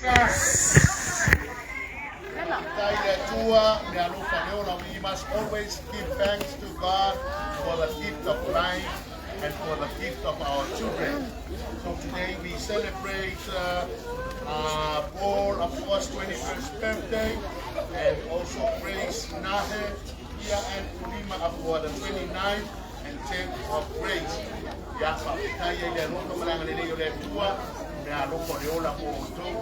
Faafetai i le Atua meaalofa le ola. We must always give thanks to God for the gift of life and for the gift of our children. So today we celebrate Paul, of course, 21st birthday, and also Grace Nahe here and Ulima for the 29th and 10th of Grace. Ia faafetai ai le alofa ma le agalelei o le Atua meaalofa o le ola mo outou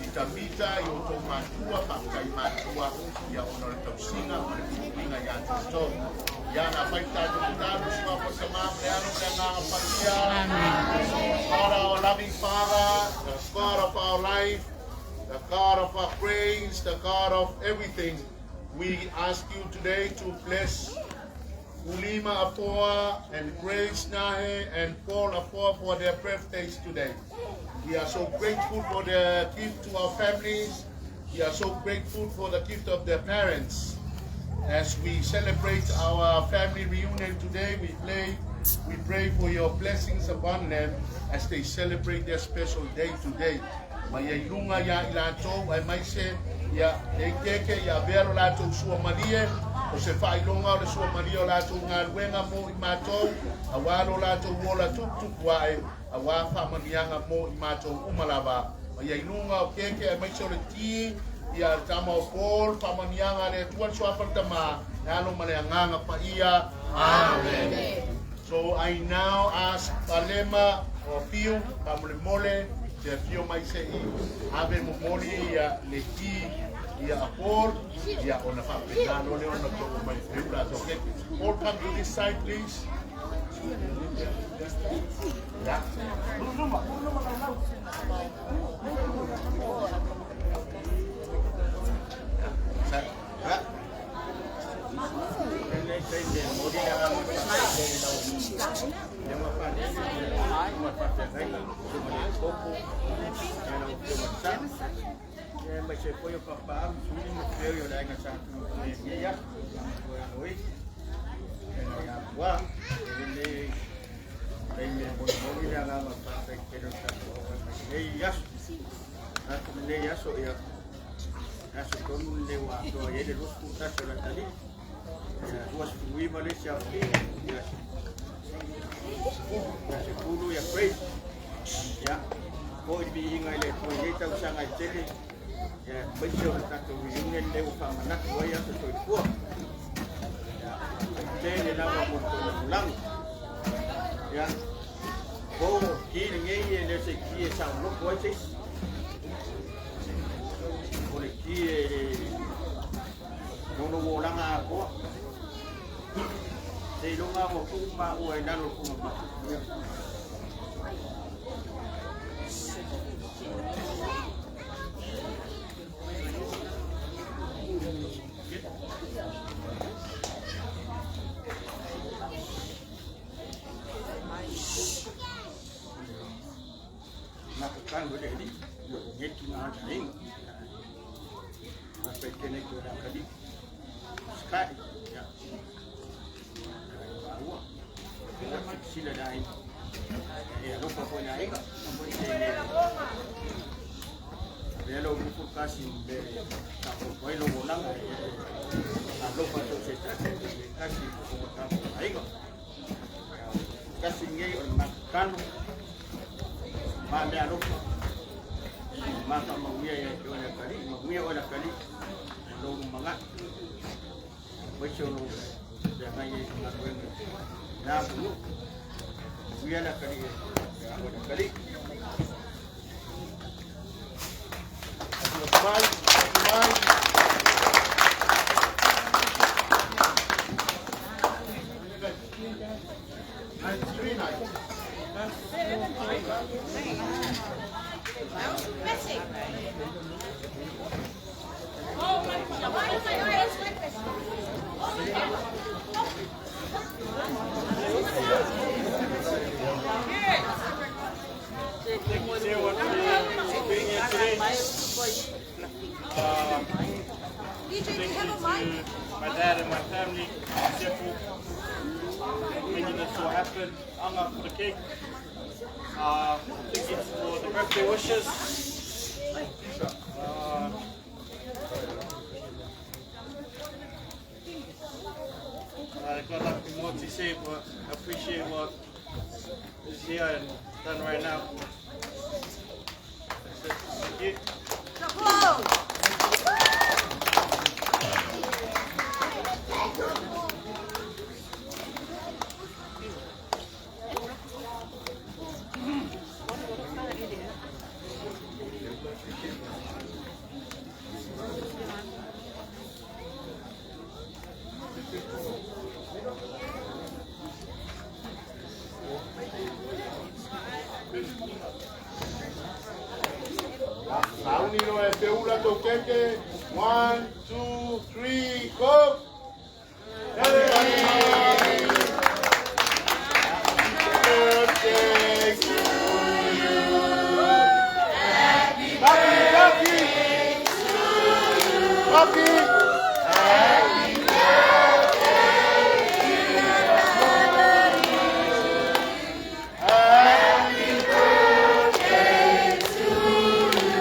i tamita i outou matua. Faafetai matua ia ona o le tausiga ma le puipuiga iā outou. Ia na fai tatou tatalo suafa o le Tamā ma le Alo ma le Agaga Paia. God, our loving Father, the God of our life, the God of our grace, the God of everything, we ask you today to bless Ulima Afoa and Grace Nahe and Paul Afoa for their birthdays today. We are so grateful for their gift to our families. We are so grateful for the gift of their parents. As we celebrate our family reunion today, we pray for your blessings upon them as they celebrate their special day today. Ma ia i luga ia i latou aemaise ia e keke ia avea lo latou suamalie o se faailoga o le suamalie o latou galuega mo i matou auā lo latou ola tuputupu ae auā faamanuiaga mo i matou uma lava. Ma ia i luga o keke aemaise o le ti ia le tama o Paul faamanuiaga a le Atua le suafa le Tamā le Alo ma le Agaga Paia. Amen. So I now ask Palema o Fiu faamolemole te afio mai se i ave momoli ia le ki ia a Paul ia ona faapena loa lea ona tou mai feula. So okay. Paul, come to this side, please. Yeah. Yeah. Mai se foi o papa sui mo feo o le aiga sa tu le ia o ia noi e na ia wa e le le me mo mo le ala ma pa pe ke ro sa ko mai nei aso aso nei aso ia aso tonu le wa to e le rosu ta so la tali ia 29 le sia ia ia 10 ia praise ia o i bi inga ile ko nei tau sanga i tele ia maise o le tatou reunion le ua faamanatu ai aso soifua ia tele lava mo le lagolago ia o ki lenei e le se ki e saoloko ai se isi o le ki e nono olaga atoa seiloga ua tuu maua i lalo o le ia. Nakakano le ali ngeti na anga ma pe tene ko la kali sky ya ua ua sila dai e alofa foi na aiga velo mu kasi be ta ko foi lo volanga e alofa to se kasi ko ta aiga kasi ngei o makano ma me alofa ma ka mauia ia te ona kali mauia ona kali lo manga waiso lo ya ngai e nga koe na ku uia la kali ya ona kali. Mai, mai. 93 night. Messi. Oh my God. Thank you everyone for being here today. DJ, do Thank you have you a mic? To my dad and my family, Sefu, for making this all happen. Anga for the cake. Thank you for the birthday wishes. Sauni no e te ula tau keke. 1, 2, 3, go! Happy birthday to you. Happy birthday to you. Happy. Happy birthday to you.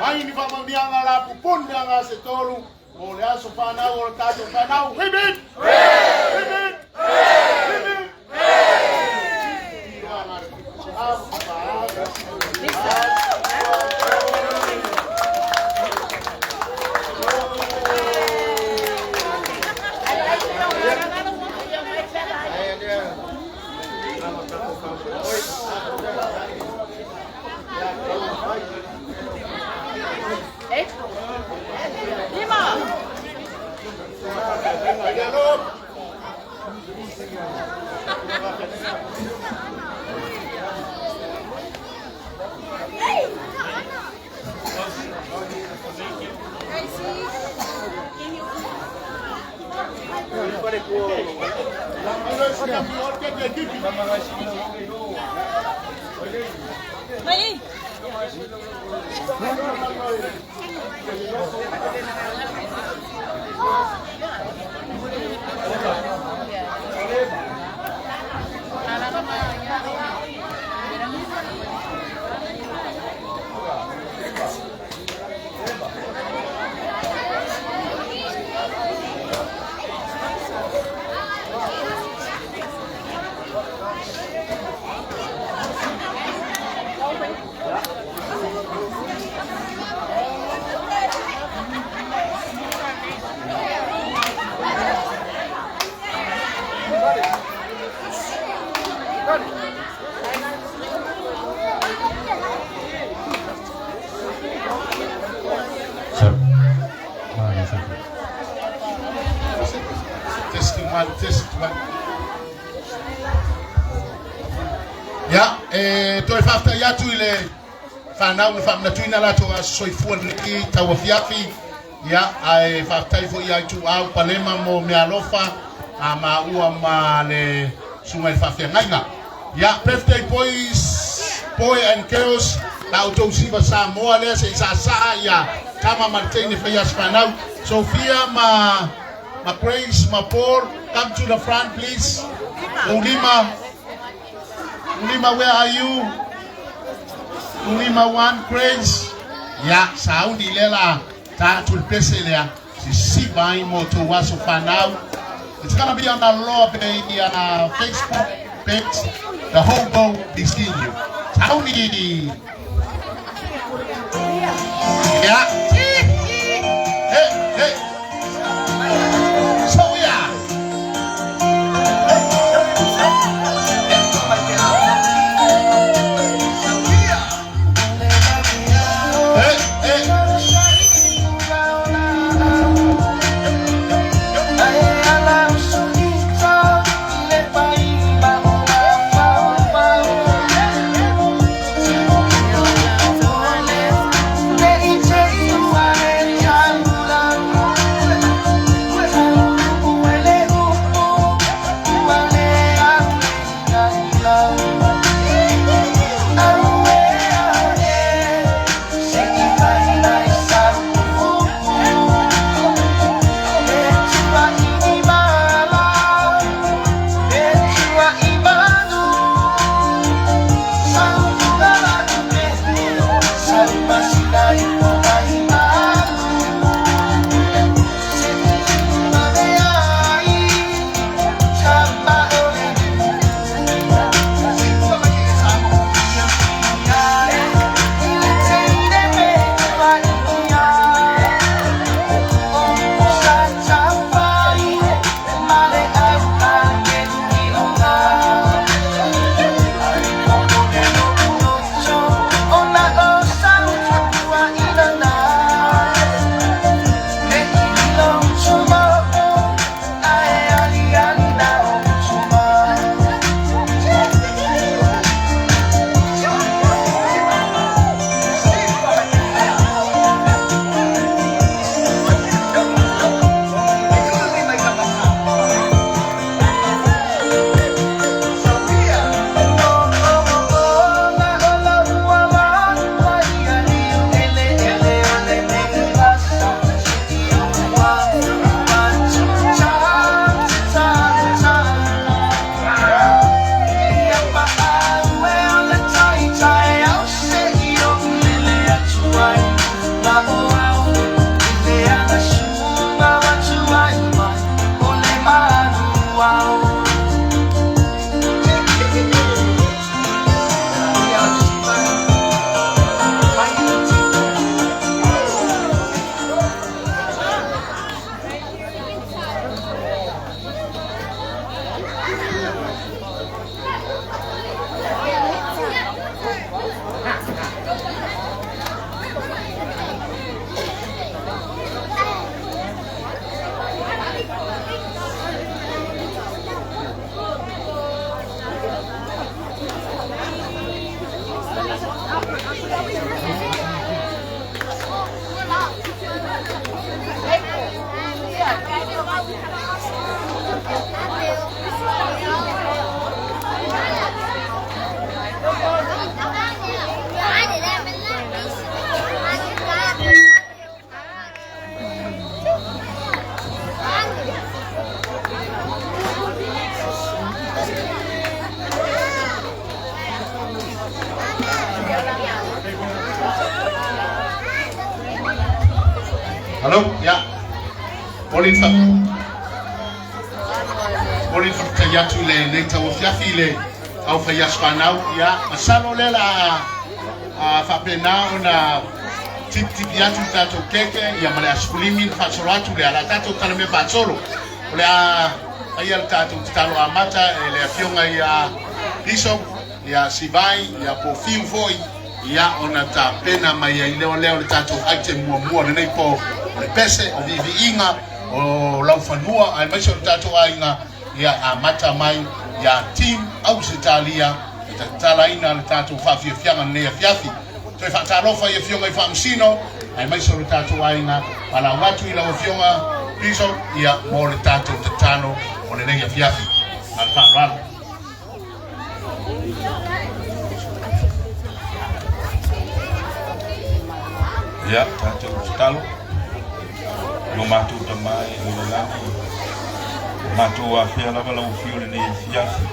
Mai ni whamamianga la pupun mea se tolu. O le aso whanau o le tātou whanau. Hip hip! Hip hip! Hip hip! Mai. Sir. Ah, sir. Testing one, testing one. Ia, e toe faafetai atu i le fanau na faamanatuina latou aso soifua lenei tauafiafi. Ia, ae faafetai foi ia ituau palema mo meaalofa a maua ma le susuga i le faafeagaiga. Ia, birthday boys, boy and girls, la outou siva Samoa lea se'i saasaa ia tama ma le teine faia aso fanau. Sophia ma Grace ma Paul, come to the front, please. Ulima, Ulima, where are you? Ulima 1, Grace. Ya, sauni lela ta tulpese lea. Sisiva ai mo tou aso fanau. It's gonna be on the Law Bay Facebook page. The whole world will be seeing you. Sauni. Yeah. Hey, hey. So yeah. Hey, hey. Hello, ya. Moli fa. Moli fa te atu le nei tau fiafi le au fai aso fanau ia. Masalo le la a faapena ona tipitipi atu le tatou keke ia ma le asokulimi na faasolo atu lea la tatou talamea faasolo o le a faia le tatou tatalo amata e le afioga ia Bishop ia Sivai ia Pofiu foi ia ona tapena mai ai lea lea o le tatou item muamua lenei po o le pese o viiviiga o laufanua aemaise o le tatou aiga ia amata mai ia team Ausetalia e tatalaina le tatou faafiafiaga lenei afiafi. Toe faatalofa i afioga i Faamasino aemaise o le tatou aiga palau atu i lau afioga Bishop ia mo le tatou tatalo o lenei afiafi. Ma le faaaloalo. Ia, tatou tatalo. Lo matou tama e o le lagi, o matou afea lava lau afio lenei afiafi.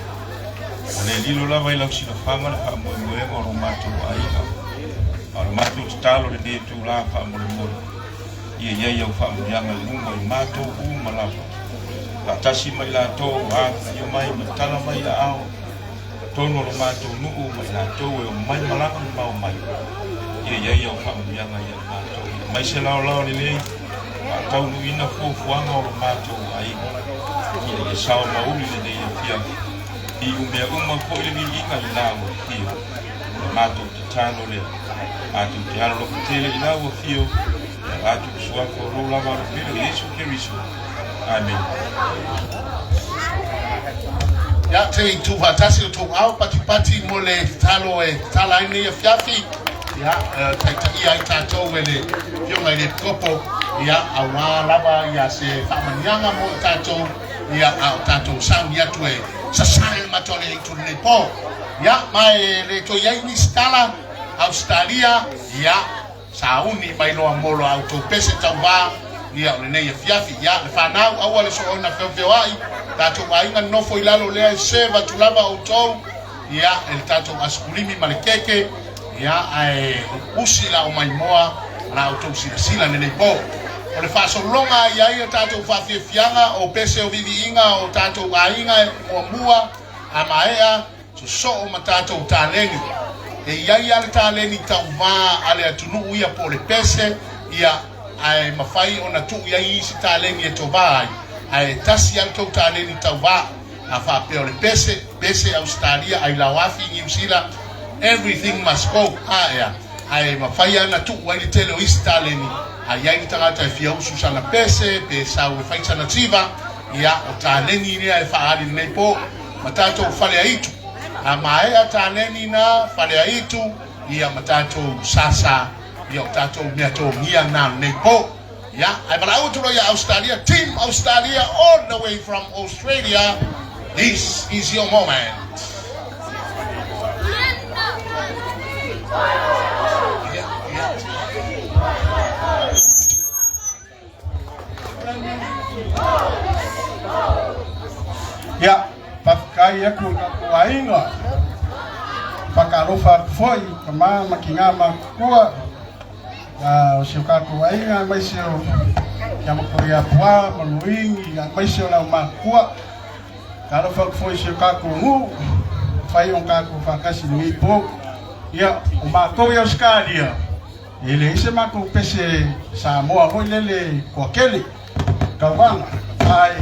O le lilo lava i lau silafaga le faamoemoega o lo matou aiga. A o le matou tatalo lenei itulā faamolemole, ia i ai au faamanuiaga i luma i matou uma lava. Faatasi ma i latou ua afifio mai ma tala mai aao, totonu o lo matou nuu ma i latou e omai malaga mamao mai, ia i ai au faamanuiaga ia i matou. Ia aumai se laolao lelei, faataunuuina fuafuaga o lo matou aiga, ina ia sao ma uli lenei afiafi, i iumea uma foi le viiga i lau afio. O le matou tatalo lea, matou te alolofa tele i lau afio, e ala atu i le suafa o lou lava alofele o Iesu Keriso. Amene. Ia, te i tū faatasi o tou ao patipati mo le tatalo e tatala ai nei afiafi. Ia, taitaia ai tatou e le afioga i le Epikopo, ia, auā lava ia se faamanuiaga mo i tatou, ia, a o tatou sauni atu e sasae le matou le itu lenei po. Ia, ma e le toe i ai nisi tala, Ausetalia, ia, sauni mai loa mo lo outou pese tauvā, ia, o lenei afiafi. Ia, le fanau, aua le soona feofeoai, tatou aiga nofo i lalo lea e serve atu lava outou, ia, e le tatou asikulimi ma le keke, ia, ae usi la o maimoa la outou silasila lenei po. O le faasologa ia ia tatou faafiafiaga o pese o viviiga o tatou aiga e muamua a maea sosoo ma tatou taleni. E iai a le taleni tauvā a le atunuu ia po o le pese, ia, ae mafai ona tuu i ai isi taleni e tovā ai, ae tasi a le tou taleni tauvā. A faapea o le pese, pese Ausetalia, Ailaoafi, Niu Sila, everything must go. A ea, ae mafai ana tuu ai le tele o isi taleni, a iai le tagata e fia usu sana pese, pe sau e fai sana tiva, ia, o taleni lea e faaali lenei po, ma tatou fale aitu. A maea taleni na, fale aitu, ia ma tatou sasa, ia o tatou mea togia na lenei po. Ia, ae valaau atu loa ia Australia, Team Australia all the way from Australia, this is your moment. Ia, ia. Ia, faafetai atu i tatou aiga. Faatalofa atu foi i tama ma tina matutua o si o tatou aiga aemaise o Tiamatoi Apuā ma Luigi aemaise o le aumatutua. Talofa atu foi i si o tatou nuu, fai o tatou faatasi i lenei po. Ia, o matou i Ausetalia, e leai se matou pese Samoa foi lele toatele, tauvaga, ae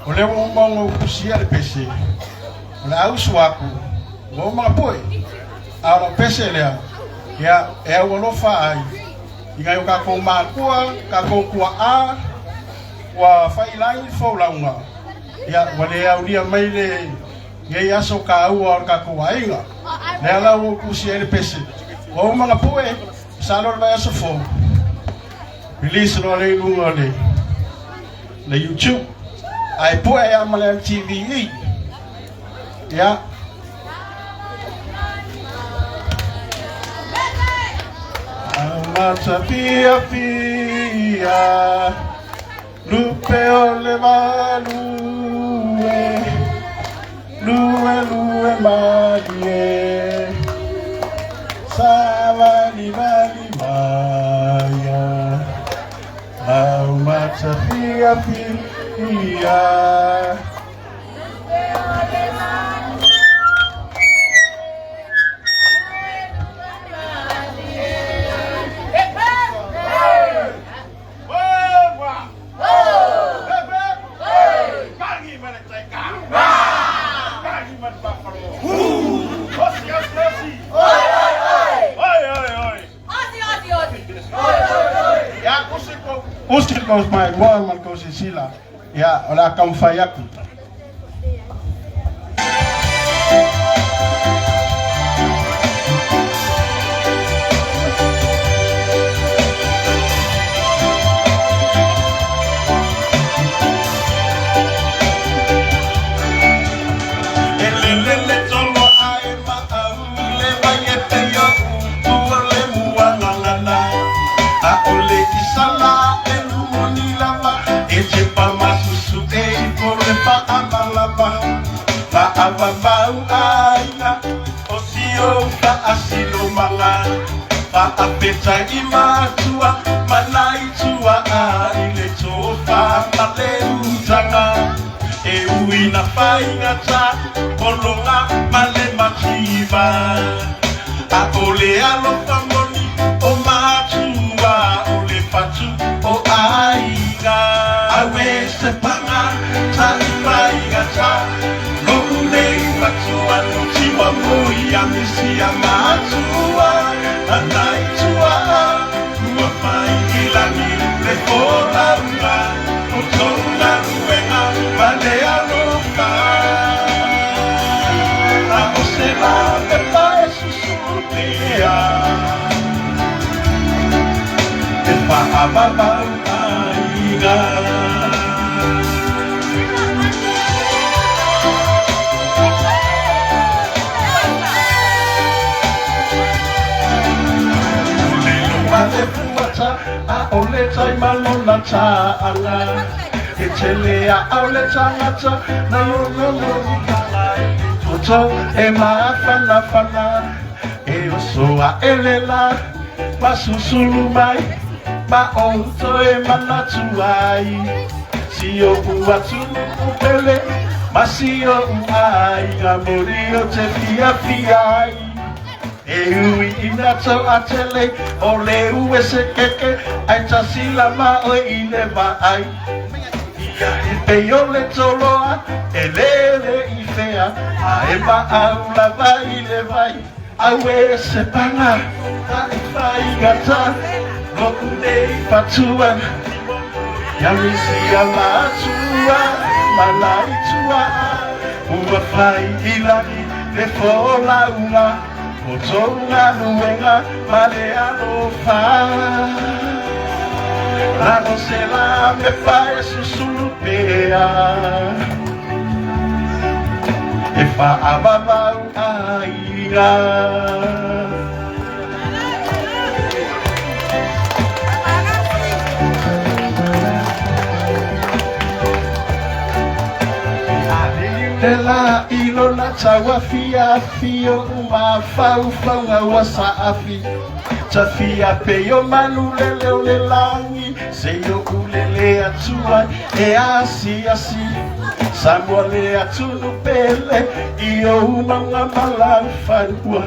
o lea ua uma ona ou tusia le pese, o le a usu atu, ua uma ona pue. A o lau pese lea, ia, e aualofa ai i nai o tatou matua, tatou tuaa, ua faiilagi le folauga, ia, ua le aulia mai le nei aso taua o le tatou aiga. Lea la ua ou tusia ai le pese. Ua uma ona pue, masalo le vaiaso fou, release loa lea i luga o le, le YouTube. Ae pue lava ma le MTVE. Ia, Amata fia fia Lupe o le value Lue lue malie Sa vali vali maia Lau mata fia fia. Usi ko mai moa ma ko sisila. Ia, o le a taumafai atu. E lelele tolo ae maau le vai e pei o upu o le muagagana. A o le isala e lumoni lava e tepa masusu e ifo le faamalama. Faavavau aiga o sio faasilomanga. Faapeta i matua ma nai tuaa i le tofa ma le utaga. E ui na faigata pologa ma le mativa. A o le alofa moni o matua o le fatu o aiga. Aue se paga ta i faigata lo'u nei matua nuti mo ia misia matua anai tuaa ua fai i lagi le folauga o tou galuega ma le alofa. A o se la pepa e susulu pea e faavavau aiga. Le fuata a o le tai malona ta'anga e tele a au le tagata na lolo toto e mafanafana e oso a elela masusulu mai ma outo e manatu ai si o ua tunu pele ma si o aiga mori o te fiafia ai. E ui ina tau atele o le ue se keke ai tasila ma oe i le vaai. Ia e pei o le toloa e lele i fea a e maau lava i le vai. Aue se paga ta i faigata lo'u nei fatua. Ia misi a matua ma nai tuaa ua fai i lagi le folauga o tou galuega ma le alofa. Lalo se la pepa e susulu pea e faavavau aiga. Le la ilona tauafiafi o mafaufauga ua saafi. Tafia pe o manu lele o le lagi se o ulele atua e asiasi. Samoa le atunuu pele i ou mauga ma laufanua.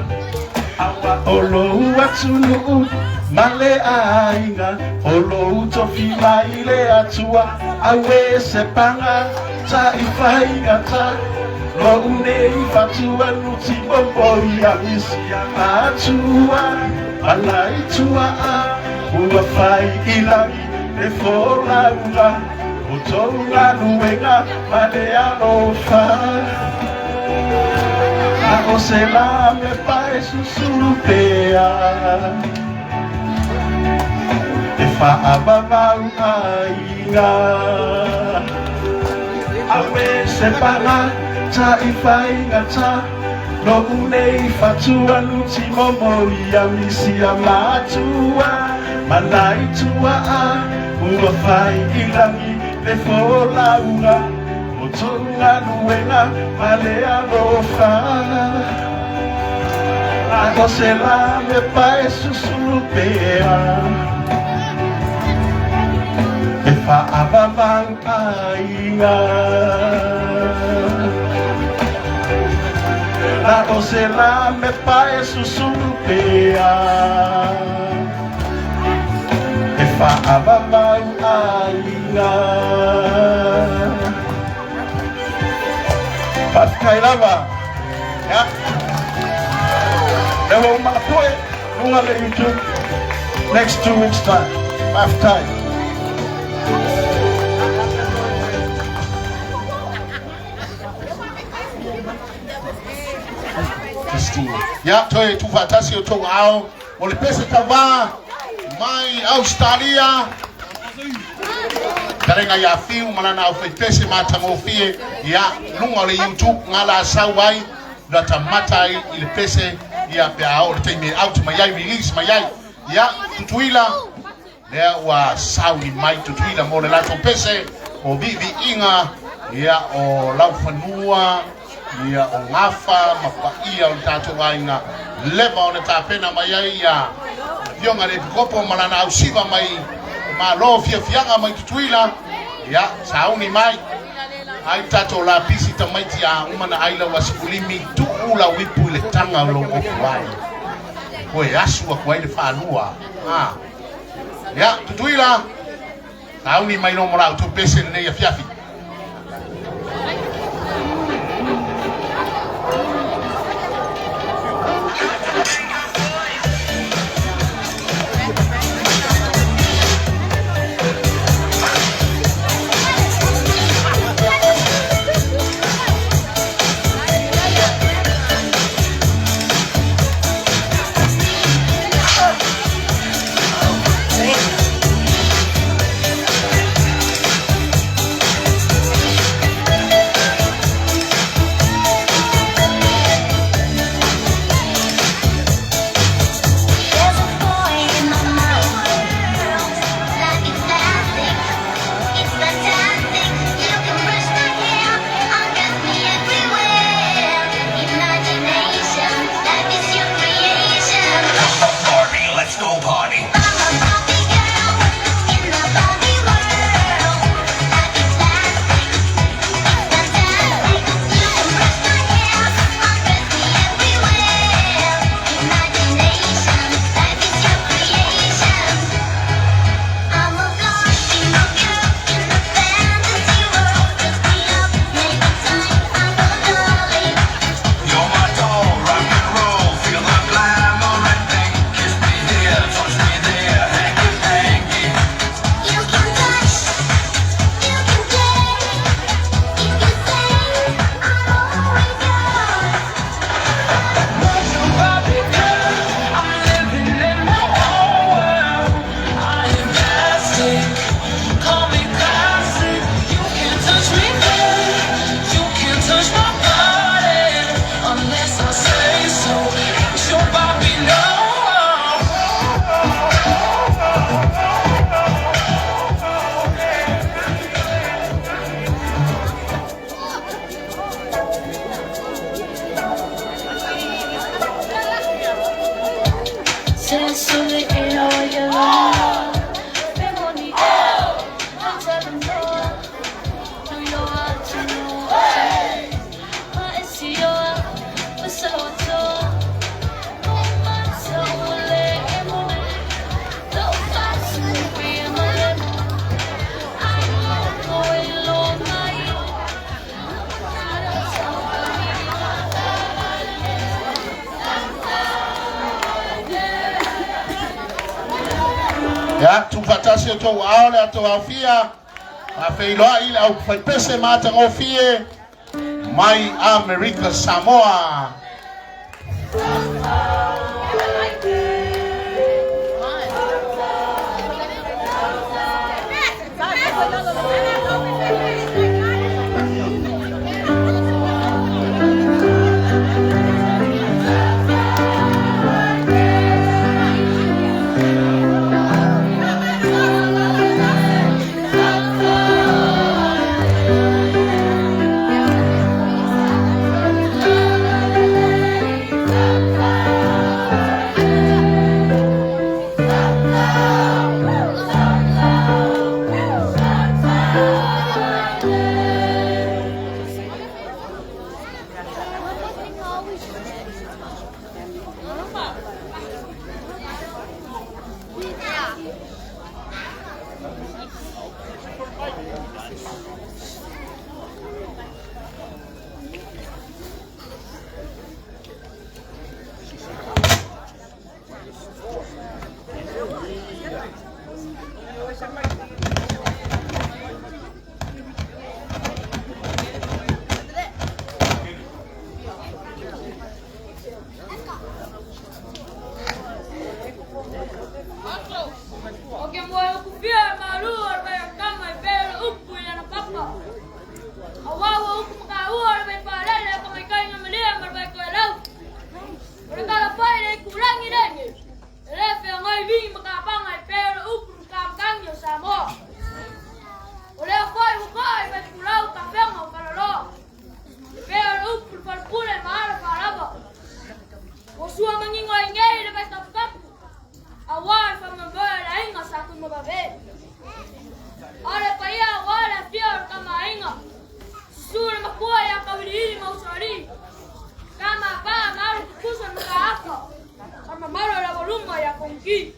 O lou atunuu ma le aiga, o lou tofi mai le Atua. Auē se paga ta'ifaigata, lo'u nei fatuanu timomo ia misi matua ma nai tua'a, ua fai i lagi le folauga o tou galuega ma le alofa. A o se lamepa e susulu pea e fa'avavau aiga. Auē se paga ta'ifaigata, lo'u nei fatuanu timomo ia misia matua ma nai tua'a, ua fai i lagi le folauga o tou galuega ma le alofa. A o se lamepa e susulu pea e fa'avavau aiga. A o se lamepa e susulu pea e fa'avavau aiga. Fa'afetai lava. Ia. Lea ua uma ona luga le YouTube next 2 weeks time. Fa'afetai. Ia, toe tuufaatasi o tou aao mo le pese tauvā mai Australia. Talega ia Fiu ma lana aufaipese matagofie. Ia, luga o le YouTube gala sau ai la tamata ai i le pese ia pe a oo le taimi e out mai ai, release mai ai. Ia, Tutuila, lea ua sauni mai Tutuila mo le latou pese o viiviiga, ia o laufanua, ia o gafa ma paia o le tatou aiga leva ona tapena mai ai ia afioga le epikopo ma lana ausiva mai malo fiafiaga mai Tutuila. Ia, sauni mai ai tatou lapisi tamaiti a uma na ai lau asikulimi tuu lau ipu i le taga o lou ofu ai koe asu aku ai le faalua a. Ia, Tutuila, sauni mai lo mo la outou pese lenei afiafi. Ia, tuufaatasi outou aao le ato aofia, faafeiloai le aufaipese matagofie mai Amerika Samoa. O ke moe o kufia e malu o le vai kama e pele upu i lana papa. A wawa upu maka ua o le vai pālele o ka mai kai nga malia ma le vai koe lau. O le kala pai le kulangi lengi. E le fea ngai vingi maka panga e pele upu maka mkangi o Samoa. O lea foi uka e vai kulau ka fenga o kalaloa. E pele upu le palpule ma ala whalava. O sua mangingo ai ngei le vai kapukapu. Awa le whamamboe la inga sa kui mababe. Ale paia awa le afia o le kamainga. Susu le makua ia kawiliili mausali. Kama pa maru kukusa nuka aka. Kama maru la voluma ya konki.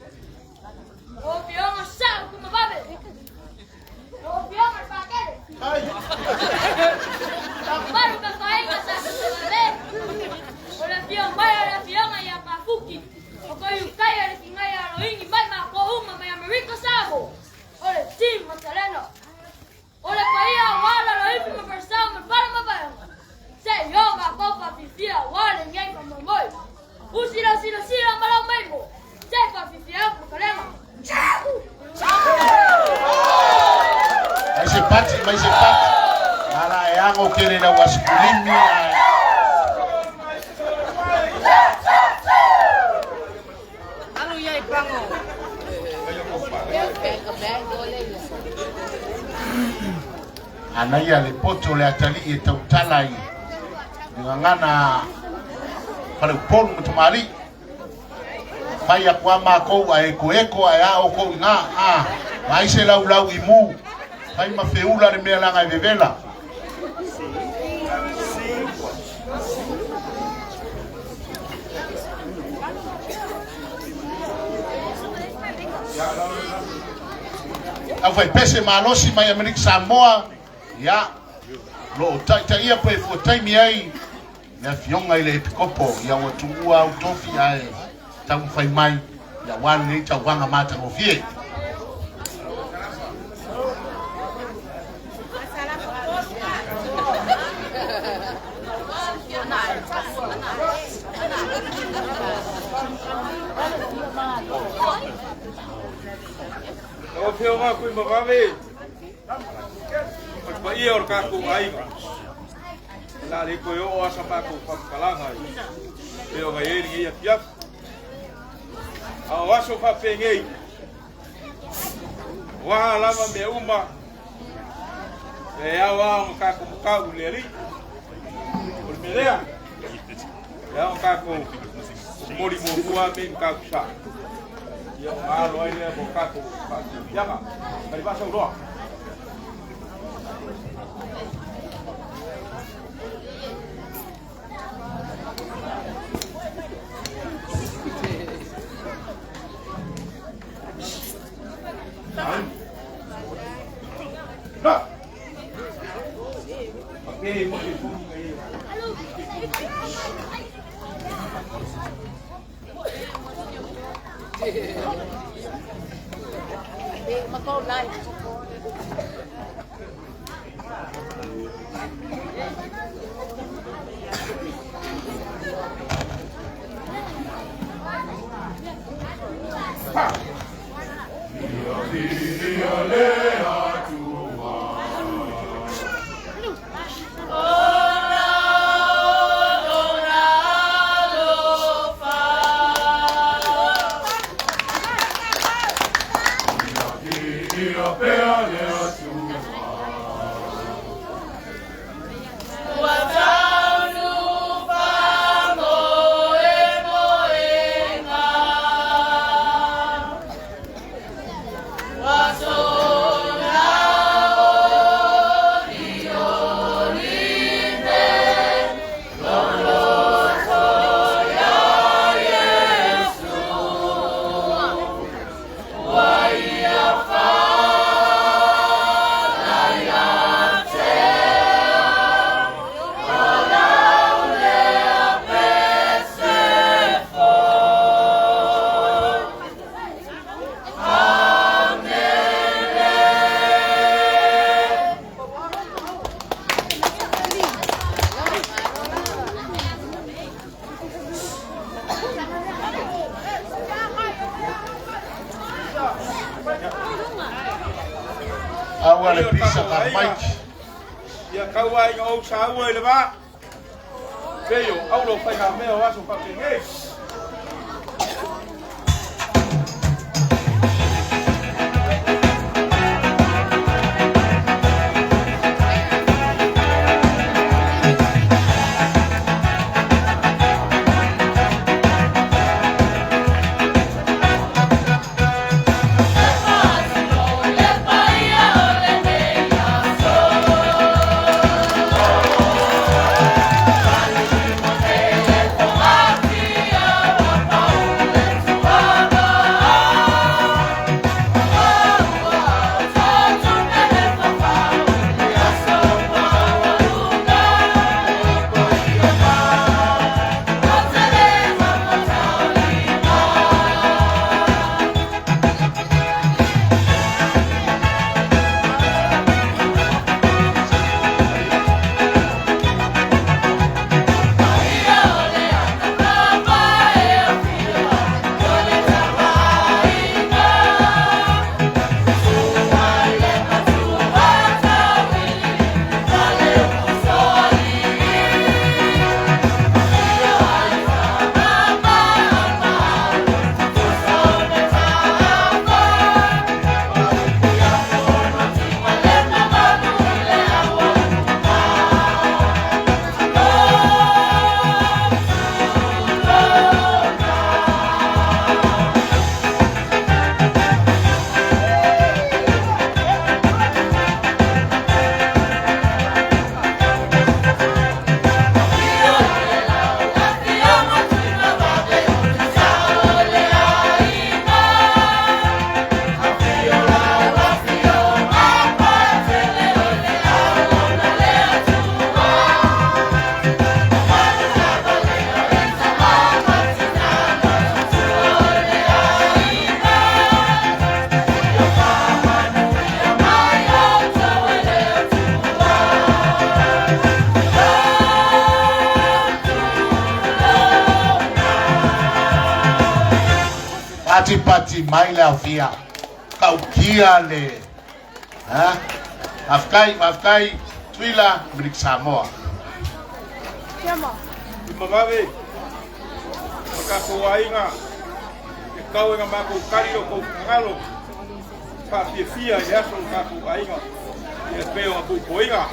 O fionga sa kui mababe. O fionga pakele. Maru ka kainga sa kui mababe. O le fionga mai o le fionga ia kafuki. O ko yukai le kingai a loingi mai ma ko uma mai Amerika Sabo. O le team Matalena. O le paia wala lo ipi ma versau ma para ma vaenga. Se yo ma ko pa fifia wala ngai pa mamoi. Usila sila sila malau mai mo. Se pa fifia mo kalema. Mai se pati, mai se pati. Ala e ango kere na waskulimi. Anaia le poto le atali e tautala i le gagana faleupolu ma tamalii fai aku a makou ae ekoeko ae a oukou igā a vaai se laulau i mu fai ma feula le mea laga e vevela. Aufaipese malosi mai Amerika Samoa, ia, o loo taitaia pe fuataimi ai le afioga i le Epikopo, ia ua tuua au tofi ae taumafai mai ia aua lenei tauvaga matagofie. Lau Afioga Kui Mavave, o le paia o le tatou aiga, o le a le toe oo lava sa matou faamatalaga e pei ona i ai lenei afiafi. A o aso faapenei, o a lava mea uma, e ao lava ona tatou matau i le Alii. O le mea lea, e ao ona tatou momoli muamua lava mea i Matautu Sa, ia ona alo ai lea mo tatou faafiafiaga. Talivaa saunoa. Aua le pisa ka Mike. Ia kaua i o saua i le va. Peio, aulo whai mea o aso whapenge. Pati pati mai le afia. Kaukia le. Ha? Afkai, afkai, Tuila, Mirik Samoa. I mamawe, o tātou ainga, e kau e ngā mākou kariro kou whakangalo, whaafiafia i le aso o tātou ainga, i le peo a kou poinga.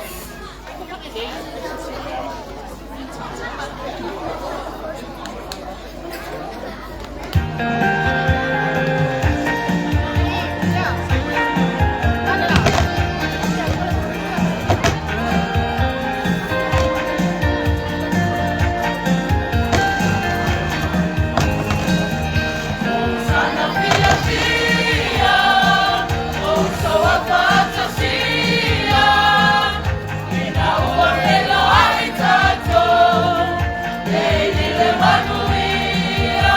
Manuia.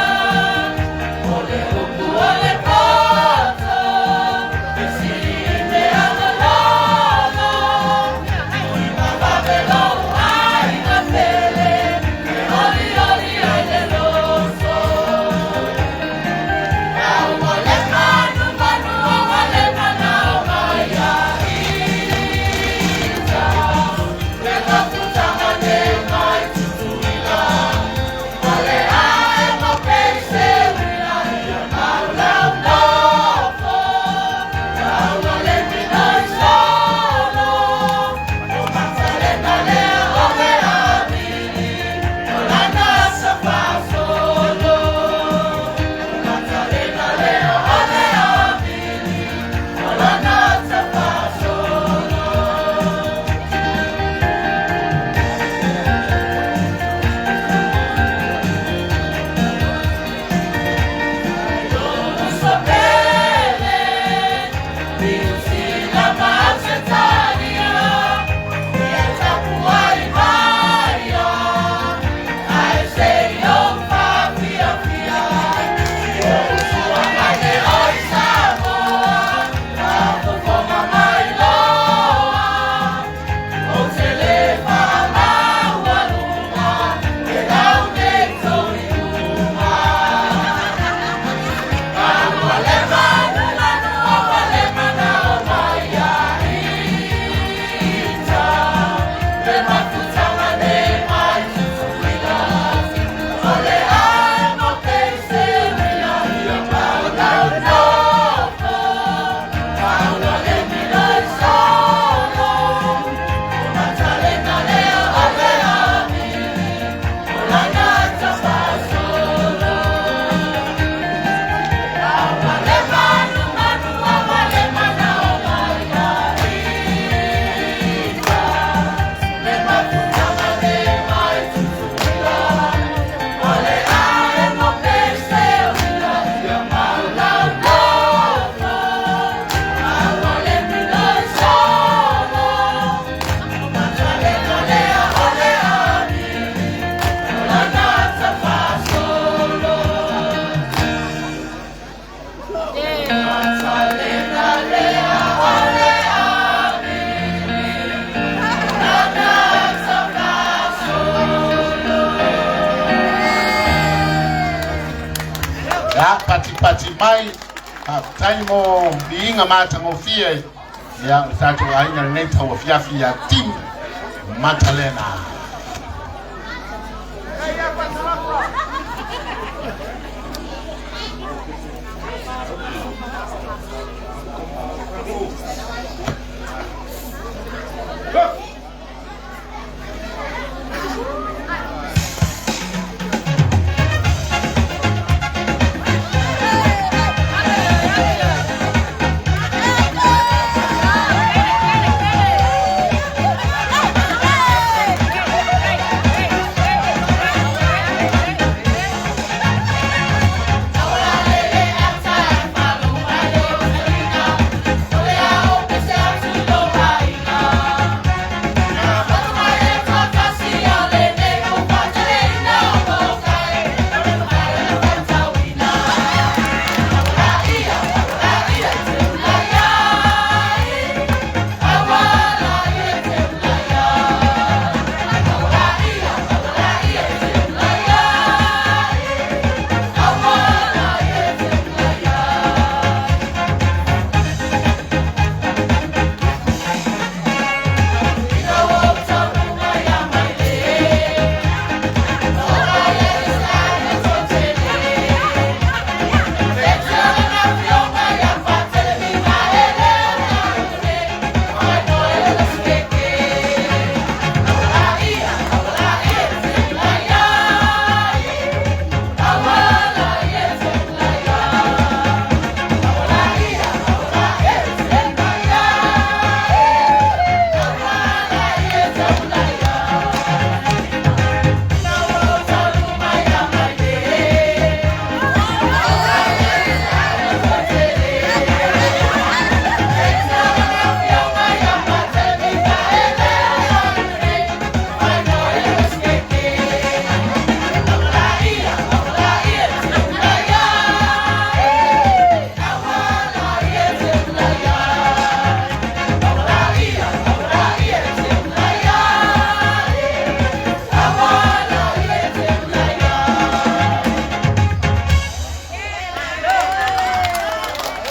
Faapatipati mai, faafetai mo viiga matagofie. Ia, o le tatou aiga lenei tauafiafi ia Tim Matalena.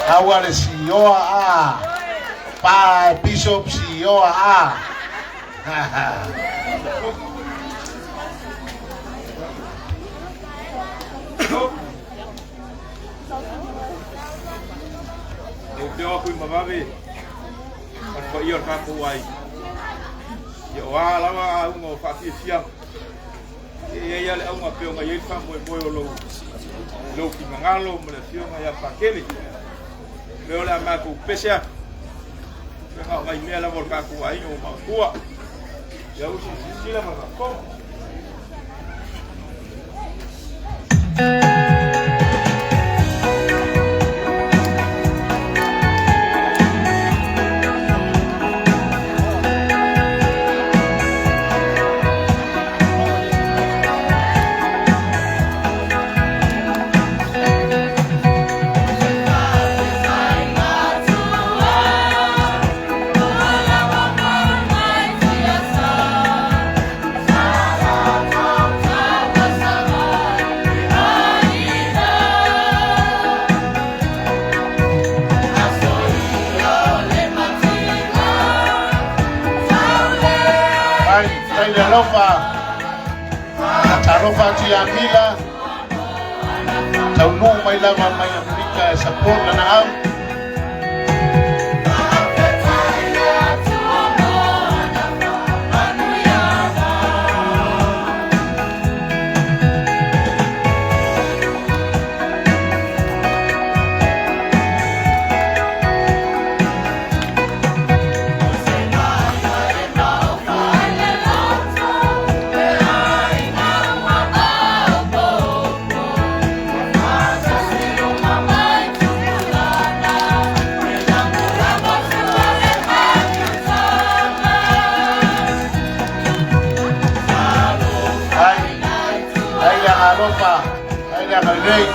Aua le sioa a. Pa Bishop sioa a. E te oa kui mavawe, o te whaia o tātou ai. Ia o a lawa a unga o whaafia. E ia le aunga pe o ngai ei wha moe moe o lou, lou ki mangalo mo le fionga ia pakele. Me o le a mākou pesea. Pe ngā ngai mea lava o le kākou ai o matua. Ia usi sisila ma ka. Ai, tai le alofa. Talofa atu ia Mila. Taunuu mai lava mai Amerika e support lana au. Ai, ai le alofa, ai le agalelei.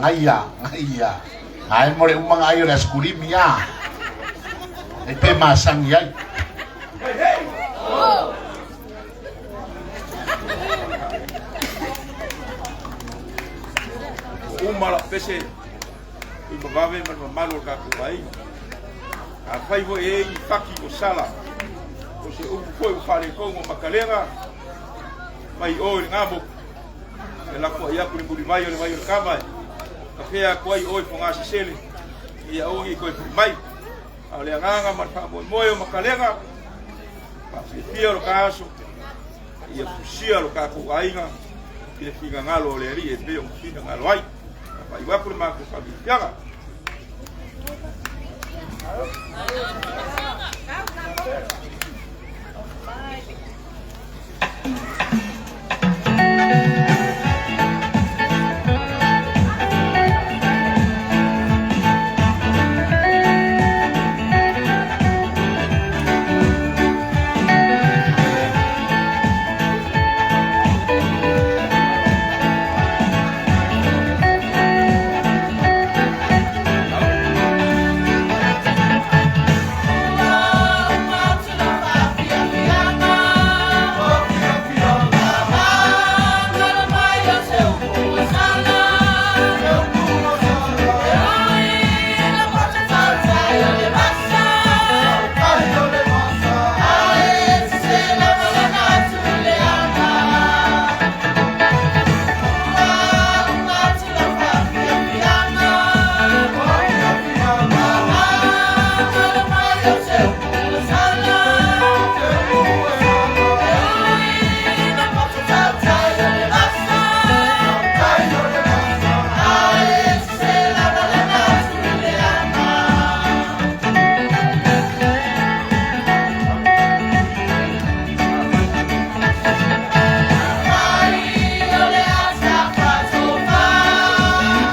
Gaia, gaia. Ai mo le umanga ai o le askulimi a. E pe masangi ai. Uma la pese i mavave ma le mamalu o le tatou aiga. Afai foi e i faki o sala, o se upu foi ua faaletonu o makalega, mai o i le gamo, e lafo ai aku le mulivai o le vai o le kama e afea atu ai o i foga sesele, ia aua ne i toe foi mai. A o le agaga ma le faamoemoe o makalega, faafiafia o le ta aso, ia fusia lo tatou aiga i le finagalo o le Alii e pei ona finagalo ai. Faaiu atu le matou faafiafiaga.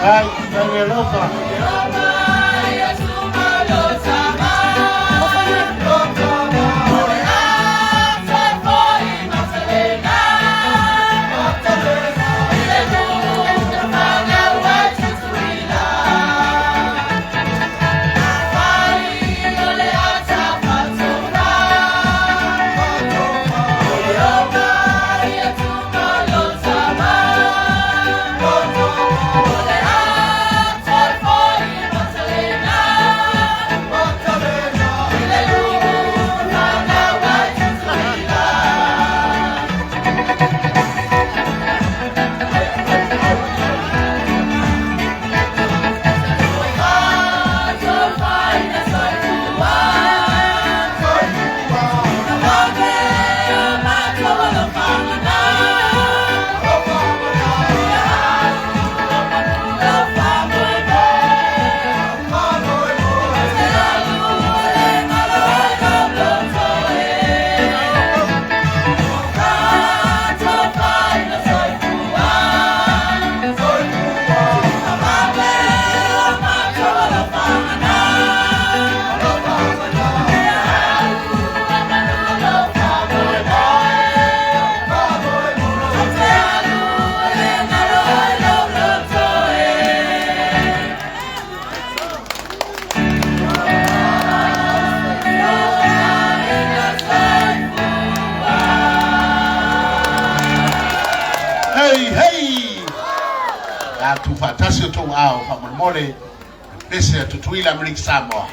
Ai, le alofa. Hey, hey! La tufatasi o tou ao faamolemole pese a Tutuila Amerika Samoa.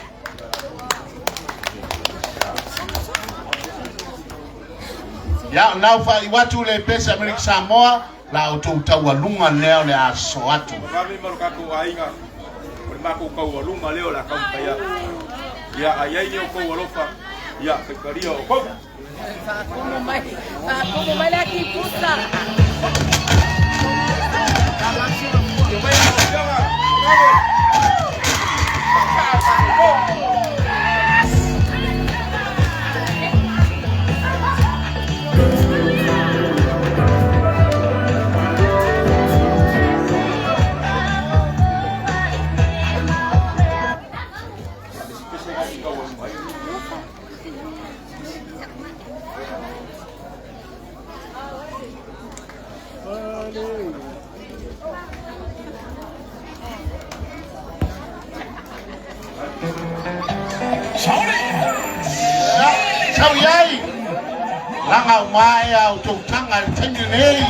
Ia, nau faaiu atu le pese Amerika Samoa, la outou taualuga lea o le aso atu. Vave ma lo tatou aiga, o le matou taualuga lea o le a taumafai atu. Ia, a i ai ni outou alofa, ia, faitalia outou. Faatumu mai, faatumu mai le atipusa. Ia mai lau afioga, vave. Pese i taualuga ai. Sau i ai, laga umaea outou taga i le taimi lenei.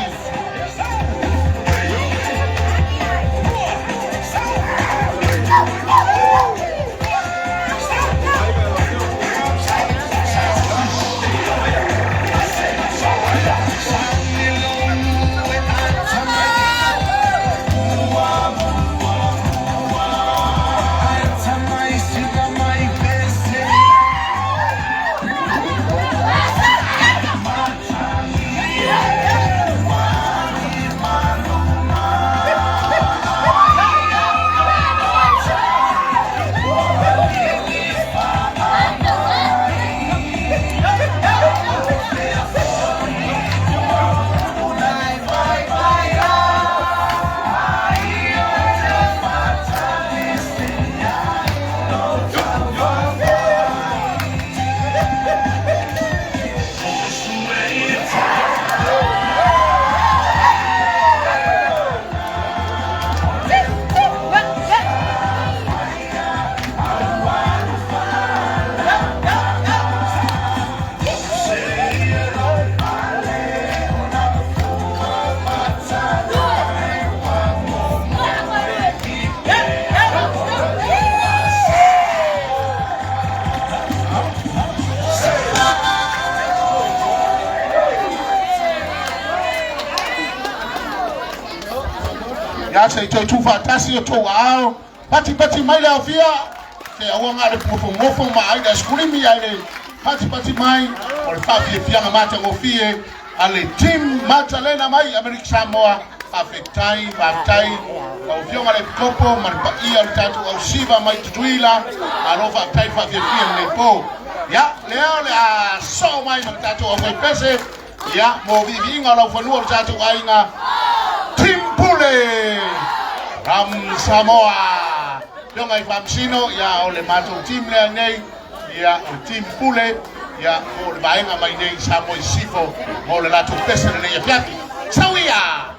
Ia se i toe tuufaatasi outou aao, patipati mai le aofia, se aua na o le mofomofo ma ai le aisikulimi ae le patipati mai o le faafiafiaga matagofie a le Team Matalena mai Amerika Samoa. Faafetai, faafetai lau Afioga i le Epikopo ma le paia o le tatou ausiva mai Tutuila, malo faafetai le faafiafia i lenei po. Ia, lea o le a soo mai ma le tatou aufaipese, ia, mo viiviiga o laufanua o le tatou aiga, Team Pule from Samoa. Afioga i Faamasino, ia, o le matou team lea nei, ia, o le Team Pule, ia, mo le vaega mai nei i Samoa i Sisifo, mo le latou pese lenei afiafi. Sau ia!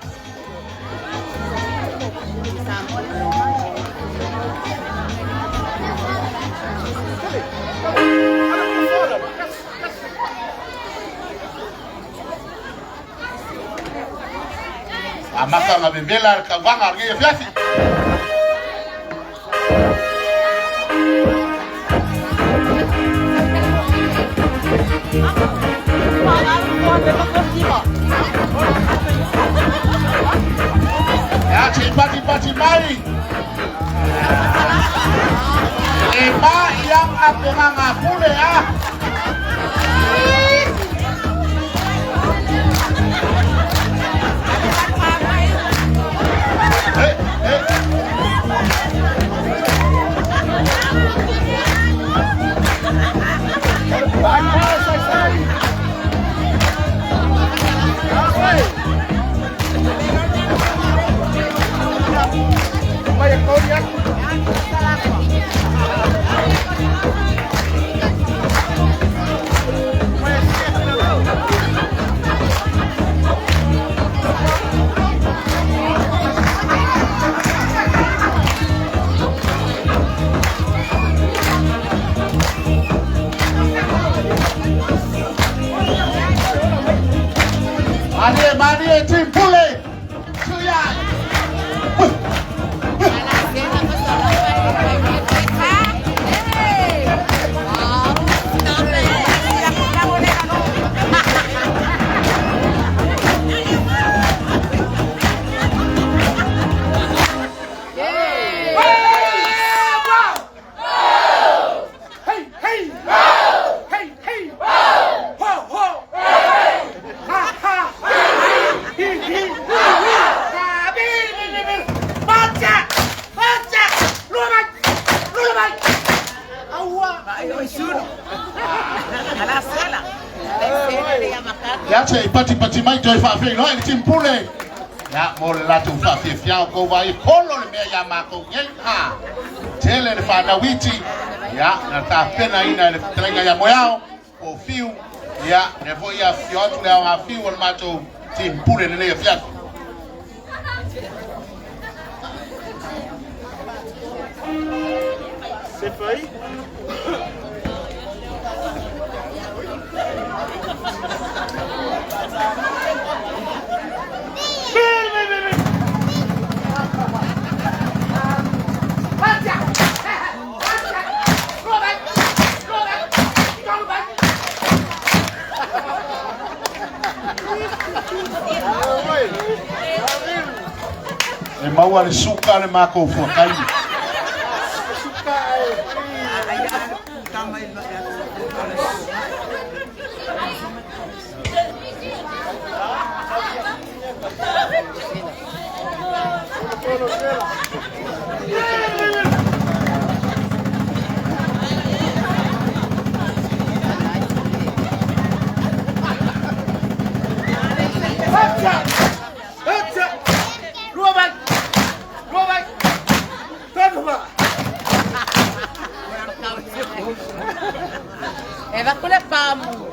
Amata ona vevela le tauvaga o lenei afiafi. Ia se i patipati mai. E ma ia a peganga pule a. Hey, hey. Malie, malie, Team Pule. Suia. Ia se i patipati mai toe faafeiloai le Team Pule. Ia, mo le latou faafiafia o kou vaai e polo le mea iā makou nei. Ha! Tele le fanau iti, ia, na tapenaina e le fetalaiga ia Moeao, po o Fiu, ia, lea foi e afifio atu le aoga fiu o le matou Team Pule lenei afiafi. C'est failli. maua le suka le makou fuakaini. E va con le pamu.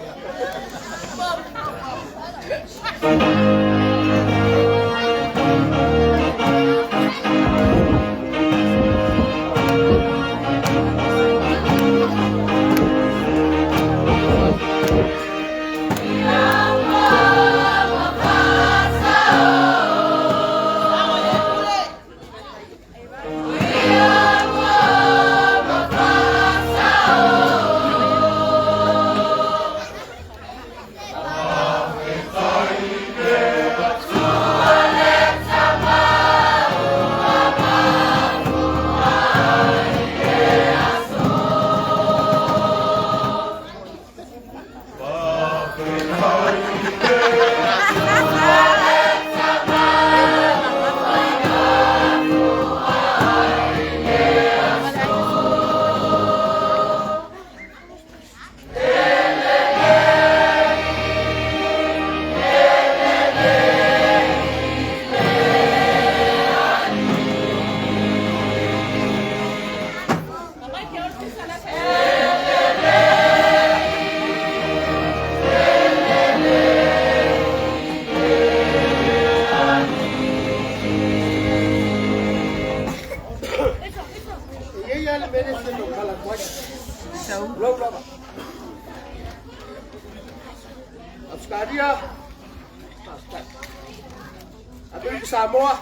Samoa,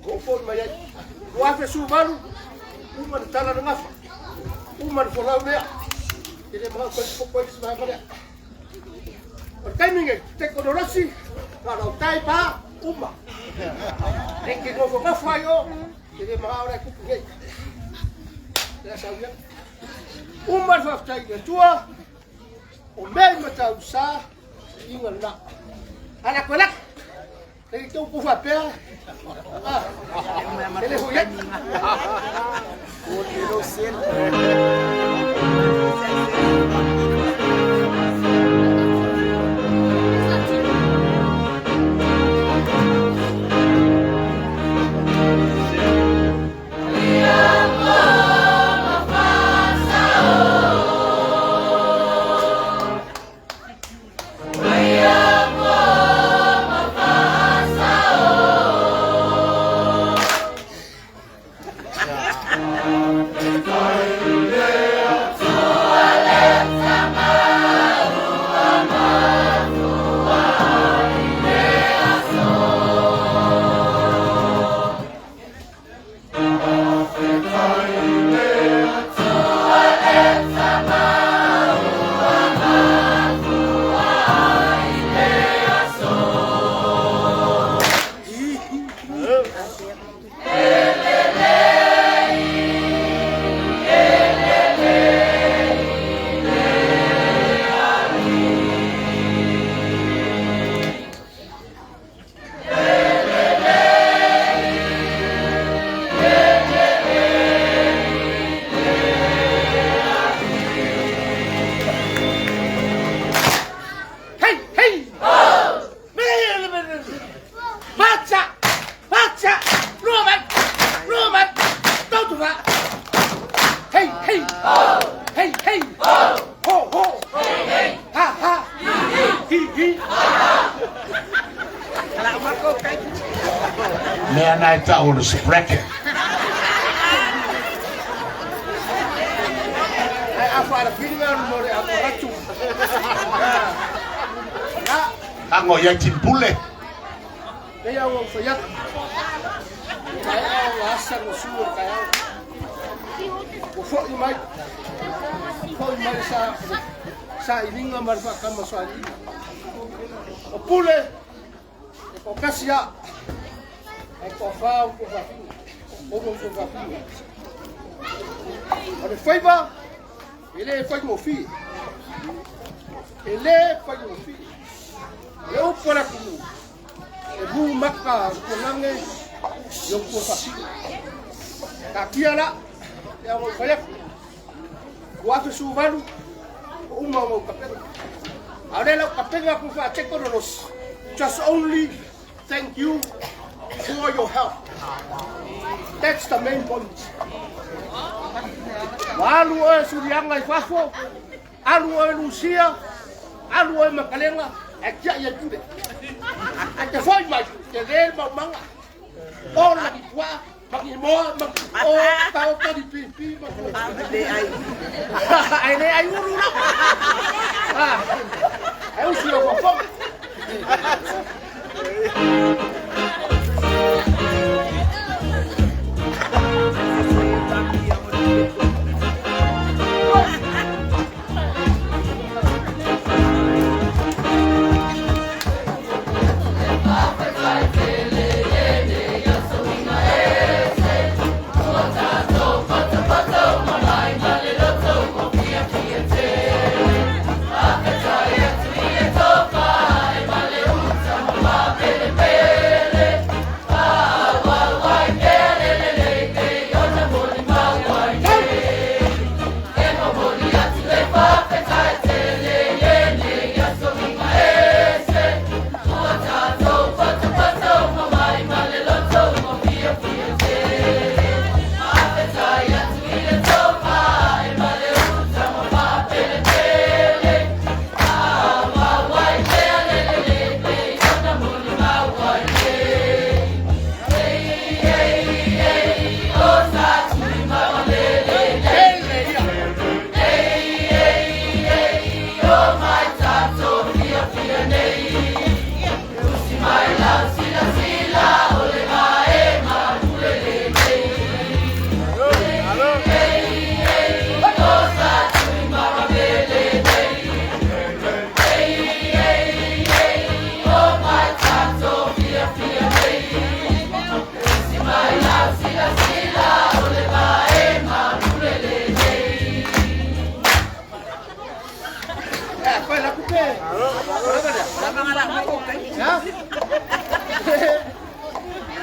o foi mai ai. 2018, uma na tala na gafa. Uma na folau lea. E le mahau kai popo ai se vaega lea. O le taimi nei, tekonolosi, na o lau tai pa, uma. E ke nofo ai o, e le mahau lai kupu nei. Le sau ia. Uma le faafetai i le Atua, o mea i matausa, inga lena. Ala koe laki. E te upu faapea, ah, e le hui ai. Hey, hey! Oh! Faccia! Faccia! Roma! Roma! Tautufa! Hey, hey! Oh! Hey, hey! Oh! Ho, ho! Hey, hey! Ha, ha! Hi, hi! Mea nai tau o le bracket. Ai a whaara whiringa mo re a ratu. Tango ia timpule. Nei au au whaiaka. Kai au asa no su o kai au. O foi mai. Foi mai sa sa ilinga mar whakama so ali. O pule e ko kasi a. Ae toafa o outou fafine, toatolu o outou fafine. O le faiva e le faigofie. E le faigofie. Le upu a le atunuu, e mu maka o le tuanage i o outou fafine. Taatia la, e ao ona ou fai atu, 2018, ua uma ona ou tapena. A o lea la ua tapena atu faatekonolosi, just only thank you for your help. That's the main point. Ua alu oe Suliaga i fafo, alu oe Lusia, alu oe Makalega, ae tiai ai pule. Ae te foi mai, tele le maumaga. O lagi puaa, magi moa, magi o, taoto ni pipi, Ae le ai ulu la. Ae usi o fofoga.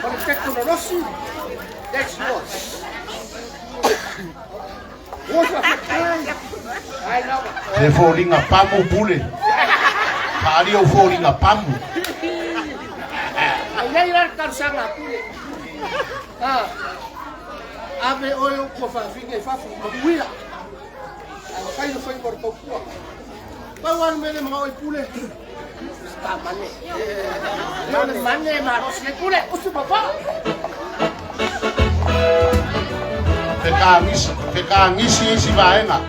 O le tekonolosi, that's yours. Se foliga pamu pule. Faaalia ou foliga pamu. Ai nei la le talosaga a Pule. Ah, ave oe ou tuafafine i fafo, manuia. Ae fai le faiva o le tautua. Pau lava le mea lea e manao ai Pule, ta mane. O le mane e malosi ai Pule, usu papa. Fekagisi, fekagisi isi vaega.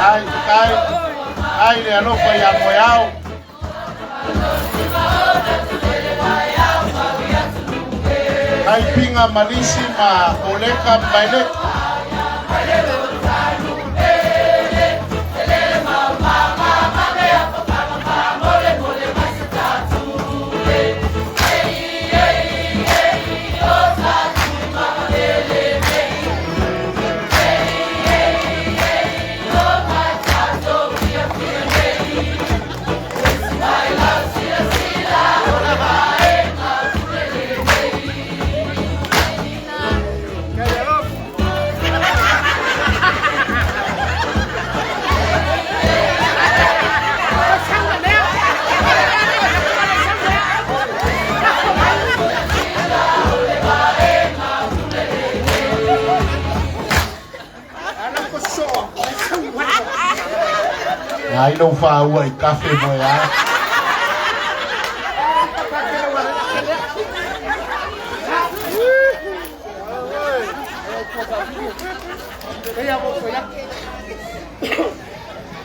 Ai, ai, ai le alofa ia Moeao. Ai pinga malisi ma oleka maile. Ai lou faaua i kafe moe a. Pei lava ou fai atu,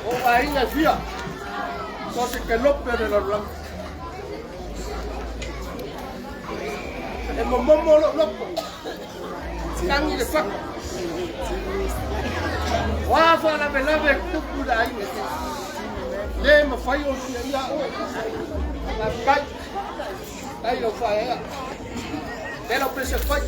o aiga e fia, so se kelope o le lalolagi. E momomo lou loto, tagi le fata. O a faalavelave e tutupu i le aiga, le mafai ona tiaia oe. Faafetai, faafetai i lau faaeaea. Lea lau pese fai.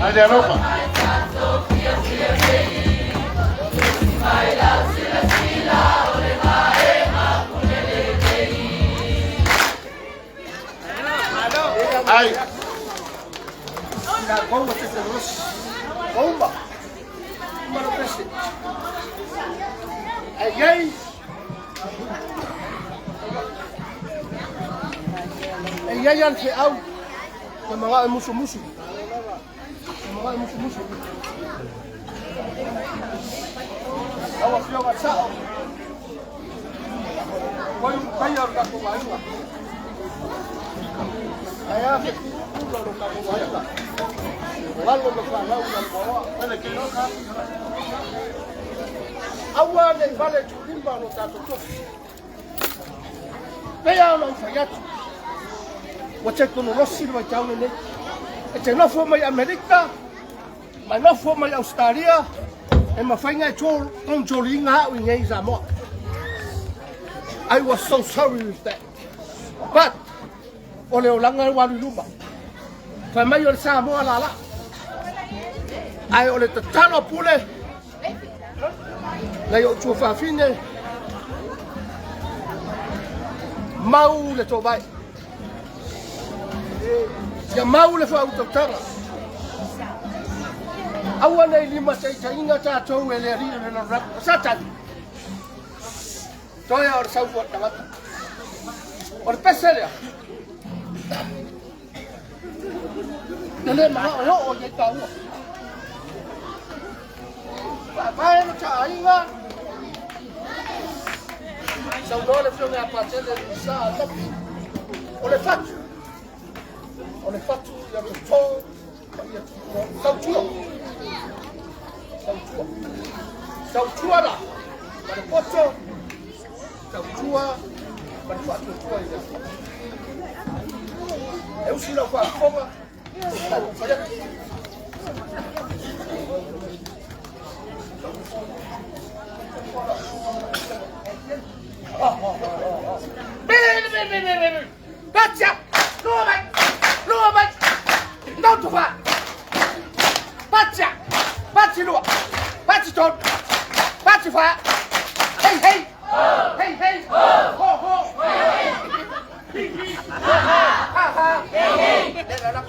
Ai le alofa. Ai. Na komba te te rosi. Komba. Uma no pese. Ai ai. E iai al feau. E mga e musu musu. E mga e musu musu. Lau afioga sao. Koi kai o tatou aiga. Ai a fe kula lo tatou aiga. Lalo ma whanau na maoa. Aua nei vale tulimba lo tatou tofi. Pea ona ou fai atu. Ua tekonolosi le vaitau lenei. E te nofo mai Amerika, mai nofo mai Australia, e mafai e togoliga au i nei Samoa. I was so sorry with that. But, o le olaga ua alu i luma. Fai mai o le Samoa lala. Ae o le tatalo a Pule, nai ou tuafafine, mau le toovae. Ia mau le faautautaga. Aua nei limataitaiga tatou e le alii o le lalolagi. O Satani, toe o le saufu o le tagata. O le pese lea, e le manao e oo i ai taua. Faavae lo taaiga, saunoa le afioga ia Patele Luisa Alofi. O le fatu, o le fatu ia toto ma ia sautua. Sautua. Sautua la, ma le poto, sautua ma le faatuatua i le Atua. E usi lau faafofoga, lau fai atu. Batia! Lua mai! Lua mai! Não tu fa! Batia! Bati lua! Bati tolu! Bati fa! Hei hei! Hei hei! Ho ho! Hi hi! Ha ha! Ha! Hei hei! Le la la!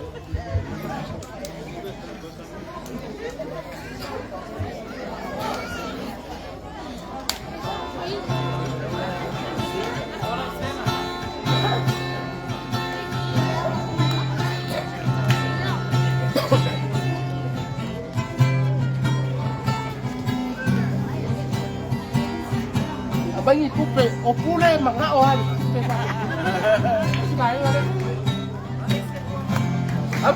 Aumai ni tupe, o pule e manao lava i le tupe faapea. Si vaega lea. Au.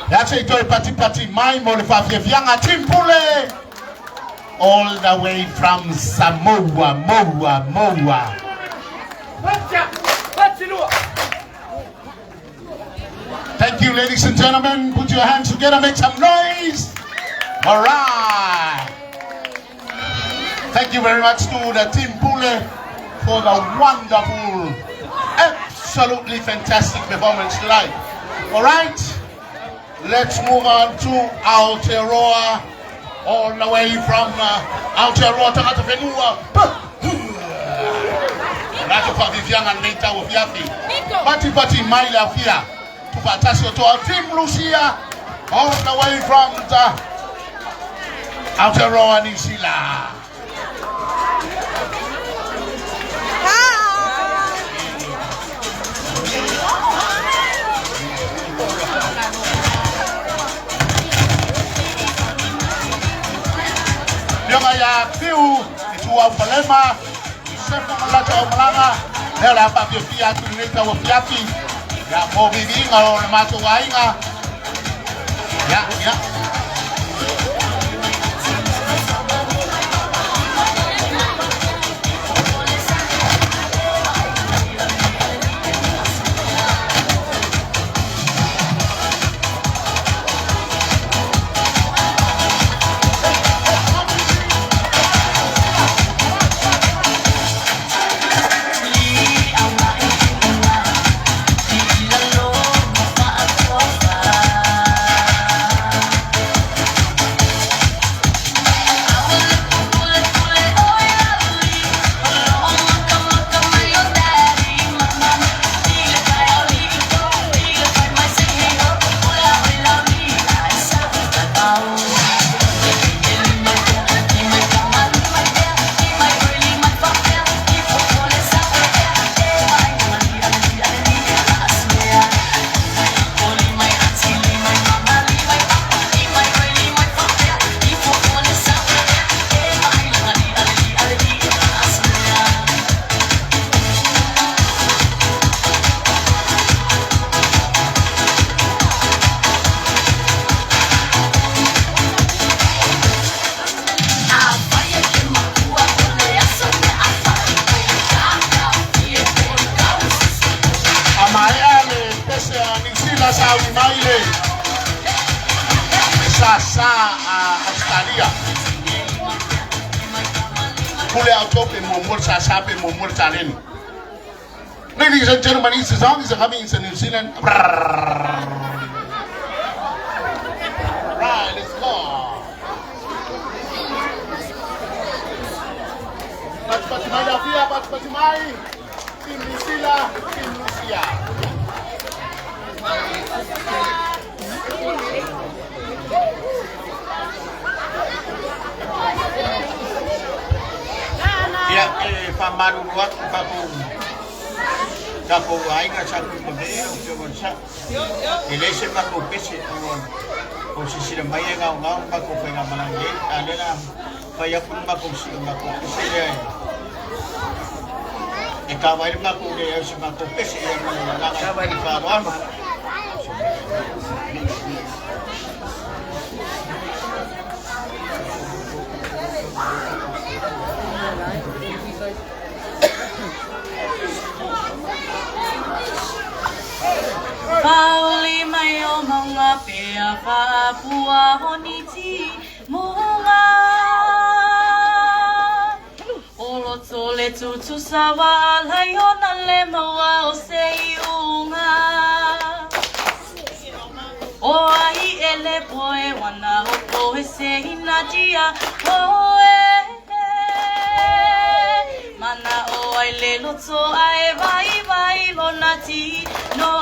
That's it, toi pati pati mai mo le whawhiawhianga Timpule. All the way from Samoa, Moa, Moa. Thank you, ladies and gentlemen. Put your hands together, make some noise. All right. Thank you very much to the Team Pule for the wonderful, absolutely fantastic performance tonight. All right. Let's move on to Aotearoa, all the way from Aotearoa Tangata Whenua. Rato whafifianga neita o fiafi. Pati pati mai le afia. Tufatasi o toa Team Lucia, all the way from the Aotearoa New Zealand. ia Piu, Ituau Palema, Sefa ma latou aumalaga, lea o le a faafiafia atu i lenei tauafiafi, ia, mo viiviiga o le matou aiga. Ia, ia. A maea le pese a Niu Sila sauni mai le sāsā a Ausetalia. Pule a outou pe muamua le sāsā pe muamua le taleni. Ladies and gentlemen, it's the song is coming in New Zealand. Right, let's go. Patipati mai Lafia, patipati mai. Team New Zealand, Team Lucia. Ia, e faamalulu atu tatou tatou aiga sa Tuimavave lau Afioga i le Sao. E leai se matou pese ua silasila mai e gaogao le matou faigamalaga nei, a o lea o le a fai atu le matou matou pese lea e kava ai le matou leai o se matou pese ia ma le agaga i le faaaloalo. Whaoli mai o maunga pea whaapua honiti munga O roto le tutusa wa alai ona le maua o se iunga O ai ele poe wana o poe se inatia oe Mana o ai le loto ae vai vai lona tino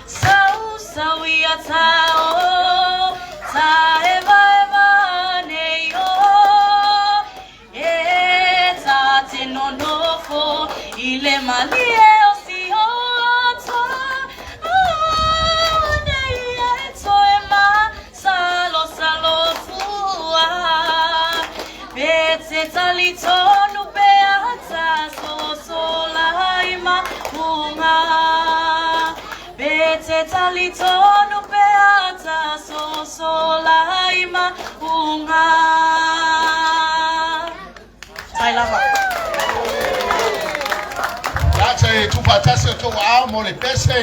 Sau sau ia tao ta e vai vai nei o E ta te nonofo i le malie o si o nei e toe ma salo salo fua Pe te tali tonu pe ata so so lai ma unga Pe te tali tonu pe ata so so lai ma unga Tai lava. Ia se tuufaatasi outou aao mo le pese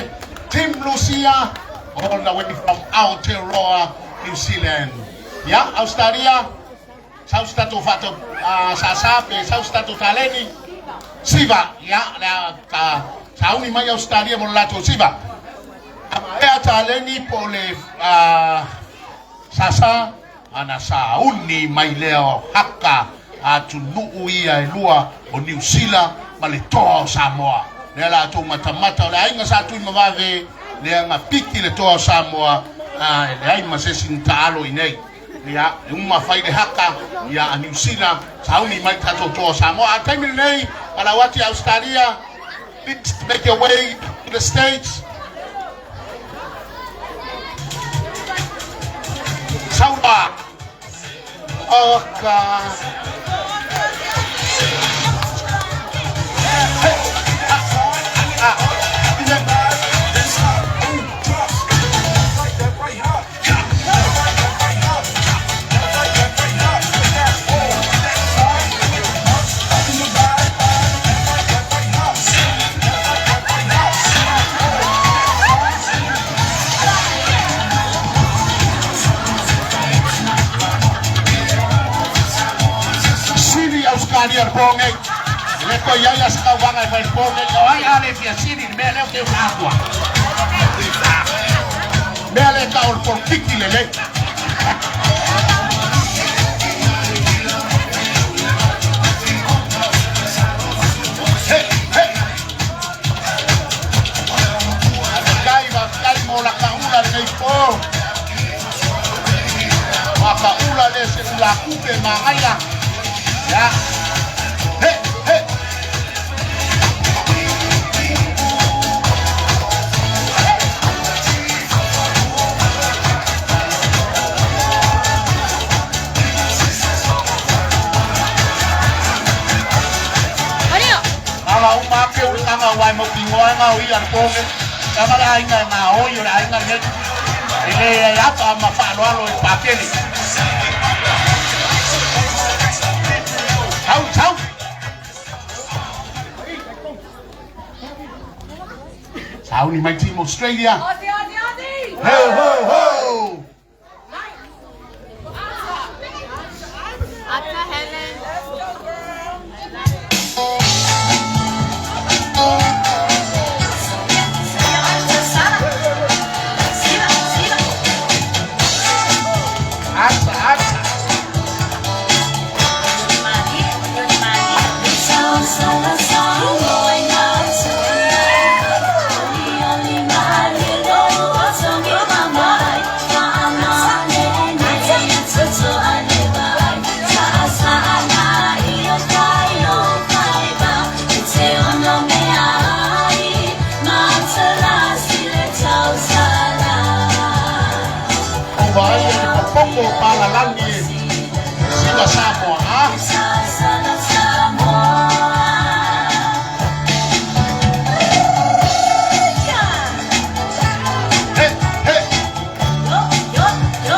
Team Lucia all the way from Aotearoa, New Zealand. Ia, Ausetalia, sau se tatou faatau sāsā pe sau se tatou taleni. Siva, ia, o le a ta sauni mai Ausetalia mo le latou siva. A maea taleni po o le sāsā, ana sauni mai lea o haka a atunuu ia e lua o Niu Sila ma le toa o Samoa. Lea la outou matamata o le aiga sa Tuimavave lea na piki le toa o Samoa a e leai ma se isi na taalo i nei. Ia, e uma fai le haka ia a Niu Sila, sauni mai le tatou toa o Samoa. A o le taimi lenei, valaau atu ia Ausetalia, please make your way to the stage. Saula! Oka. Hey, ha, ha, Sili Australia le po nei. Le ko ia ia sa wanga e fai po nei. O ai ale fia sili le mea leo ke una atua. Mea le ka o le polokiki le lei. Hey, hey. Faafetai, faafetai mo la kaula lenei po. Ua kaula le se ula kupe magaia. Ya. He, he. Ala uma ake o le tanga wai mo kingoa ngā o ia le pōge. Tanga le aiga e ngā oi o le aiga nei. E le ai ata ma whaaloalo e pākele. Tau, tau. Sauni my team Australia. Aussie, Aussie, Aussie! Ho, ho, ho. Ata Helen. Ata, ata. O vai e te popoko palalangi e. Siva Samoa, ah. He, he. Yo, yo.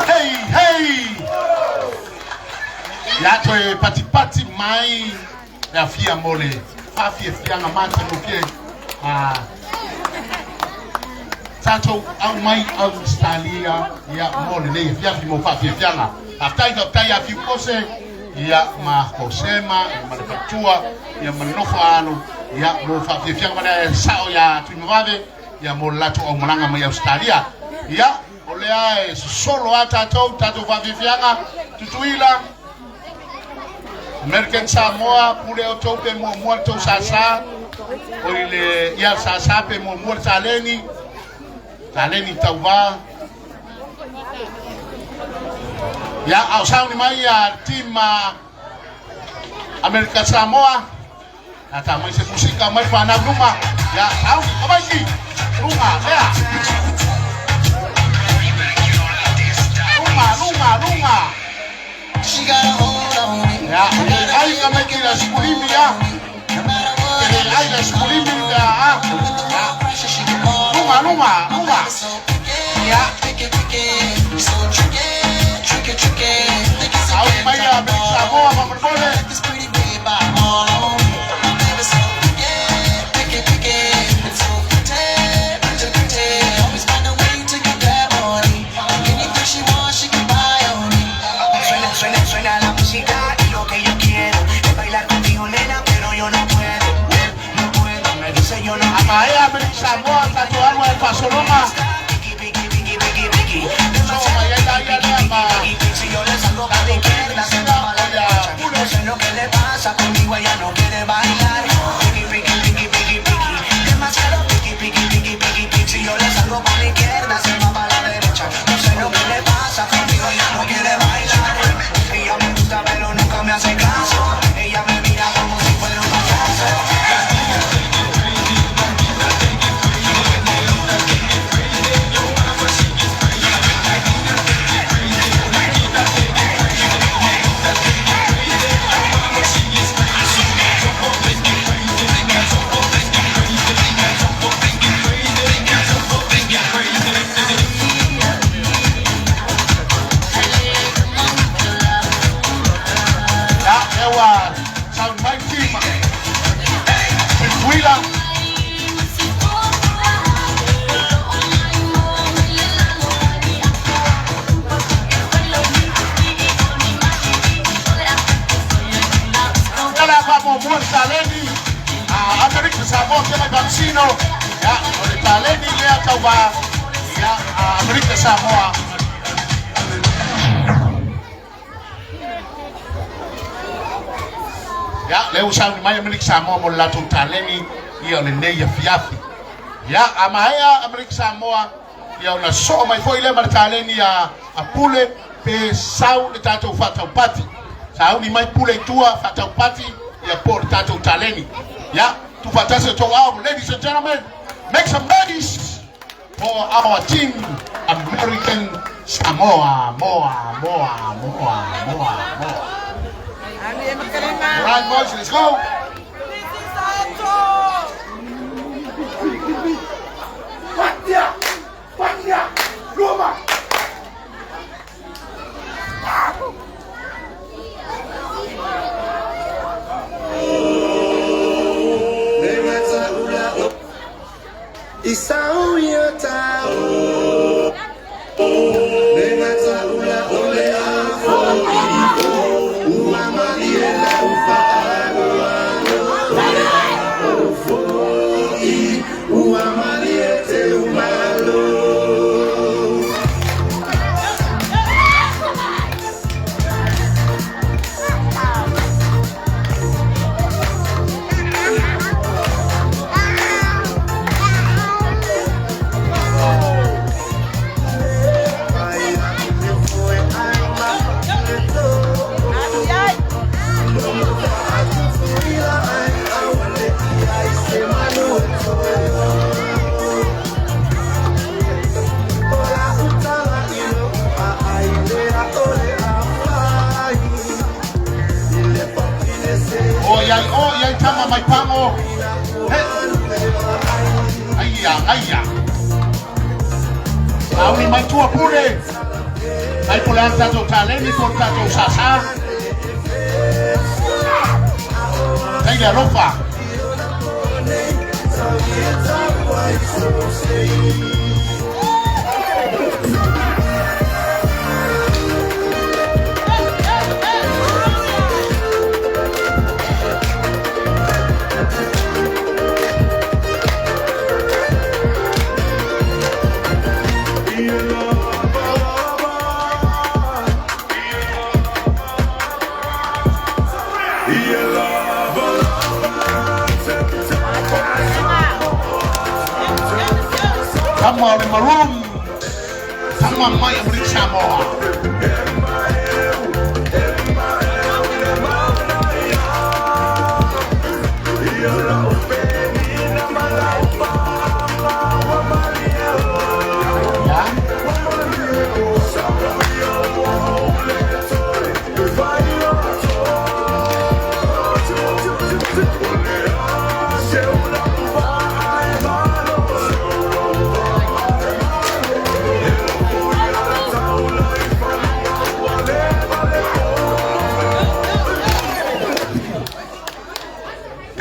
Hey, hey. Ia toe patipati mai le afia mo le faafiafiaga matagofie a tatou au mai Australia ia mo lenei afiafi mo faafiafiaga. Faafetai, faafetai afiu kose ia ma kosema ia ma le fatua ia ma le nofo alo ia mo faafiafiaga ma le sao ia Tuimavave ia mo le latou aumalaga mai Australia. Ia o lea e sosolo a tatou tatou faafiafiaga Tutuila American Samoa pule o tou pe muamua le tou sasa o i le ia sasa pe muamua le taleni taleni tauvā ia ao sauni mai ia team American Samoa. Ta mai se musika mai whanau luma. Ya, sauni, kabaiki. Lunga, lea. Lunga, lunga, lunga. Ya, ai ka mai ki la skulimi ya. Ke ai la skulimi ya. Ya. Lunga, lunga, lunga. Ya. Au mai ya Amerika Samoa ma mole. Suena, suena, suena la música y lo que yo quiero es bailar contigo, nena, pero yo no puedo, no puedo. Me dice yo no. Amaea Amerika Samoa tato alu e fasoloma. Piqui, piqui, piqui, piqui, piqui. So mai ai la ia lea ma. Si yo le salgo por la izquierda, se va para la derecha. No sé lo que le pasa conmigo, ella no quiere bailar. Piqui, piqui, piqui, piqui, piqui. Demasiado piqui, piqui, piqui, piqui, piqui. Si yo le salgo por la izquierda, se va para la derecha. No sé lo que le pasa conmigo, ella no quiere bailar. Ella me gusta, pero nunca me hace caso. Ella me mira como si fuera un payaso. Ya, ewa sound mai team. Tutuila. Ala pa mo mo taleni. Ah, Amerika Samoa ke mai vaccino. Ya, o le taleni lea tau ba. Ya, Amerika Samoa. Ya, le usa ni mai Amerika Samoa mo la tu taleni ia o le nei ia fiafi. Ya, amaea Amerika Samoa ia ona so mai foi le ma le taleni a pule pe sau le tatou whataupati. Sau ni mai pule i tua whataupati ia po le tatou taleni. Ya, tu whatase tō ao, ladies and gentlemen, make some noise for our team American Samoa, Moa, Moa, Moa, Moa, Moa. All right, boys, let's go. Fatia! Fatia! Roma! O iai, o iai tama mai pango. He. Aia, aia. Auni mai tua pule. Ai pule an tatou taleni po tatou sasa. Tai le alofa. Tama o le maroon. Tama mai Amerika Samoa.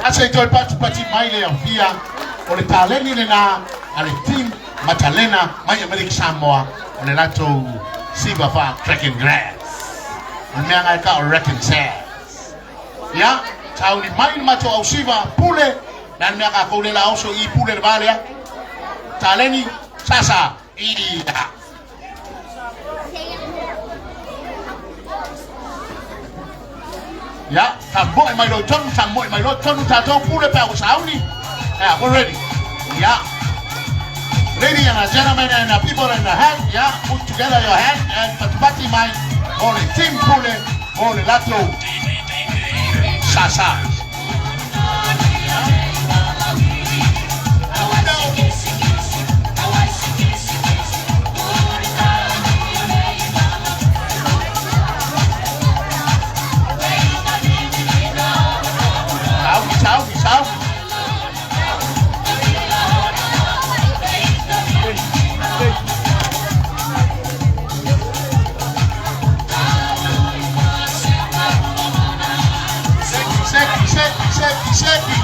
Ase i toe patipati mai le aufia o le taleni lena a le team Matalena mai Amerika Samoa o le latou siva fa Kraken Grass. O le mea ngai ka o Reckon Sass. Ia, sauni mai le matou au siva pule, le a le mea kakou le la oso i pule le va lea. Taleni, sasa, ia. Ia, tamoe mai loa i tonu, tamoe mai loa i tonu tatou pule pe a ua sauni. Yeah, we're ready. Yeah. Ladies and gentlemen and the people in the hand, yeah, put together your hand and patipati mai o le team pule o le latou sasa. Sauni, sauni, sauni. Seki, seki, seki, seki, seki.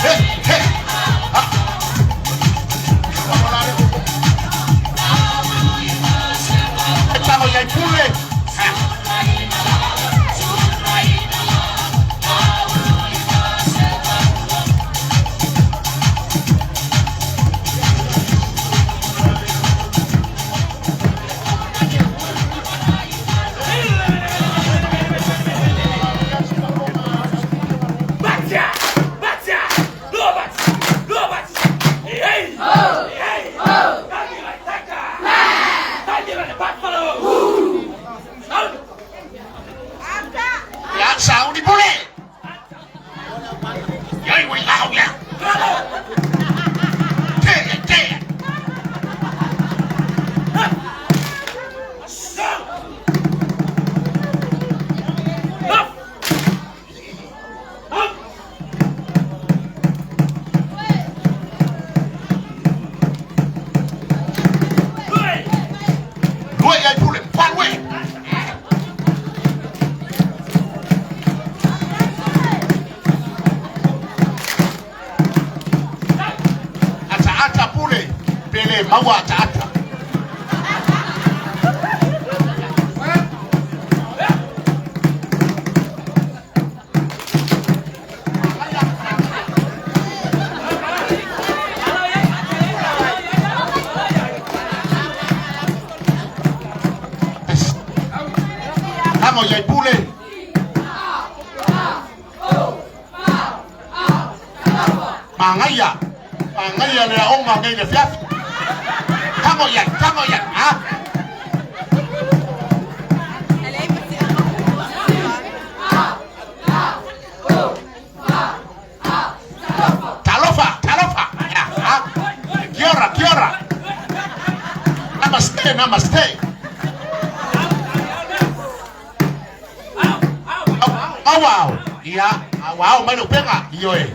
Hey, hey. Ah. Tago iai pule. Ah. Ia, sauni pule. Iai ui lau ia. Tea, tea. Lue iai pule, palue. Ata ata pule, pele maua ata ata. Vamos, iai pule. Mangaia. Mangaia le aoga nei le fiafi. Tago iai, tago iai, ha? Talofa, talofa. Ya, ha? Kia ora, kia ora. Namaste, namaste. Auau. Ia, auau mai le upega. Ioe.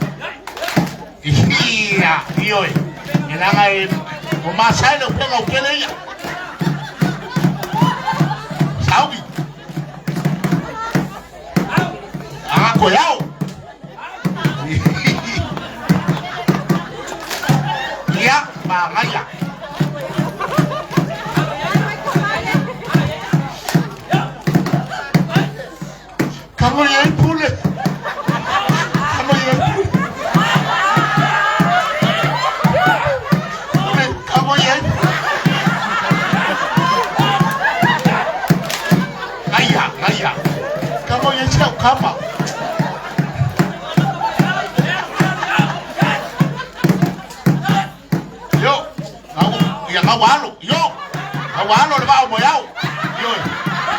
Ia, ioe. E laga e o masae le upega o kele ia. Saumi. Aga koe ao. Ia, magaia. Kamo iai pule. Kamo iai pule. Pule, Ngau alo, io. Ngau alo le vao mo iau. Io.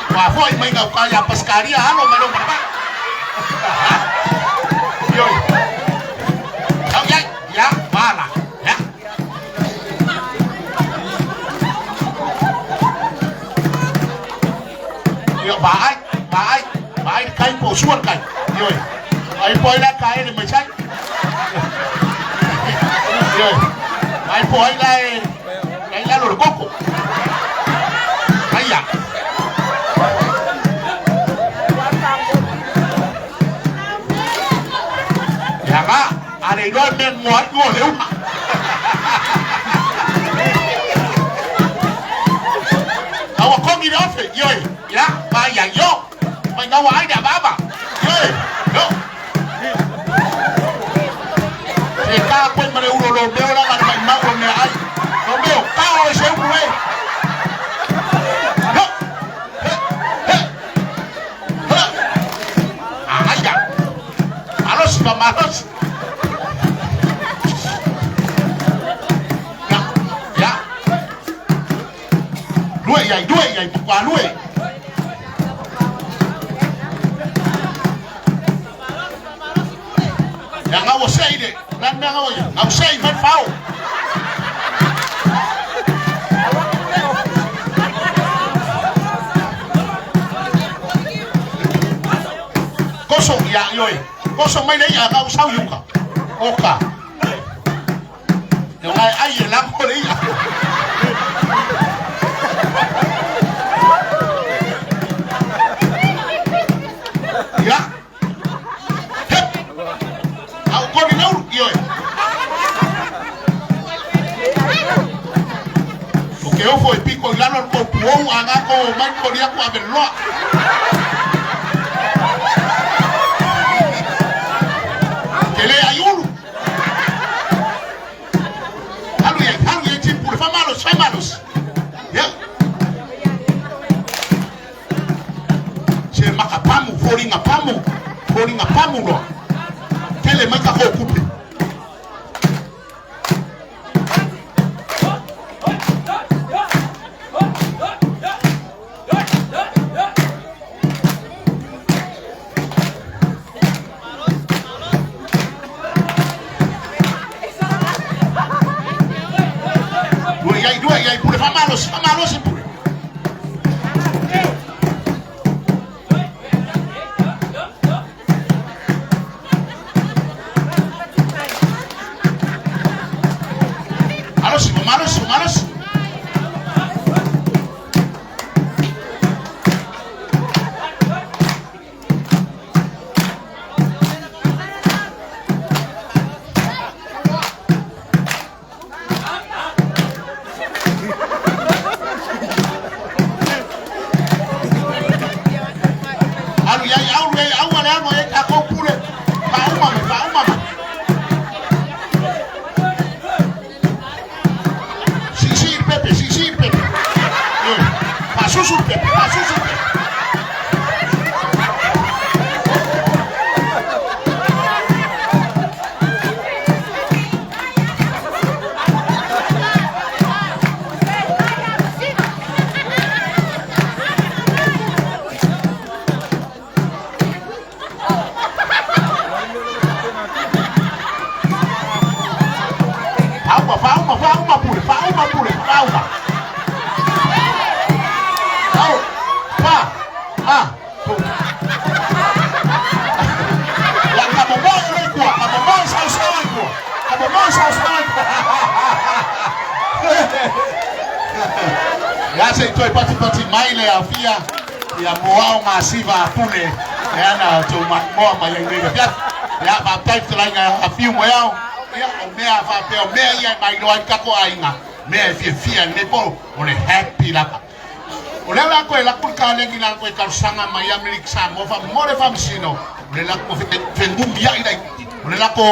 Wa foi mai ngau ka ia Pascalia alo mai lo maraba. Io. Au ya, ya, wala. Ya. Io ba ai, ba ai, ba ai kai po suar kai. Io. Ai po ila kai le mai sai. Io. Ai po ai la e ai la lo koko. Ai ya. Ya ga, ale no me mo ai go le uma. Awa kongi le ofe, io ya, ba ya yo. Mai ngawa ai da baba. Io yo. E ka koe mare uro lo meo la ngana mai mau mea ai. Lo meo, ka o se upu e. Yo. He, he. He. Ai ya. Malosi ba malosi. Ya, ya. Lue iai, lue iai, pukua lue. Ya ngau sei de, lan mea ngau ia. Ngau sei mai fao. Koso ia ioi. Koso mai le ia ngau sau yuka. Oka. Yo ngai ai e lako le ia. Ya. Hep. Au kori nauru ioi. O ke ofo e piko i lalo ko puou a ngā ko mai ko ria ko ave loa. Ke le ai ulu. Alu iai, alu iai timpule, famalos, famalos. Ya. Se makapamu, foringa pamu, foringa pamu loa. Tele mai ka ko kupe. Dua iai, dua iai, pule famalos, famalos e pule. Malosi, malosi, malosi. Alu iai, alu iai, au ale ano e ka kou pule. Fauma me, fauma me. Sisi pepe, sisi pepe. Pasusu pepe, pasusu pepe. Fauma, fauma, fauma pule, fauma pule, fauma. Au, fa, a, tu. La kamomo le kua, kamomo sau sau le kua. Kamomo sau sau le kua. Ya se toi pati pati mai le afia ia moao ngā siva a pule e ana tō moa mai ai nei ya ya ma tai te lainga a fiu mo iau ia o mea whapea o mea ia mai loa i kako ainga mea e fia fia le po o le happy lapa. O lea la koe laku ka lengi la koe kausanga mai Amerika Samoa fa more fa msino o le lako fengumbi ya ila o le lako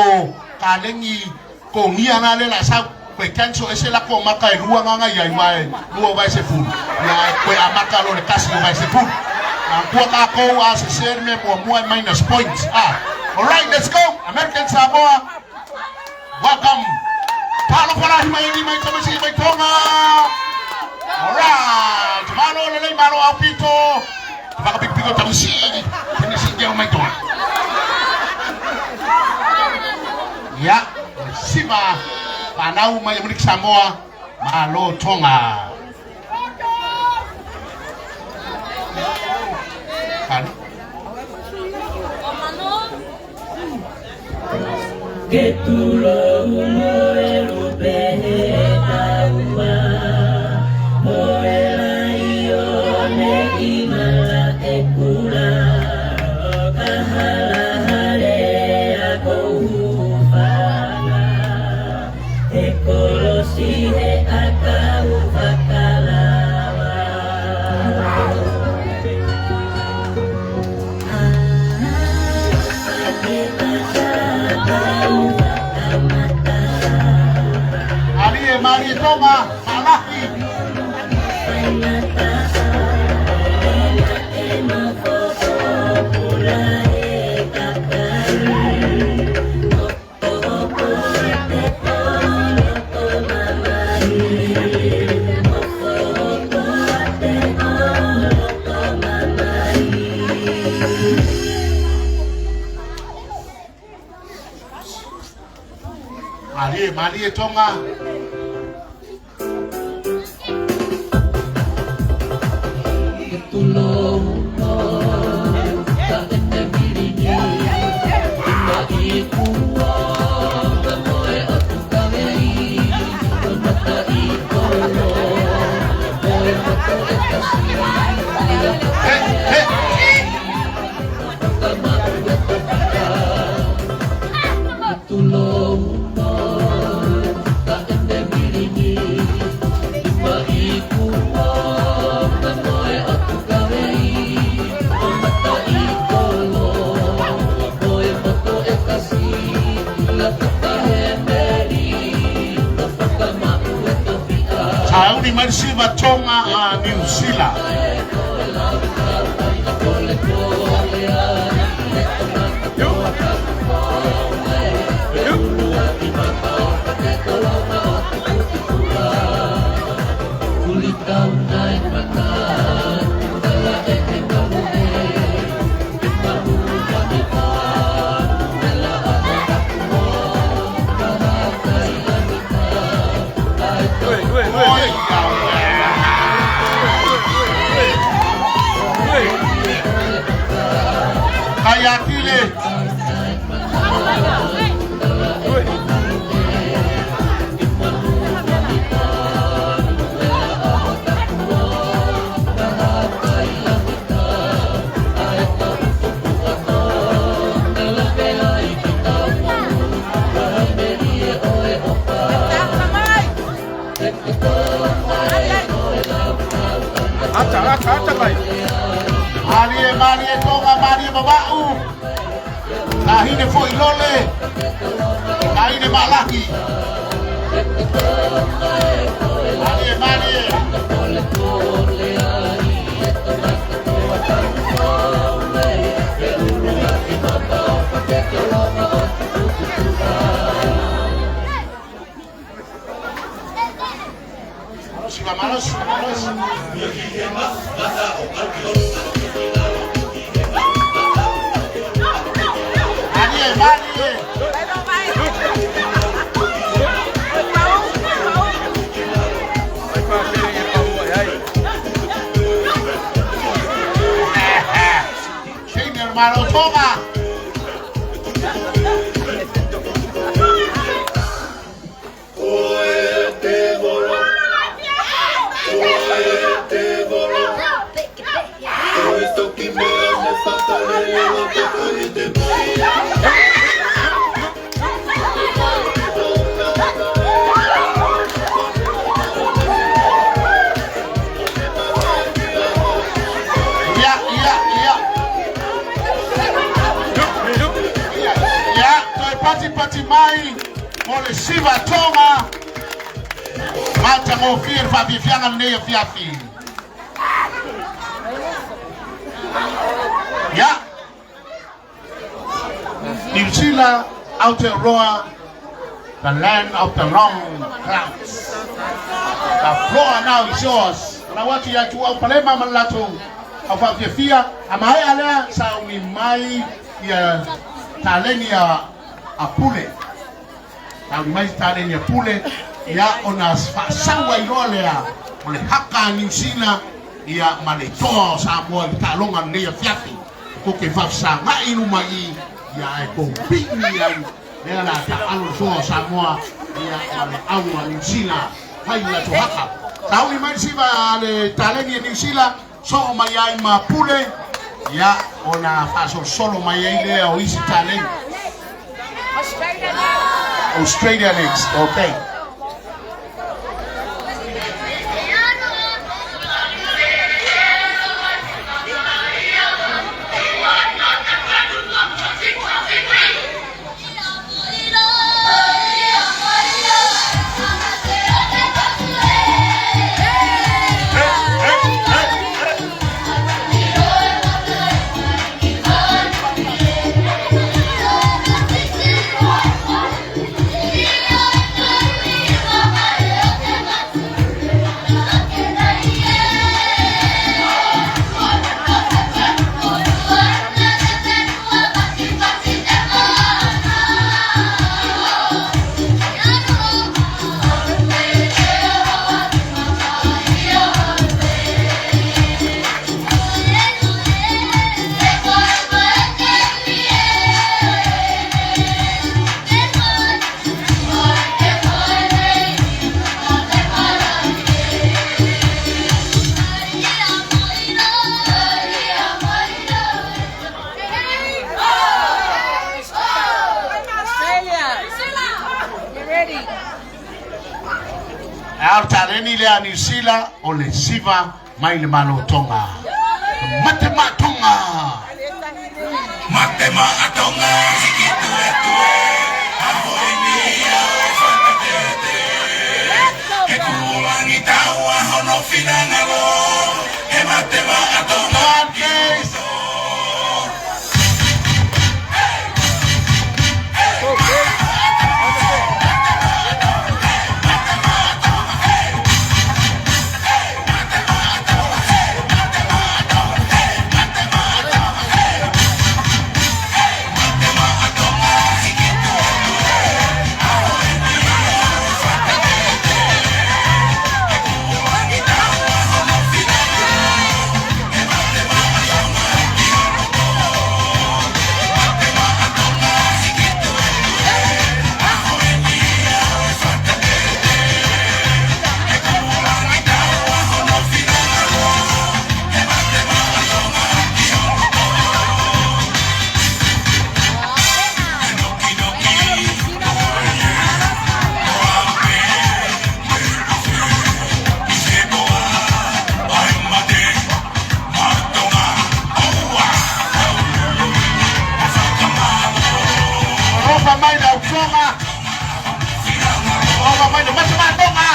ka lengi ko ngia na le la sa koe cancel ese lako maka e rua nganga ia i mai rua vai se fulu ia koe amaka lo le kasi o vai se fulu na kua ka kou a se ser me mua mua minus points. Ah, all right, let's go. American Samoa, welcome. Fa'alofalahi mai alii mai tamasii mai Toga. Alright, malo lelei malo aupito. Whakapikopiko tamasii, tamasii te au mai Tonga. Ia, siva whanau mai Amerika Samoa, malo Tonga. Kare. Alie Marie Tonga, Malahi. Malie, Malie Tonga. Hey, hey. Sauni mai siva Tonga a New Zealand. Oi, Kayatile. Ata, ata, ata mai. Malie, malie Tonga, malie Mawa'u. Kahine foi lole. Kahine Malahi. Malie, malie. Malosi, malosi, malosi. Malie, malie. Vai pa pere e pa ua ai. Sí, mi hermano, toma. Ya, ya, ya. Ya, toe pati pati mai mo le siva Tonga. Matagofie le faafiafiaga lenei afiafi. Ia, Niu Sila, Aotearoa, The land of the long clouds. The floor now is yours. Lau atu ia tu au palema ma le latou au faafiafia a maea lea sauni mai ia taleni a Pule. Sauni mai taleni a Pule ia ona faasau ai loa lea o le haka a Niu Sila ia ma le toa o Samoa i le taaloga lenei afiafi. Ko ke faafesagai luma i ia ae kou pii ai lea la taalo le toa o Samoa ia ma le au a Niu Sila fai le latou haka. Sauni mai le siva a le taleni a Niu Sila soo mai ai ma Pule ia ona faasolosolo mai ai lea o isi taleni. Australia next. Australia next, okay. Australia. Get ready. A o le taleni lea a Niu Sila o le siva mai le Malo Tonga. Mate Tonga. Mate Tonga, siki tue tue, aho ini ia e whakatete. He kulangi taua hono finangalo, he mate Tonga. Come on, guys. Alofa mai le au Tonga. Alofa mai le mate Tonga.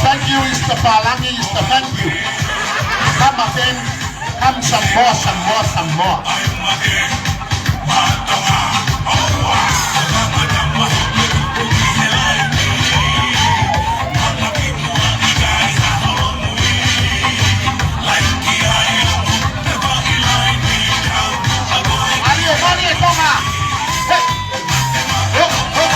Thank you, Mr. Palangi, Mr. Thank you. Come again, come some more, some more, some more. Malie, malie, Tonga. Hey. Oh, oh.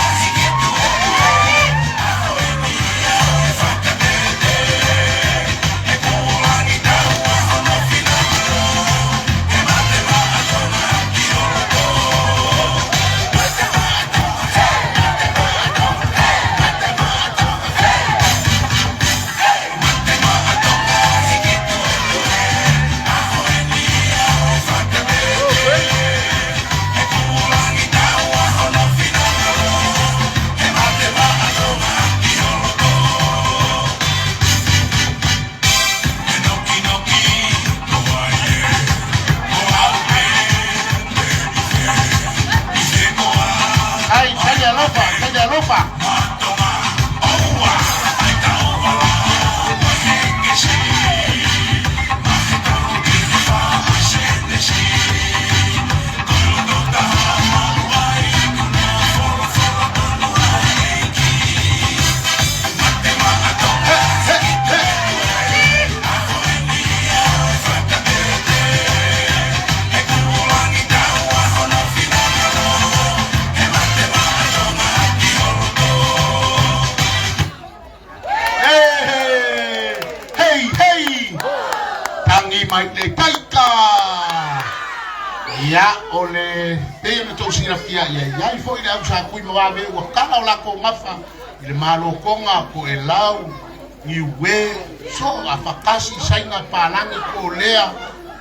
Ia, o le pei ona tou silafia, ia i ai foi le au Sa Kui ma Vave ua kala o lakou gafa i le Malo Toga, Toelau, Niue, so afakasi, Saina, Palagi, Kolea,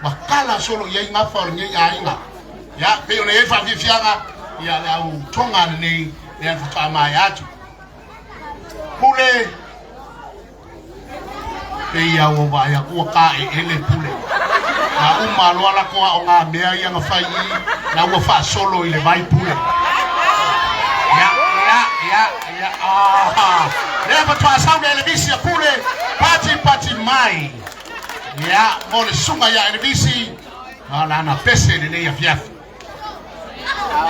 ua kala solo i ai gafa o lenei aiga. Ia, pei ona i ai le faafiafiaga, ia le au Toga lenei lea na faatoa maea atu. Pule, Pei a ua vaai atu ua taeele pule. A uma loa latou aoga mea ia na fai i i, la ua faasolo i le vai pule. Ia, ia, ia, ia, ah, lea faatoa sau le Elevisi a Pule, pati pati mai. Ia, mo le susuga ia Elevisi, ma lana pese i lenei afiafi.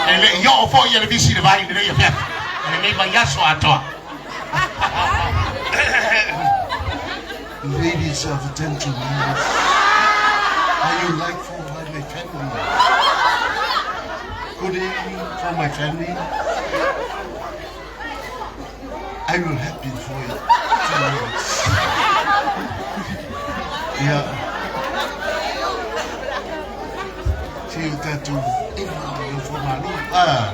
E le i oo foi Elevisi i le vai i lenei afiafi, i lenei vaiaso atoa. Ladies and gentlemen, are you like for my family? Good evening for my family. I will happy for you. 2 minutes. Yeah. See you tattoo. For my Ah.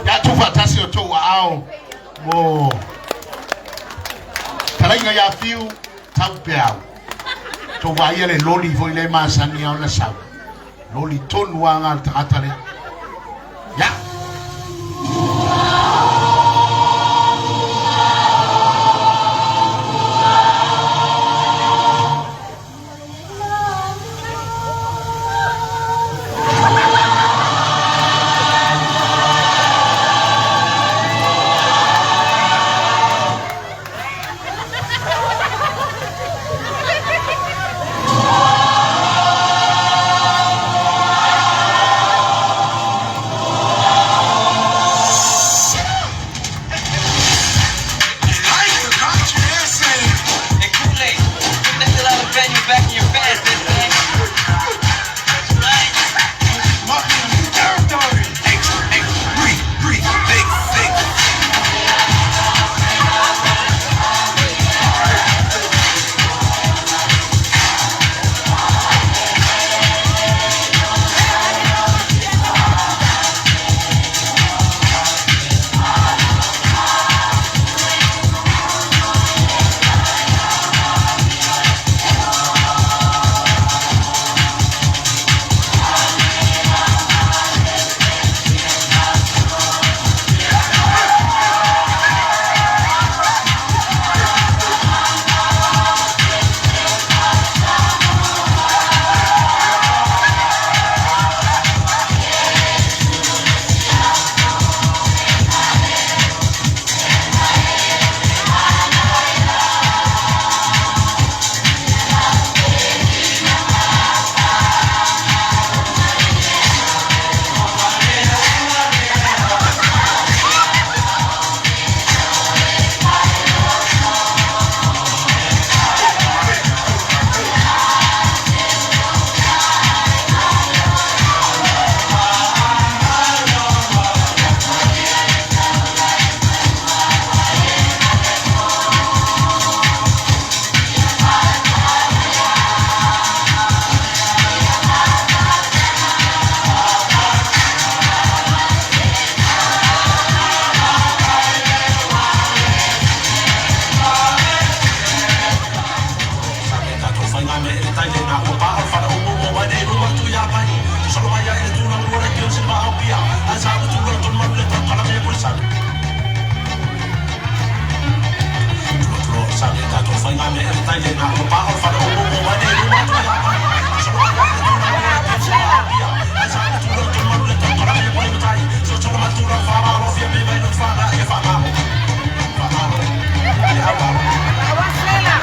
Ia tuufaatasi o tou aao mo talaiga ia Fiu tau peau. Tou vaaia le loli foi lea e masani a ona sau. Loli tonu lava nga le tagata lea. Ia.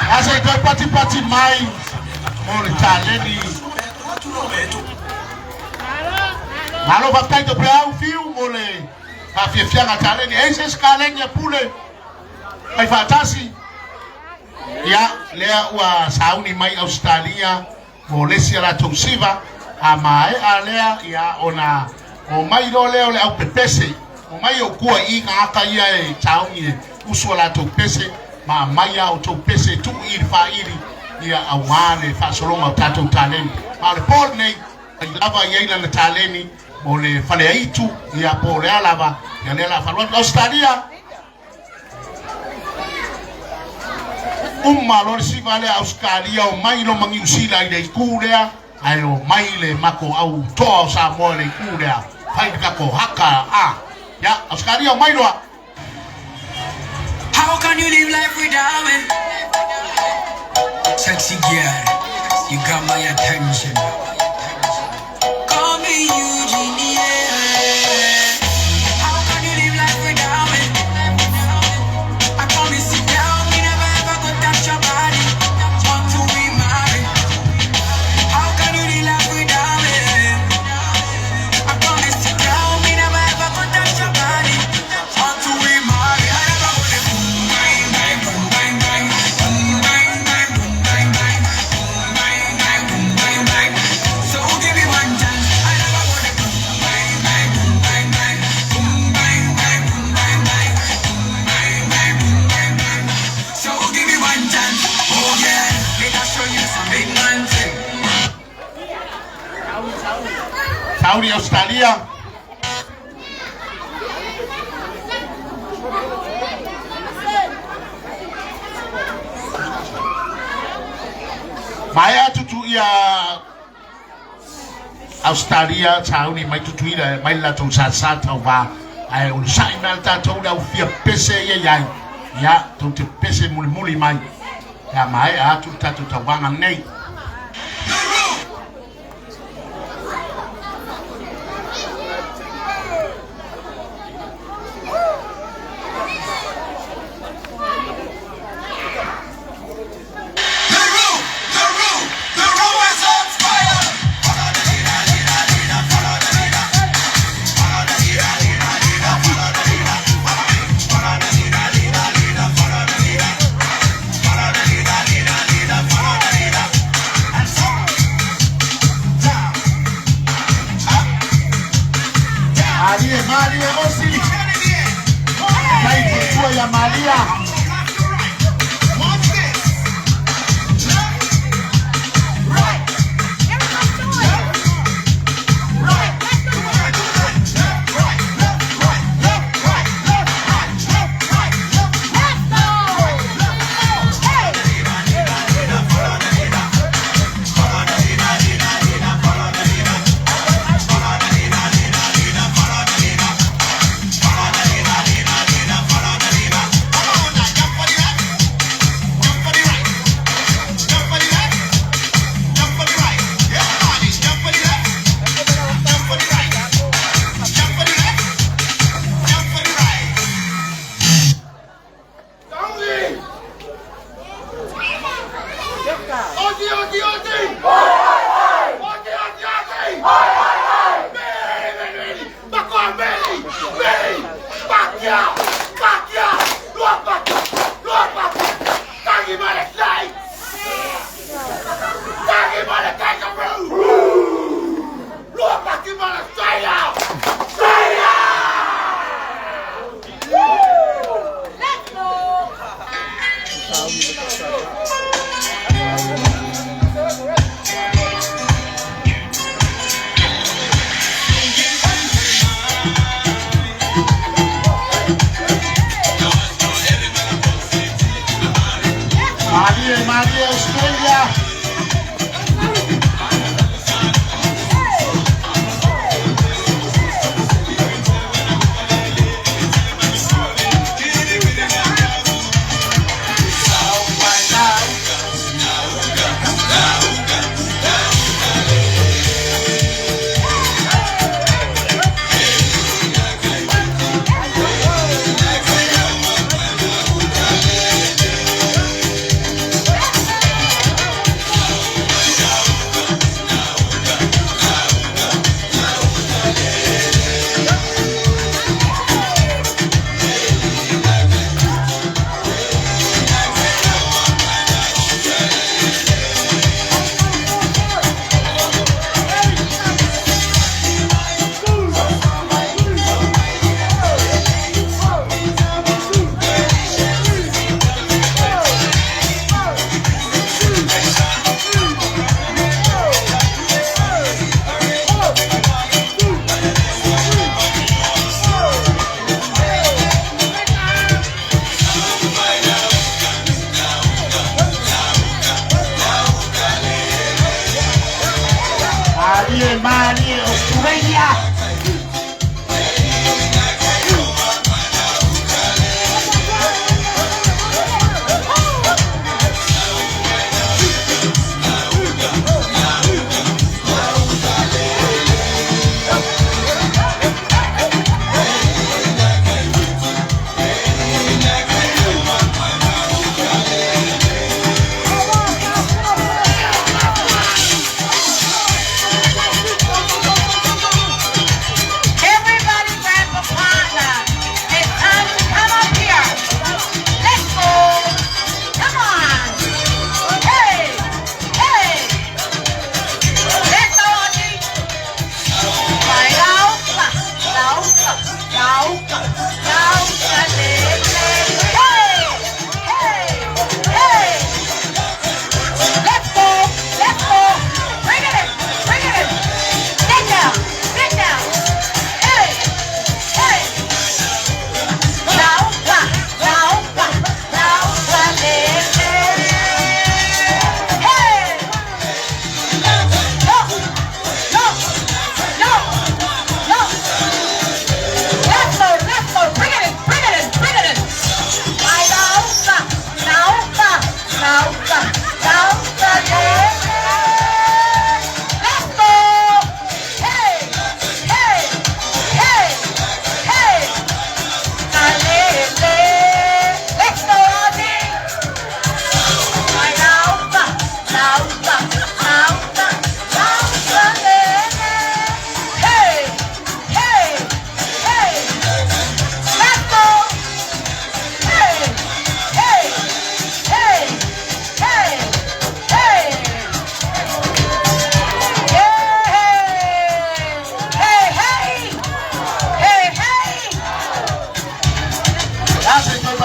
A se i toe patipati mai mo le taleni. Malo faafetai Tapeau Fiu mo le faafiafiaga taleni. E i ai se isi kaleni a Pule fai faatasi? Ia, lea ua sauni mai Ausetalia mo le isi a latou siva, a maea lea, ia, ona omai loa lea o le aupepese. Omai ou tua i i tagata ia e sauni e usu a latou pese, ma aumai a outou pese e tuu i i le faili. Ia auā le faasologa o tatou taleni. Ma o le po lenei, ai lava i ai lana taleni mo le faleaitu, ia po o le a lava, ia lea o le a faalu atu. Ausetalia, uma loa le siva lea Ausetalia, omai loa ma Niu Sila i le itu lea, ae omai le matou au toa o Samoa i le itu lea, fai le tatou haka, a. Ia, Ausetalia, omai loa. How can you live life without me? Sexy girl, you got my attention. Call me Eugenie. Yeah. How can you live life without me? I promise you down, me never ever go touch your body until we marry. How can you live life without me? I promise you down, me never ever go touch your body until we marry. I never gonna boom bang bang boom bang bang boom bang bang boom bang bang boom bang bang boom bang bang. So give me one chance. I never gonna boom bang bang boom bang bang boom bang bang boom bang bang boom bang bang boom bang bang. So give me one chance. Oh yeah, let us show you some big man thing. Sauni Ausetalia. Maea tutu ia Ausetalia sauni mai Tutuila mai le latou sasa tauvā, ae onosa'i mai le tatou le aufia pese ia iai, ia tou te pese mulimuli mai pe a maea atu le tatou tauvaga lenei. The room, the room, the room is on fire. Follow the leader, leader, leader, follow the leader. Follow the leader, leader, leader, follow the leader. Follow the leader, leader, leader, follow the leader. Follow the leader, leader, leader, follow the leader. And so, down, up, down. Malie malie osi tai fotua ia Malia. Left to right. Watch this. Left, right, left, right. Do it right, do it right. Left, right, left, right, left, right, left, right, left, right, left, right, right, left. Leader, leader, leader, follow the leader. Follow the leader, leader, leader, follow the leader. Follow the leader, leader, leader, follow the leader. Follow the leader, leader, leader, follow the leader. Come on now, jump for the left, jump for the right, jump for the left, jump for the right. Everybody, jump for the left, jump for the right, jump for the left, jump for the right. Sauni! Oti, oti, oti! Oti, oti, oti! Meli, meli, meli! Makoa, meli! Meli! Pakia! Pakia! Lua pakia! Lua pakia! Tangi ma le slide! Tangi ma le kangaroo! Lua paki ma le Australia! Australia! Let's go! Malie malie Australia.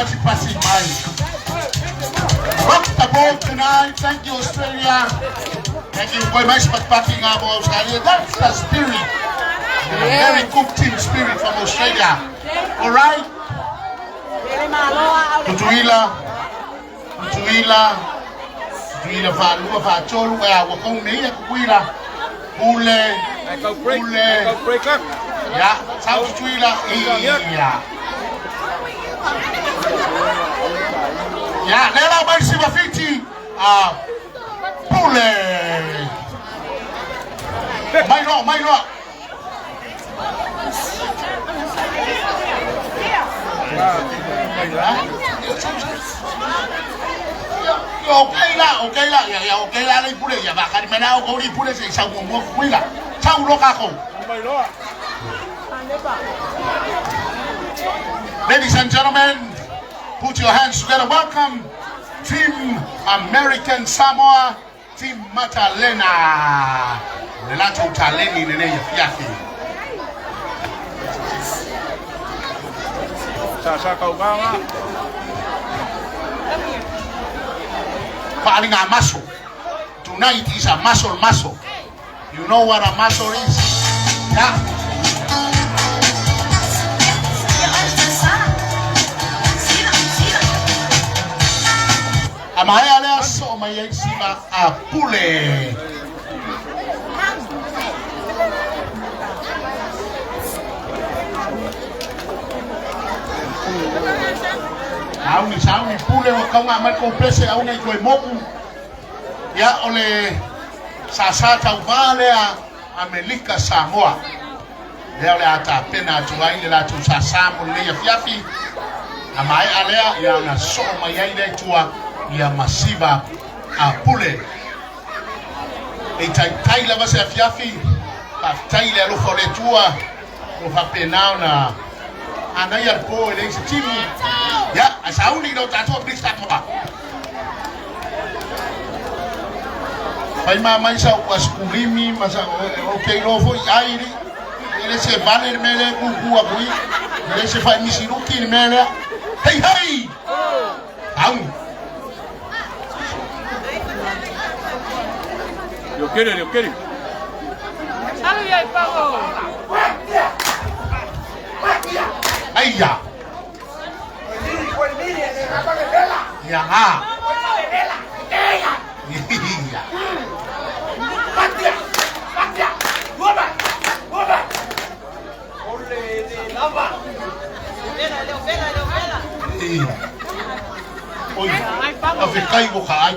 pasipasi mai. Rock the boat tonight. Thank you, Australia. Thank you very much for backing up Australia. That's the spirit. Yeah. Very good team spirit from Australia. All right? Tutuila, Tutuila, Tutuila whaalua whaatolu, ea wakau nei a kukuila. Pule, Pule. Ya, sau Tutuila, ia. Ya, lela mai siwa fiti, Pule. Mai loa, mai loa. Okay la, okay la, ya ya okay la le pule ya ba ka mena o ko li pule se sa mo kuila. Sa u lo ka ko. Ladies and gentlemen, put your hands together. Welcome Team American Samoa, Team Matalena. Le lato taleni nene ya fiafi. Sa sa kauganga. Faalinga maso. Tonight is a muscle muscle. You know what a muscle is? Yeah. A maea lea so mai ai siva a Pule. Sauni, sauni, Pule wa kaunga mai ko plese au nei koe moku. Ia o le sa sa tauva lea Amelika Samoa. Lea o le ata pena atu ai le latu sa sa mo le afiafi. A mai a lea ia na so mai ai le tua ia masiva a Pule. E tai tai lava se afiafi. Pa tai le alofa o le tua. O faapena ona anai a le po e leai se timu. Ia, ae sauni lau tatou Amerika Samoa. Fai mamai sa ua sikulimi ma sa o ke iloa foi ai li. E le se vale le mea lea e kukū aku i. E le se faimisiluki le mea lea. Hei hei! Sauni. Leo kere, leo kere. Alu iai pago. Aia. Ia ga. Ia. Ia. Oi, a fe kai o ka ai.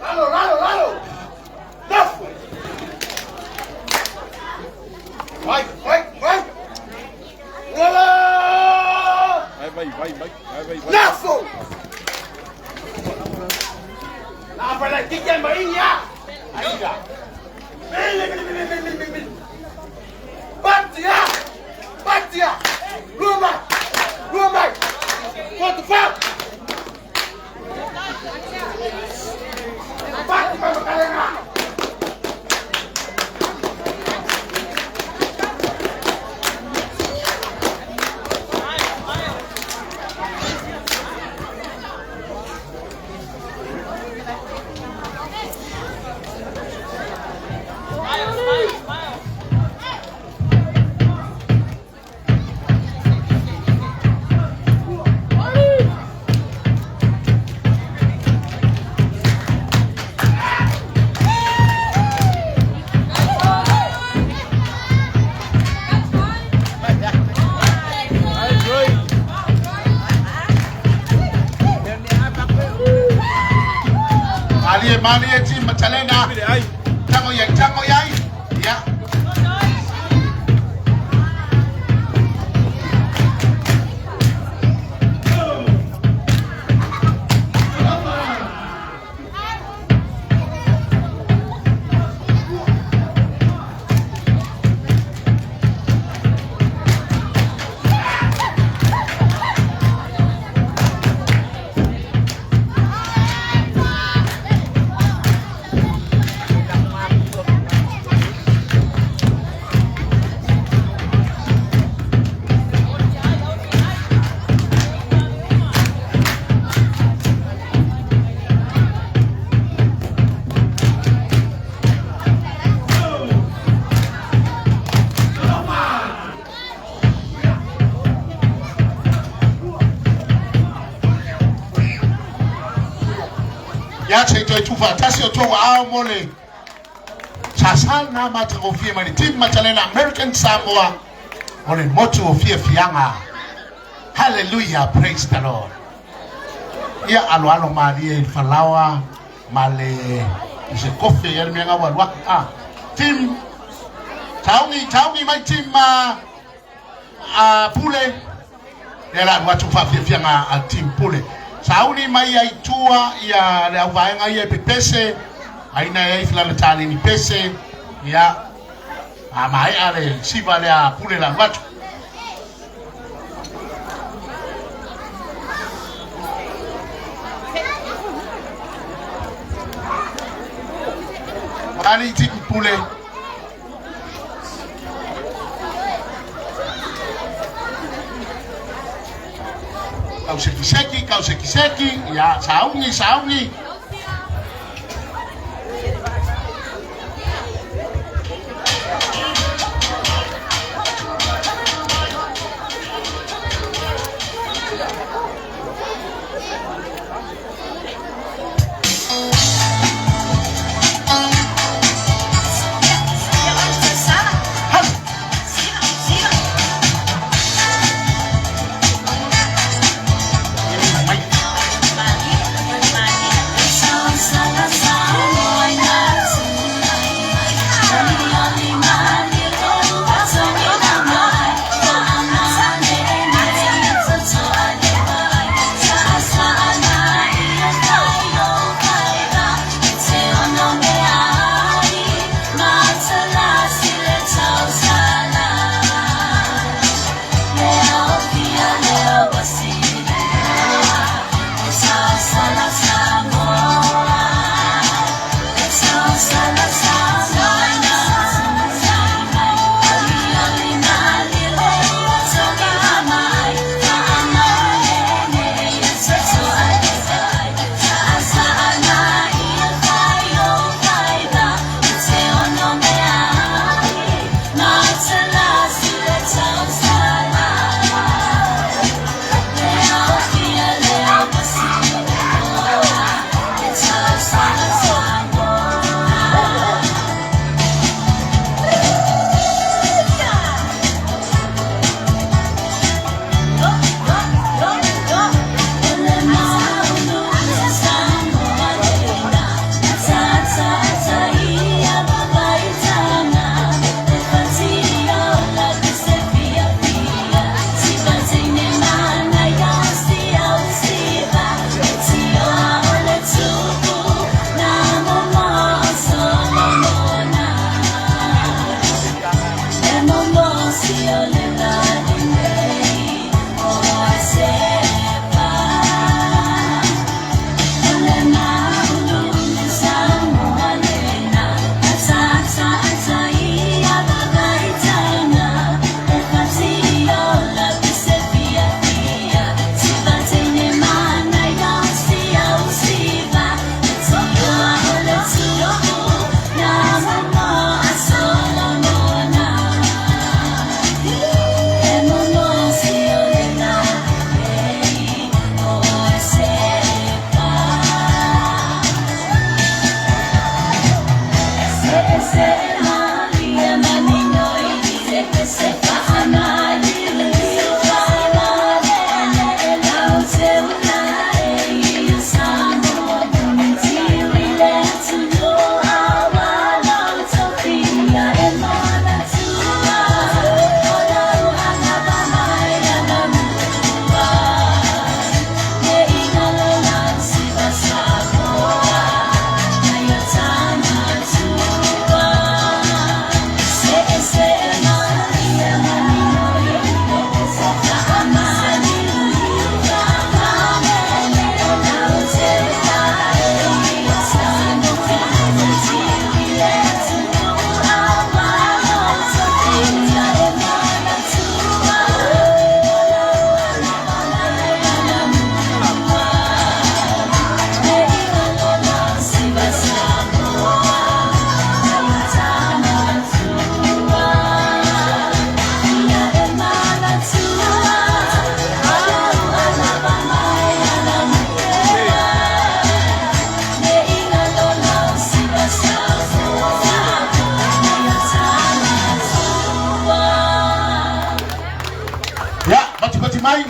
Lalo, lalo, lalo. Nafo. Vai, vai, vai. Lalo. Vai, vai, vai, vai, vai, vai, vai. Nafo. La fa la kike ma inya. Aia. Bili, bili, bili, bili, bili, bili. Batia. Batia. Luma. Luma. What the fuck? Bati pa makalenga. Malie, malie, Team Matalena. Ai. Tango yai, tango yai. Ia. Ia se i toe tuufaatasi outou aao mo le sasa lena matagofie mai le Team Matalena American Samoa o le motu o fiafiaga. Hallelujah, praise the Lord. Ia aloalo malie i le falaoa ma le se kofe ia le mea nga ua alu atu. Ah, team Taungi, taungi mai team Pule. Lea la alu atu faafiafiaga a team Pule. Sauni mai ai tua ia le auvaega ia e pepese, aina e ai filana taleni pese, ia a maea le siva lea a Pule la alu atu. Ali team Pule. Kau sekiseki, kau sekiseki, ia sauni, sauni.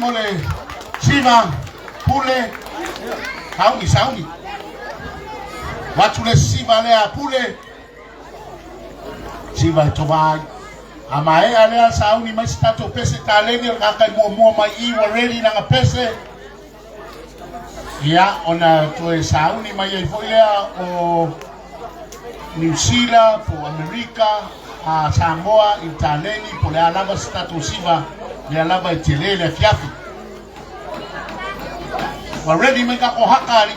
mo le siva pule sauni sauni. Watu le siva lea pule. Siva e tovai. A maea lea sauni mai se tatou pese taleni o le kakai muamua mai i ua ready lana pese. Ia, ona toe sauni mai ai foi lea o Niu Sila po o Amerika a Samoa i taleni po o le a lava se tatou siva lea lava e tele le afiafi. Ua ready mai kako haka ali.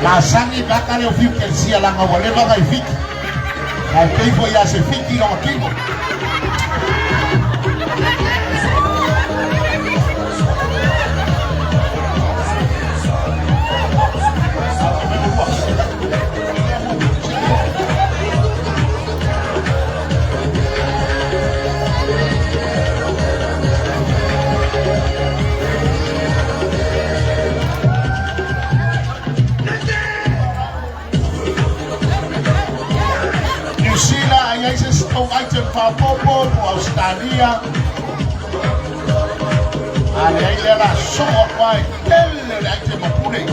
Lasani baka le fiu kelsia langa ua leva ngai fiki. Ae pei foi ia se fiki lona tino. Niu Sila a i ai se isi tou item faaopoopo po o Ausetalia. A leai lea la soo atu lava e tele le item a Pule.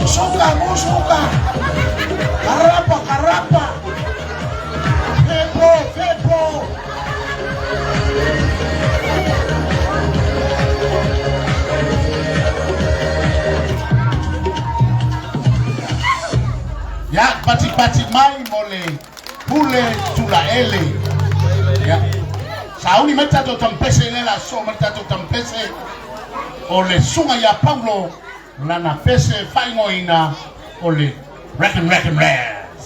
Musuka, musuka. Karapa, karapa. Fepo, fepo. Ia, patipati mai mo le pule tulaele. Ia. Sauni mai tatou tampese i lea aso mai tatou tampese o le susuga ia Paulo lana pese faaigoaina o le Reckon Reckon Raz.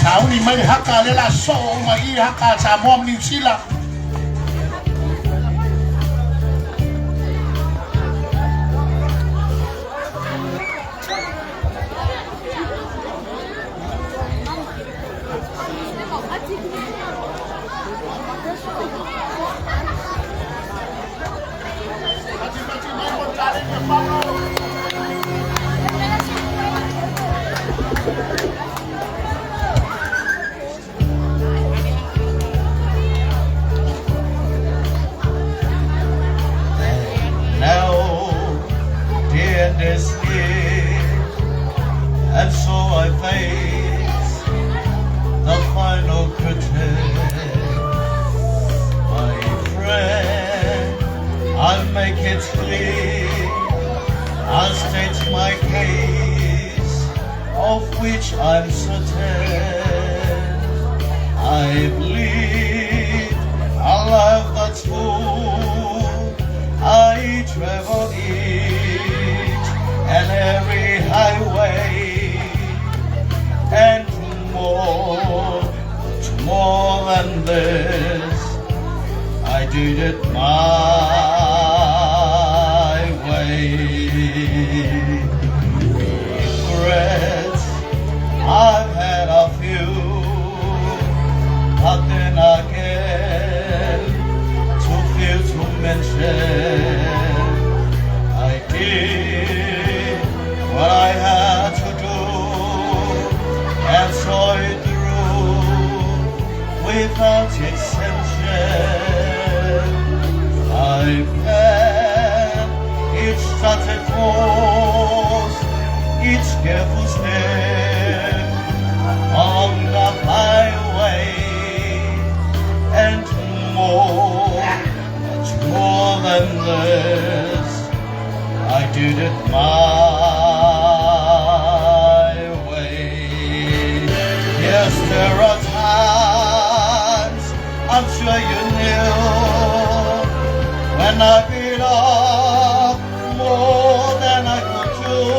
Sauni mai le haka lea la soo uma i haka a Samoa ma Niu Sila. Now the end is near, and so I face the final curtain. My friend, I'll make it clear. I'll state my case, of which I'm certain. I believe a life that's full. I travel each and every highway and than this, I did it my way. Regrets, I've had a few, but then again, too few to mention. I did what I had to do and saw it through without exemption. I planned each charted course, each careful step on the highway, and more, much more than this. I did it my way. Yes, there are times I'm sure you knew when I bit off more than I could chew.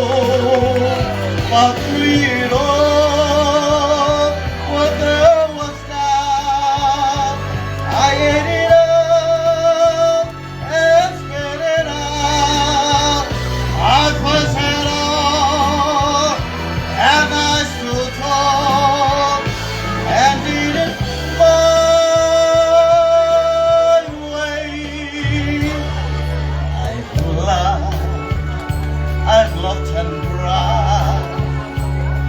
But through it all, what there was left, I ate it up and spit it out. I was head on, and I stood tall and did it my way. I've laughed, I've loved and cried.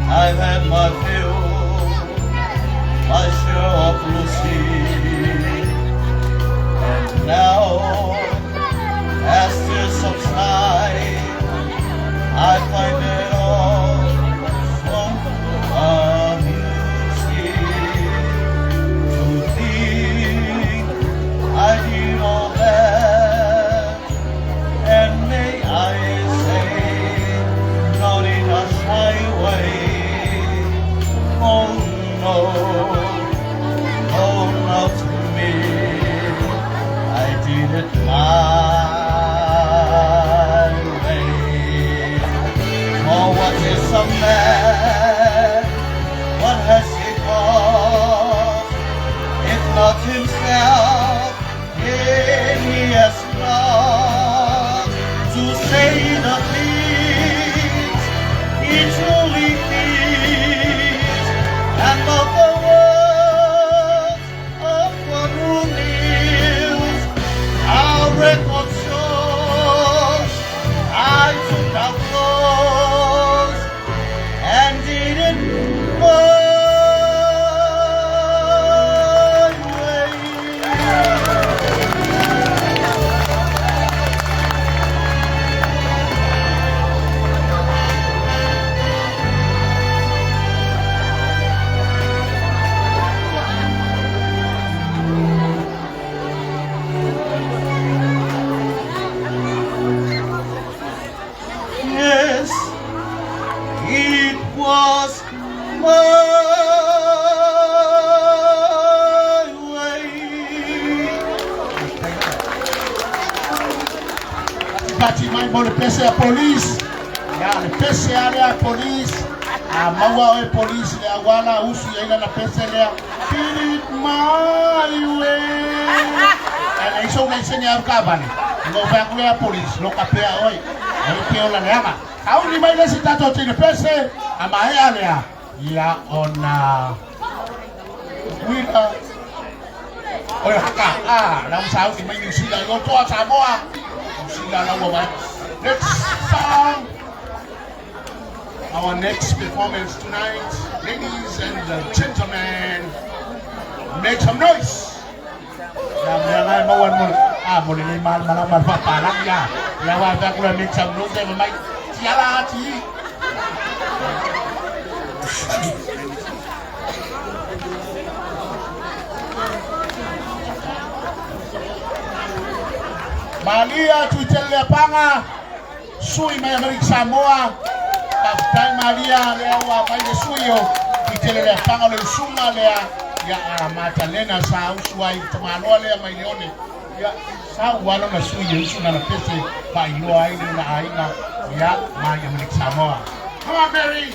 I've had my fill, my share of Lucy. And now, as tears subside, I find it all so amusing to think I did all that. And may I say, not in a shy way. Oh no, oh not me. I did it my way. For what is a man? What has he got? If not himself, then he has not to say the things he truly feels, and not the words of one who kneels. Our record shows I took the blows and did it my way. Yes, it was my way. Pati mai mo le pese a police. Ia, le pese ale a police. A maua o e police le auala usu i aina na pese lea. Did it my way. E leiso una isene aru kavale. Ngo whea kule a police, lo kapea oi. O le te ola leaga. Auni mai le si tatou tine pese, a maea lea. Ia ona Wila. O le haka. Ah, lau sau ni mai New Zealand. O toa Samoa. New Zealand lau mai. Next song. Our next performance tonight, ladies and gentlemen, make some noise. Ya, mea ngai maua mo ah mo le mal mal mal fa palang ya. Ya wa fa kula make some noise e mai. Tiala ti. Malia tuitele panga sui mai Amerika Samoa. Faafetai Malia lea ua mai le sui o tuitele panga le usuga lea ia a Matalena sa usu ai tamaloa lea mai Leone. Ia sa ua lona sui e usu na na pese faailoa ai le ona aiga ia mai Amerika Samoa. Come on, Mary.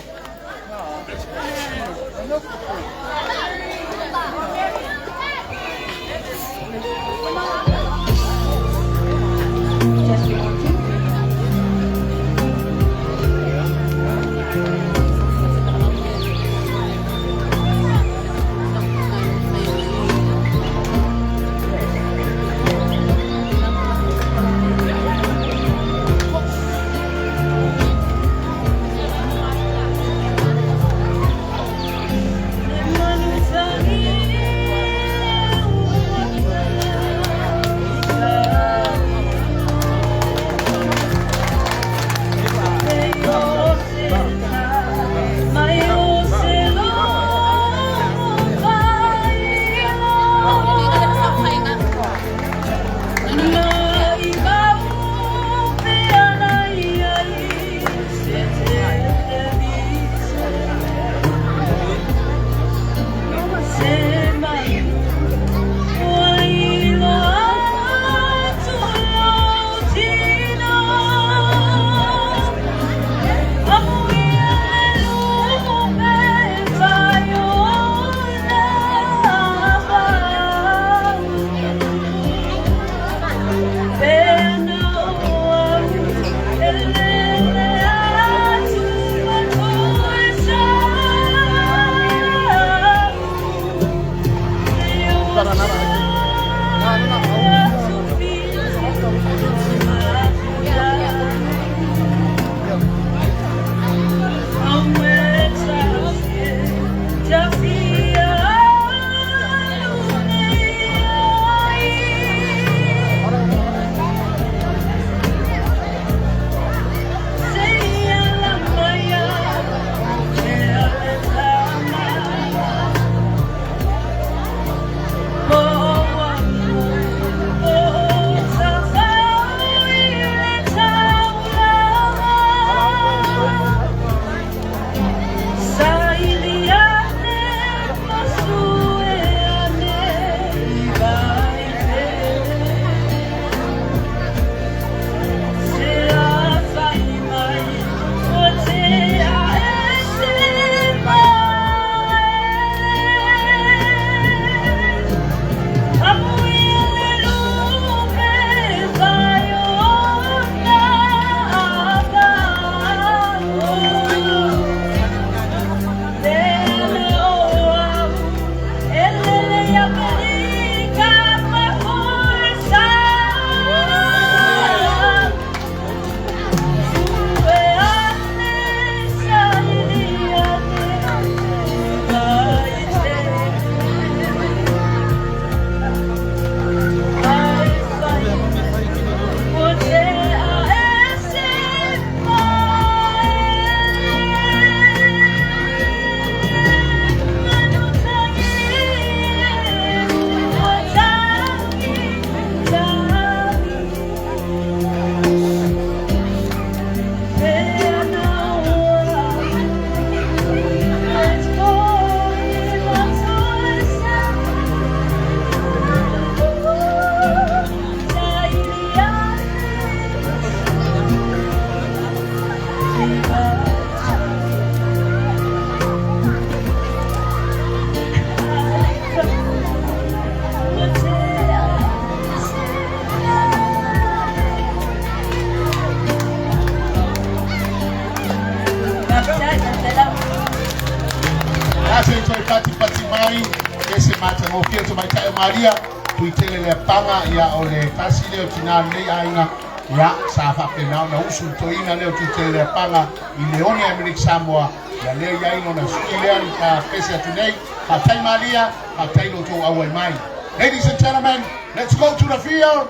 matagofie o Tamaitai o Maria, Tuitele Leapaga, ia o le tasi lea o tinā lenei aiga, ia sa faapena ona usu le toeaina lea o Tuitele Leapaga i Leone Amerika Samoa, ia lea i ai lona sui lea i ka pese atu nei. Faafetai Maria, faafetai lo outou auai mai. Ladies and gentlemen, let's go to the field.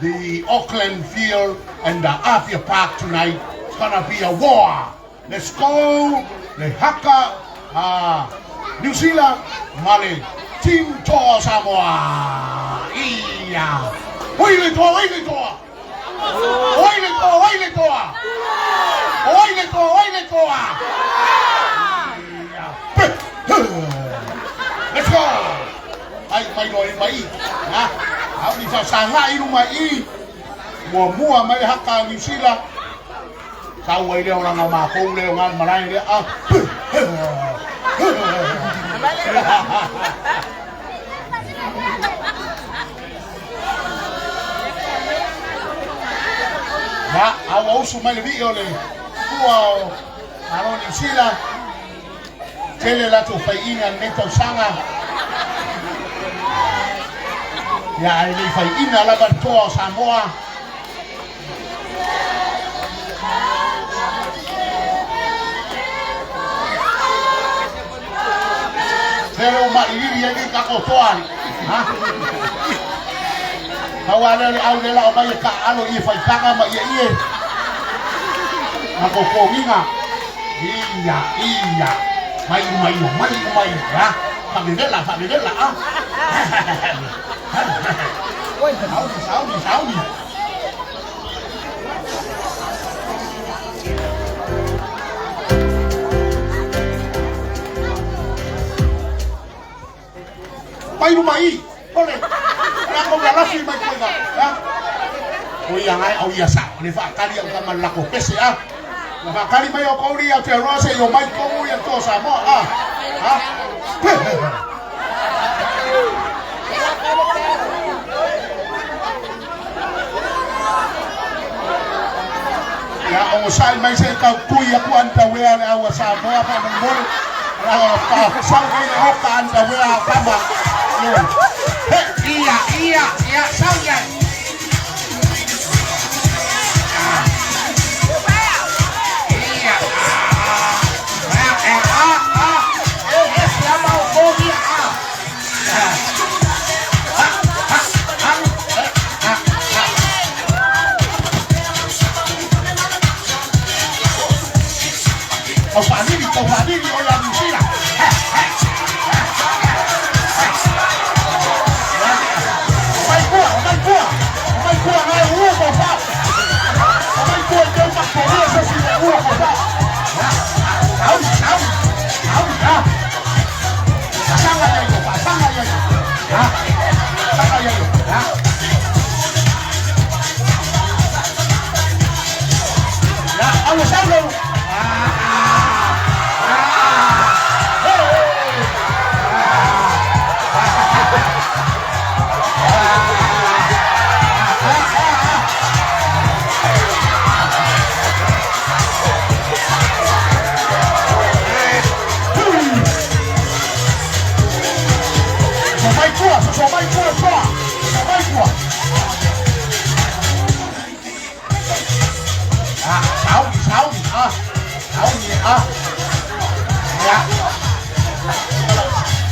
The Auckland field and the Afia Park tonight. It's gonna be a war. Let's go. Le haka New Zealand ma le Team Toa Samoa. Ia. Oi le toa, oi le toa. Oi le toa, oi le toa. Oi le toa, oi le toa. Ia. Let's go. Ai mai loa mai. Ha. Au ni whasanga i luma i. Mua mua mai haka New Zealand. Sau ai lea o langa mākou lea o ngā marae lea. Ah. Ya, au usu mai le vii o le pua o Malo New Zealand. Tele latou faiina lenei tausaga. Ia ae le i faiina lava le toa o Samoa. Tele o mailili ai nei tatou toa ali. Ha? Pau lava lea o le au lea la o mai e taaalo i e faitaga ma ie ie. Matou fogiga. Ia, ia. Mai mai mai mai. Ha? Faavevela, faavevela a. Sauni, sauni, sauni. Mai luma i. Ole. La ko la lafi mai ko ga. Ha? O ia ngai au ia sa. Le whaakali au kama lako pese a. La whaakali mai o kauri au te roa se i o mai kongu ia to Samoa a. Ha? Ia ogosai mai se i tau tui aku andawea le au a Samoa faamolemole. La sau nei le oka andawea a tama. He, ia, ia, ia, sau ia. Ia, ah, ah, ah, ah, eh, eh, siama o kogia, ah. Tau faalili, tau faalili o ia Niu Sila. Omai kua, omai kua, omai kua ngai ua ko fa. Omai kua i teu makoria se si ua ko fa. Au, au, au, ah. Sanga ia io, sanga ia io. Ah. Sanga ia io. Ah. Ya, au sau leu. Mai kua, so mai kua toa. So mai kua. Ah, sauni, sauni, ah. Sauni, ah. Ya.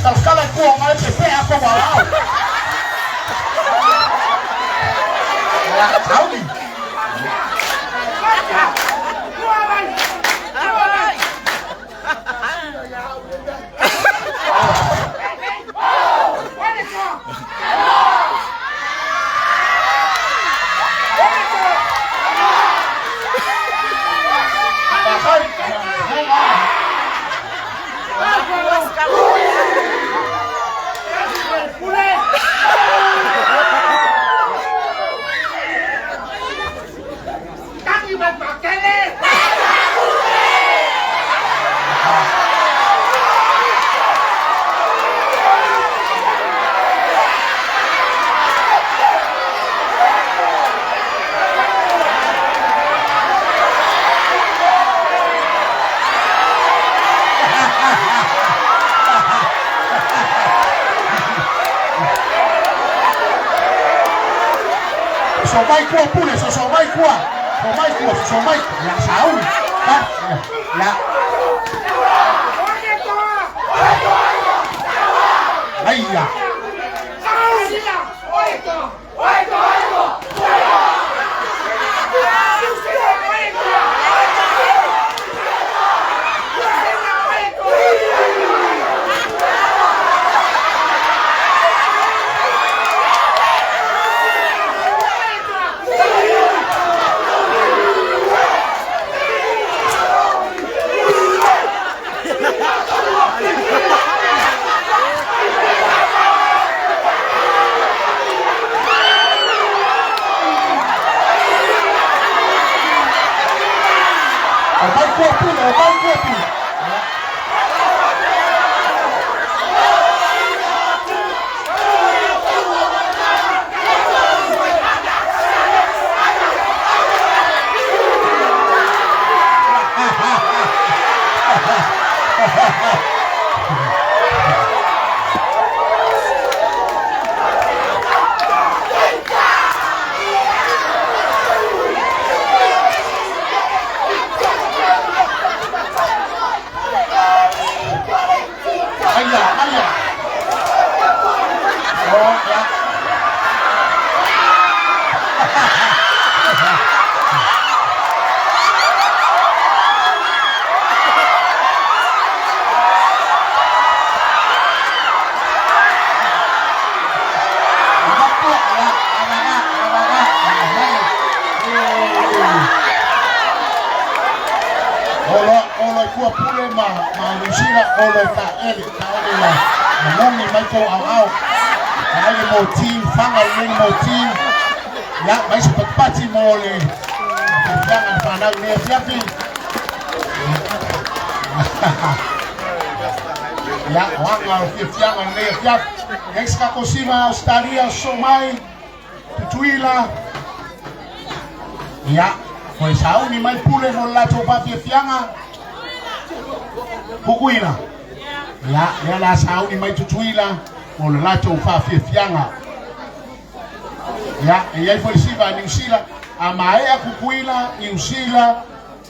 Kalakala kua ngai pe pe ako wa au. Ya, sauni. Soso mai tua pule, soso mai tua. So mai tua, soso mai. Ya sauni. Ha? Ya. Aia. O mai tua pule, o mai tua pule. Aia, aia. Oh, ya. Ya, Olo, olo i kua pule ma, ma Lusila, olo i ka ele, ka ele la, ma nongi mai kou au au. Ka ele mo team, whanga i leni mo team. Ya, mai se patipati mo le, fianga na whanau nei fiafi. Ya, wanga o fiafianga nei fiafi. Ex ka kosiva Australia, so mai, Tutuila. Ya, ko sauni mai pule mo la to pa fiafianga. Kukuila. Ya, lea la sauni mai Tutuila mo le latou faafiafiaga. Ya, e iai foi le siva a Niusila, a maea Kukuila, Niusila,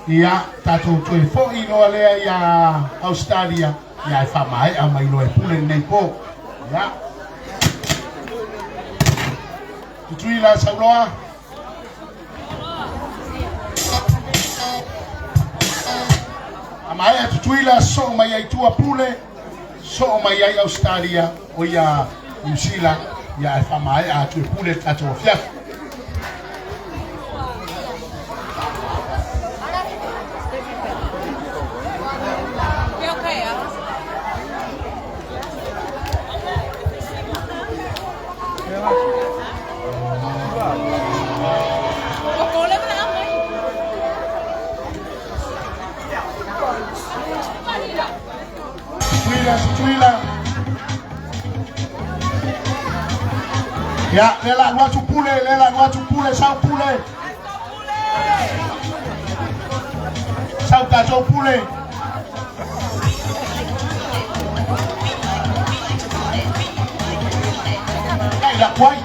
ia, tatou toe foʻi loa lea ia Australia, ia e faamaea mai loa e pule lenei po. Ya. Tutuila sauloa. A maea Tutuila soo mai ai tua pule, soo mai ai Australia, o ia New Zealand, ia e faamaea atu e pule le tatou afiafi. Tutuila, Tutuila. Ya, lela lua tu pule, lela lua tu pule, sau pule. Sau tatou pule. Ai la kuai.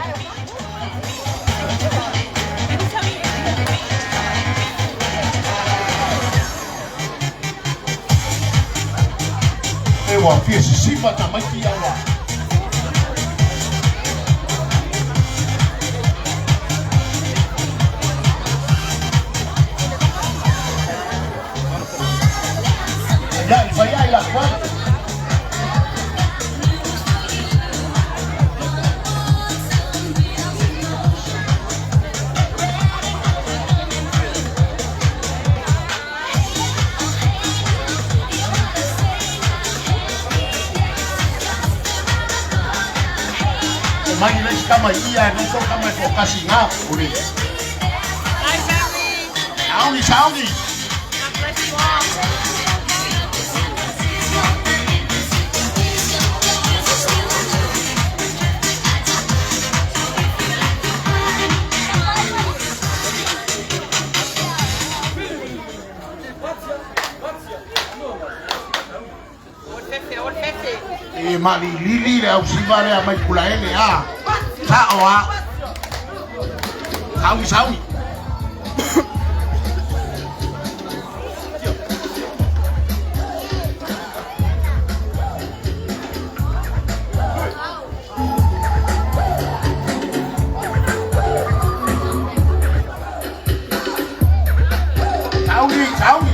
E ua fia sisifa tamaiti aua. Ya, i fai ai la kuai. O mai le kama ia no so kama ko kasi ngā uri. Hi, family. Sauni, sauni. God bless you all. E mali lili le au siva le mai pula ele a. Sa o a. Sauni, sauni. Sauni, sauni.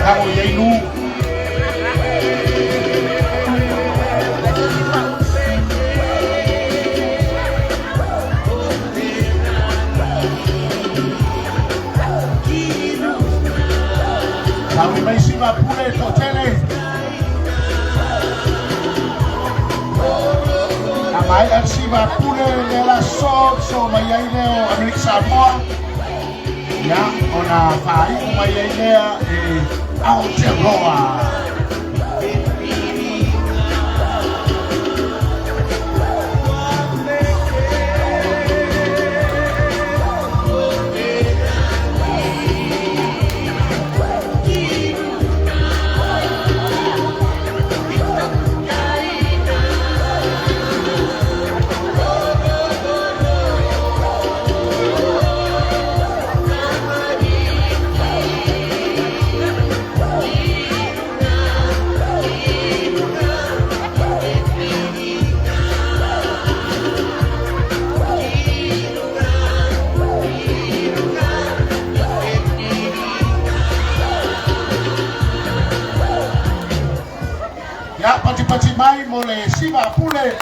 Tago iai lu. Sauni mai siva pule totele. A mai al siva pule le la so so mai ai leo Amerika Samoa. Ia, ona whaiu mai ai lea e Aotearoa. Ia, pati pati mai mo le siva pule.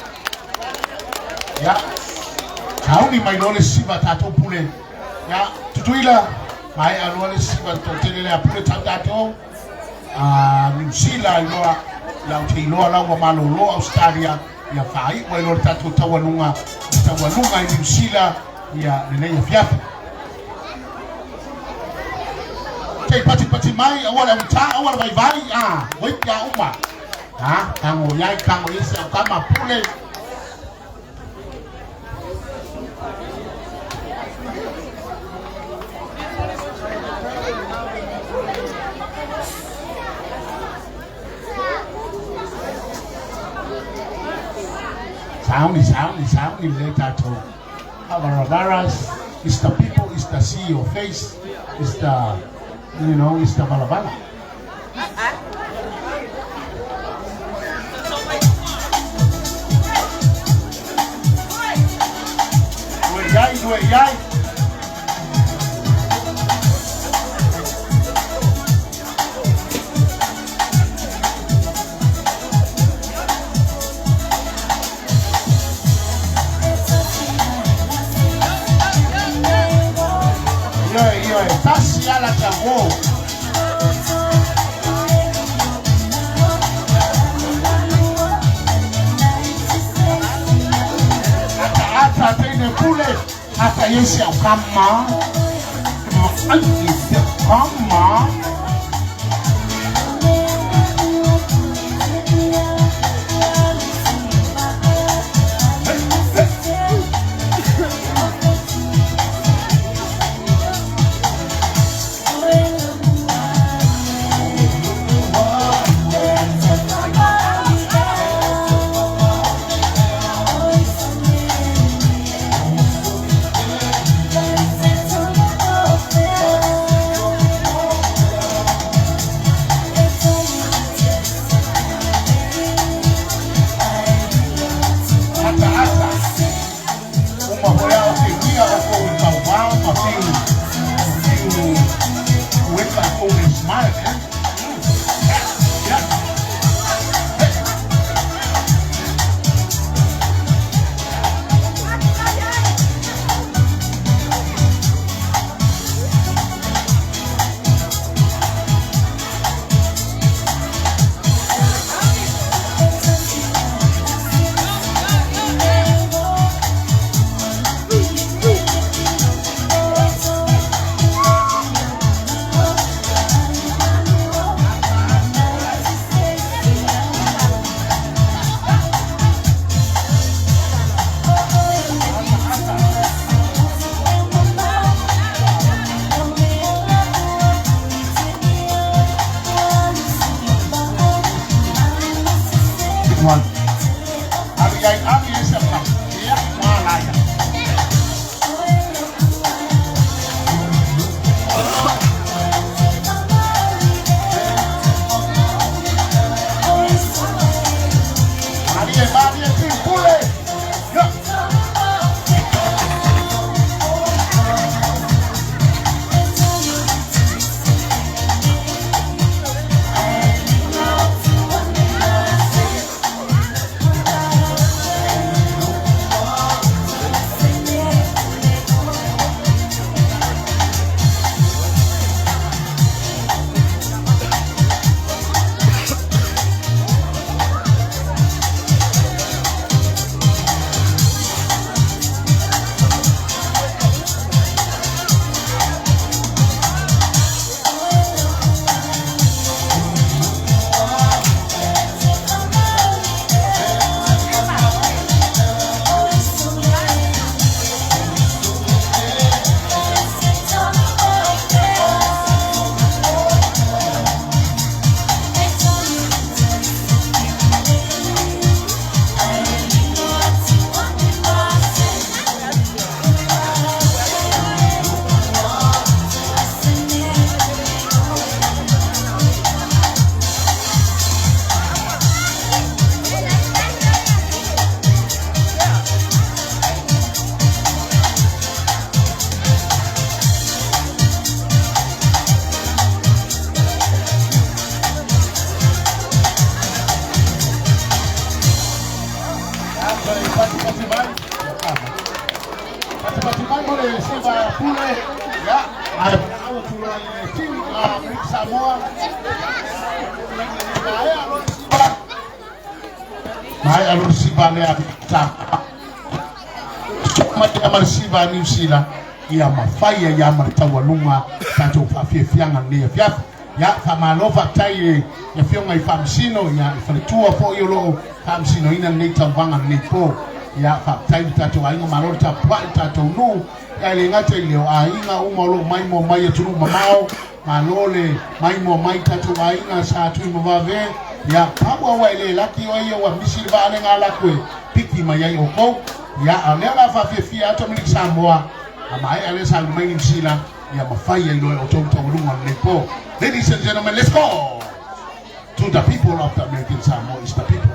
Ia, sauni mai loa le siva tātou pule. Ia, tutuila, mai aloa le siva tō tele lea pule tau tātou. New Zealand iloa, lau te iloa lau wa malolo Australia, ia whai wa iloa le tātou taualuga, taualuga i New Zealand, ia lenei afiafi. Te pati pati mai, aua le auta, aua le vai vai, wai pia uma. Kango yai, kango isi, au kama pule. Sauni, sauni, sauni le tātou. Avaravaras, it's the people, it's the see your face, it's the, you know, it's the balabala. Due yai, due yai. ai se au kama. Ai se kama. Ata ata. Uma hoya o te wia o ko i tau wā ma whiu. Whiu weka o le smile, eh? Yeah. Good one. Abi ai abi ai se pa. Ya, wala ya. Maria, Maria, team pule. Ya. Pati pati mai. Pati pati mai mo le seva pule. Ya. Ai au tula i team Amerika Samoa. Mai alo siva. Mai alo siva le ta. Ma te amar siva New Zealand. Ia mawhai ia mar taualunga tātou whawhiawhianga nei fiafi. Ia, whamalo whaktai e ia whionga i whamsino, ia i whaletua fo i o loo whamsino ina nei tauwanga nei pō. Ia, whaktai i tātou ainga malo tā pua i tātou nū. Ia le ngata i leo ainga uma o loo mai mo mai atunu mamao. Malo le mai mo mai tātou ainga sa atu i mawave. Ia, paua wa ele laki o ia wa misi le vaale ngā lakue. Piki mai ai o kou. Ia, a lea la whawhiawhia atu Amerika Samoa. A mai ale sa mai New Zealand. Ia mawhai ai loe o tō taualunga nei pō. Ladies and gentlemen, let's go! To the people of the American Samoa is the people.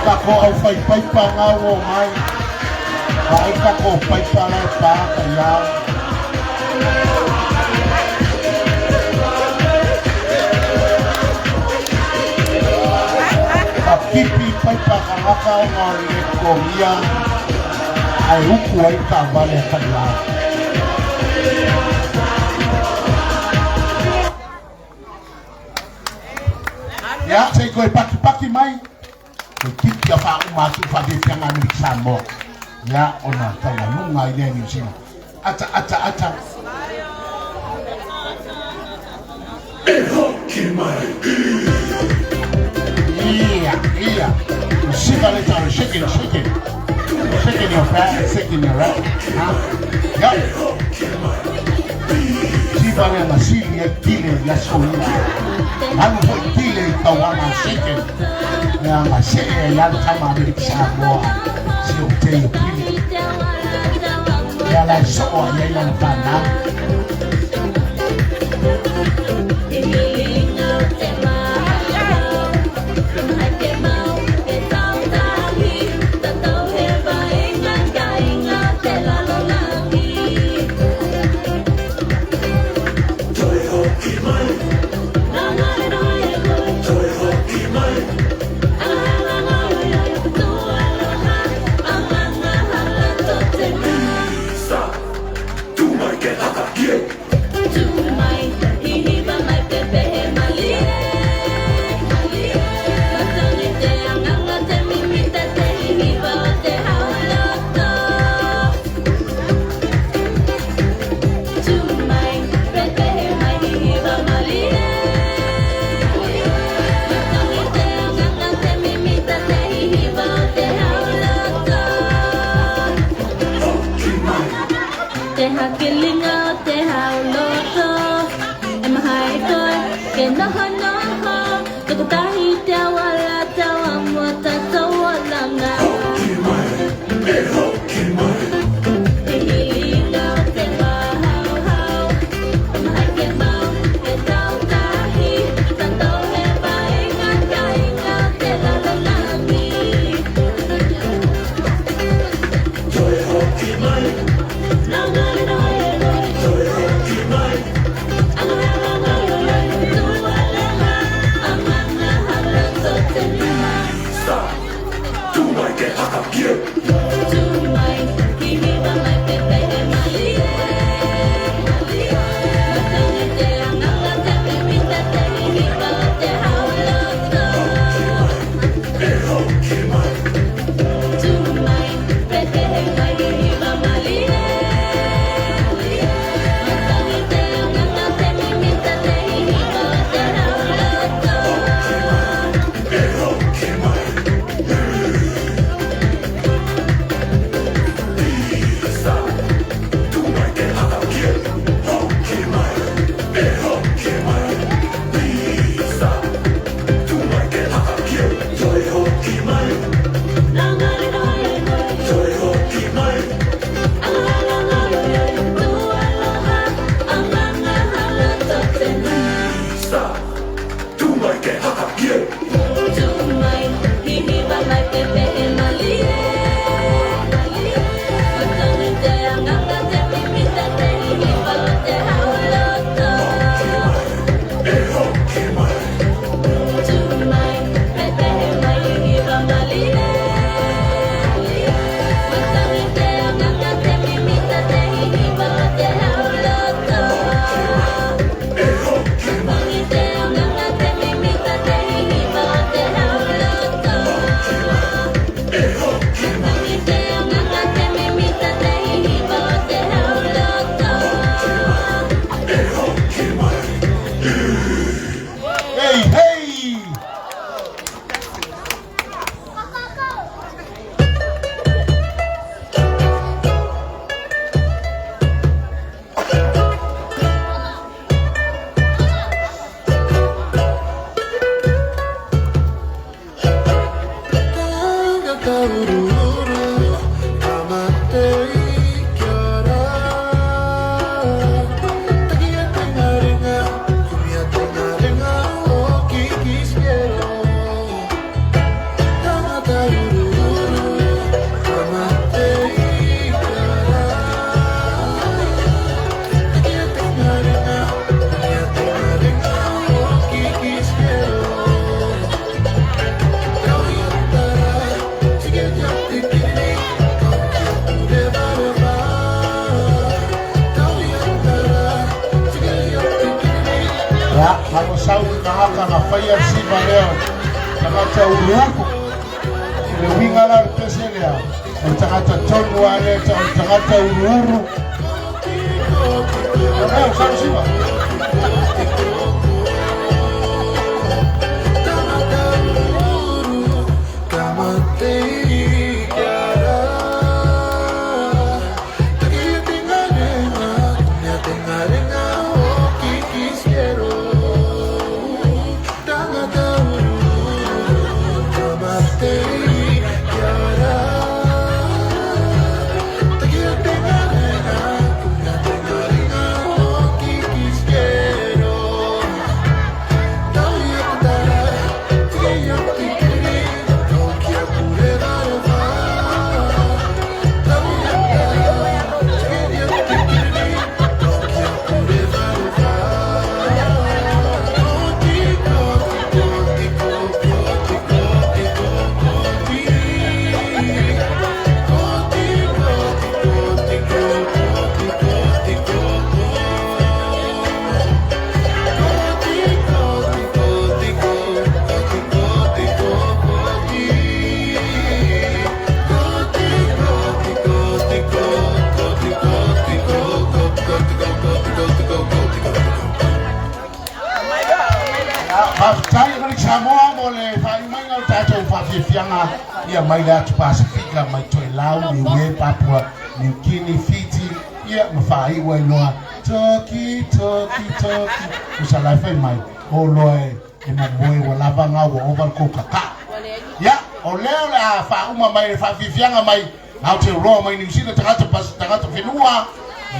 Kako au fai paipa ngā o mai. Ai kako paipa lai pā ka iau. Ka pipi paipa ka ngaka o ngā le komia. Ai uku ai ka vale ka iau. Ia, sei koe paki paki mai. Ko tiki a wha uma atu wha te whianga Amerika Samoa. Ia, ona taua nunga i lea New Zealand. Ata, ata, ata. Ia, ia. Sika le tau, shake it, shake it. Shaking your fat, shaking your right. Huh? Yup. Siva le masili e tile ia soia. Alu foi tile i tauana shaking. Ia ma se e ia tama Amerika Samoa. Si o te i pili. Ia lai soa ia ila na whanau. Te hakilinga o te hauloto E maha e koe, ke noho noho Toko tahi te awala taua mua tatou olanga. Hoki mai, e hoki mai. Te hilinga o te wahauhau E maha ke mau, e tautahi Tatou he vaenga kainga o te lalolagi. Toe hoki mai. Hey, hey! Ya, hago sau i ngahaka na whaia siva lea tagata uruku. Le winga la pese lea. O tagata tonu a lea, o tagata uruuru. Leo, sau siva. Faafetai Aganiki Samoa mo le faaiu maiga o le tatou faafiafiaga ia mai le atu Pasefika mai Toelau, Niue, Papua New Guinea, Fiji ia ma faaiu ai loa Toki, toki, toki Usa la e fai mai o loa e e momoe ua lava ga ua ova le kou kakaa. Ia, o lea o le a faauma mai le faafiafiaga mai Aotearoa mai Niu Sila tagata tagata whenua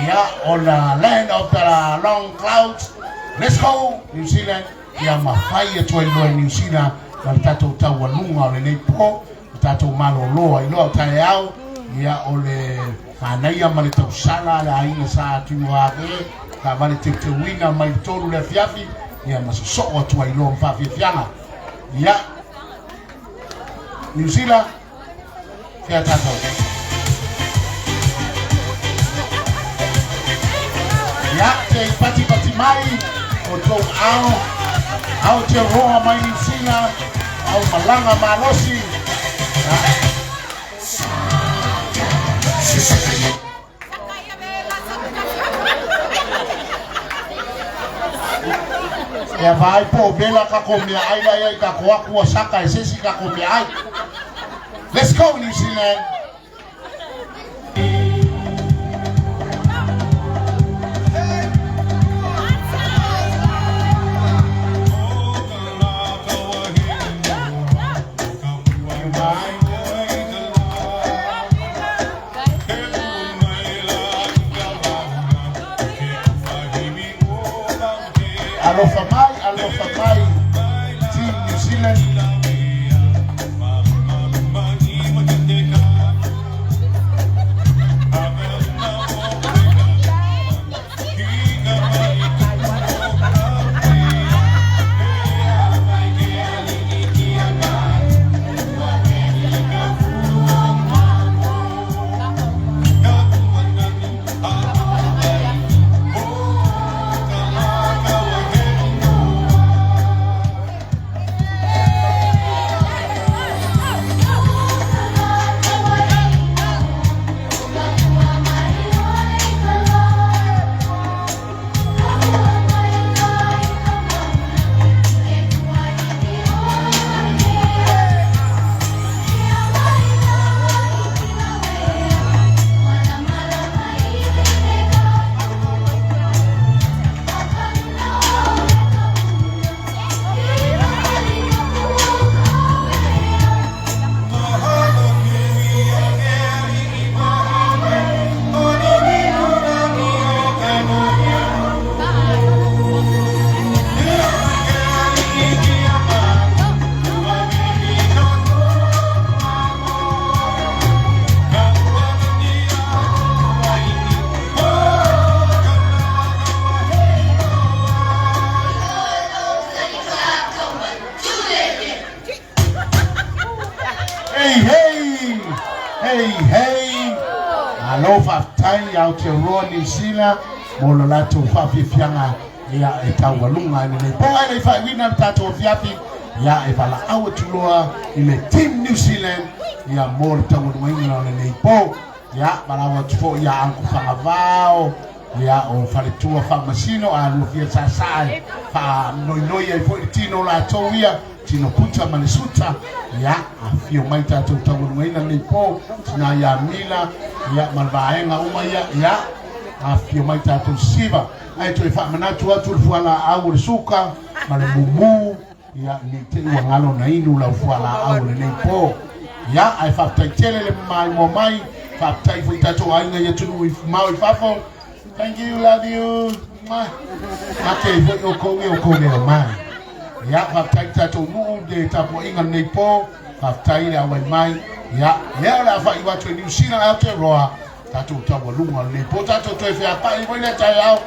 ia on the land of the long clouds. Let's go New Zealand. Ia mafai atu ai loa i Niu Sila ma le tatou taualuga o lenei po le tatou malolo ai loa o taeao ia o le manaia ma le tausala le aiga sa Tuinuake taavale teuteuina mai le 3 le afiafi ia ma sosoo atu ai loa ma faafiafiaga ia New Zealand fea tatou ia te i patipati mai o tou ao Aotearoa mai Niu Sila au malaga malosi ia. Ia vaai po o vela kako mea ai la ia i kako aku a saka e sesi kako mea ai. Let's go New Zealand. Alofa mai, alofa mai, Team New Zealand. Hey, hey, hey, hey. Alo faafetai Aotearoa Niu Sila mo lo latou faafiafiaga ia e taualuga i lenei po ae le i faaiuina le tatou afiafi ia e valaau atu loa i le Team New Zealand ia mo le taualugaina o lenei po ia valaau atu foi ia Uncle Fagavao ia o faletua faamasino a lua fia sāsā e faanoinoi ai foi le tino o latou ia tino puta ma le suta ia afio mai tatou taualugaina lenei po tina ia Mila ia ma le vaega uma ia ia afio mai tatou siva ae toe faamanatu atu le fualaau o le suka ma le mumu ia nei te ua galo na inu lau fualaau o lenei po ia ae faafetai tele le maimoa mai faafetai foi tatou aiga i atunuu i mao i fafo. Thank you, love you. Mwah. Ake foi o kou e o kou leo mai. Ia, faafetai i tatou nuu le tapuaiga lenei po, faafetai le auai mai. Ia, lea o le a faaiu atu e Niu Sila Aotearoa, tatou taualuga lenei po, tatou toe feapai foi lea taeao,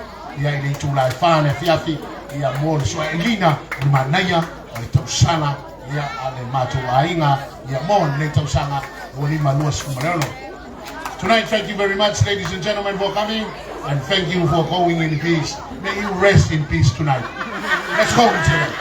ia i le itula e 4 le afiafi, ia mo le soaelina o le manaia o le tausala, ia a le matou aiga, ia mo lenei tausaga 2026. Tonight, thank you very much, ladies and gentlemen, for coming, and thank you for going in peace. May you rest in peace tonight. Let's go, New Zealand.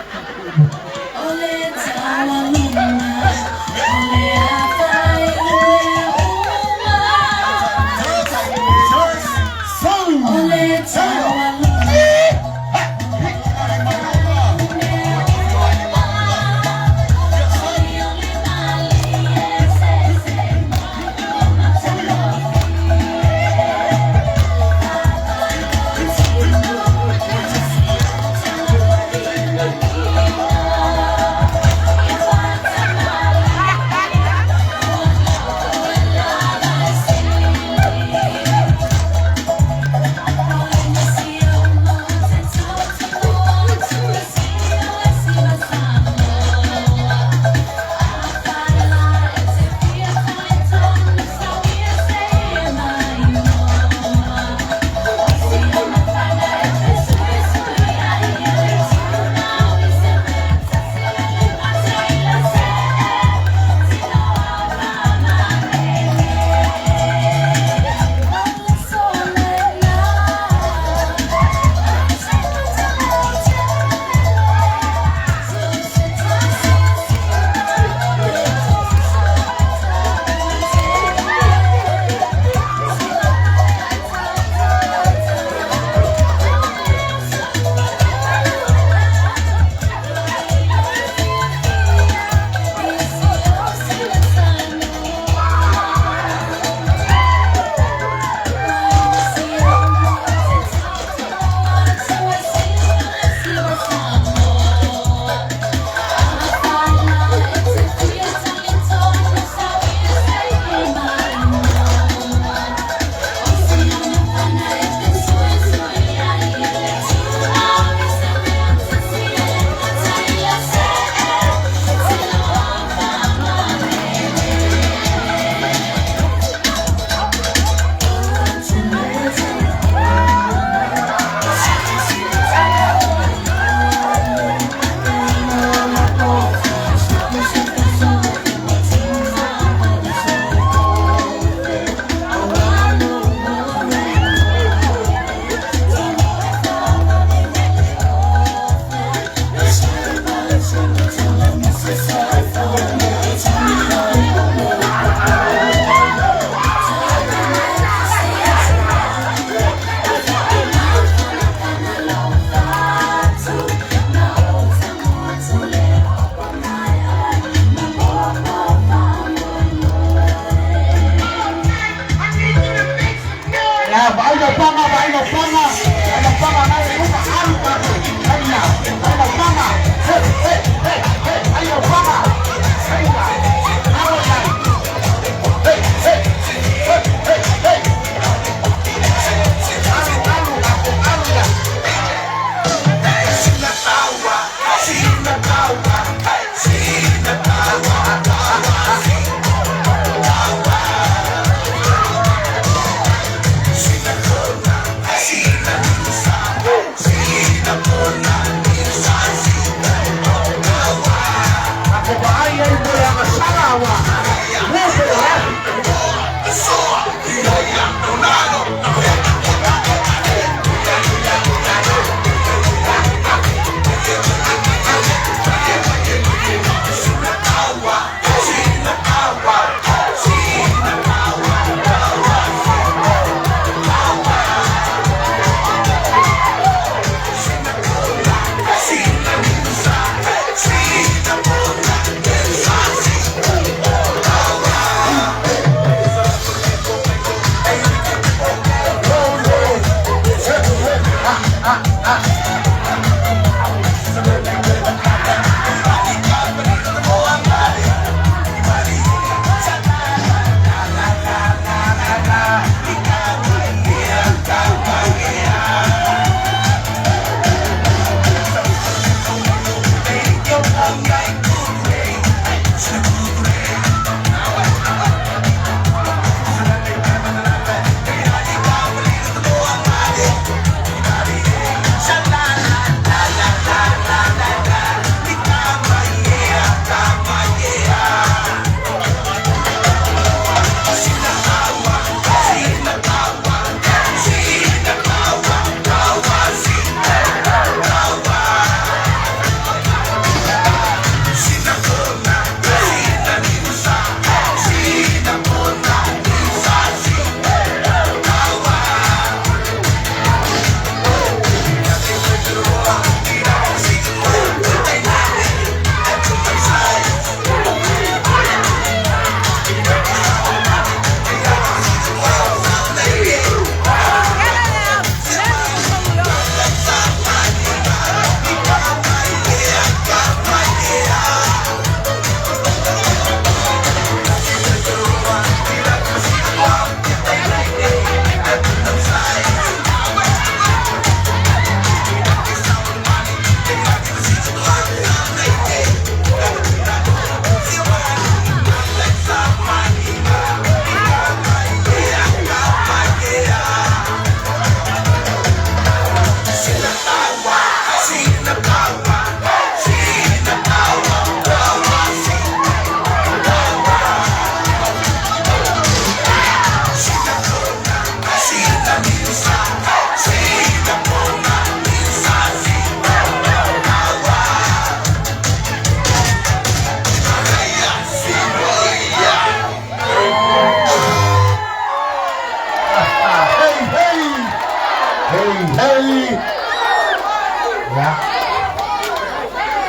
Ia.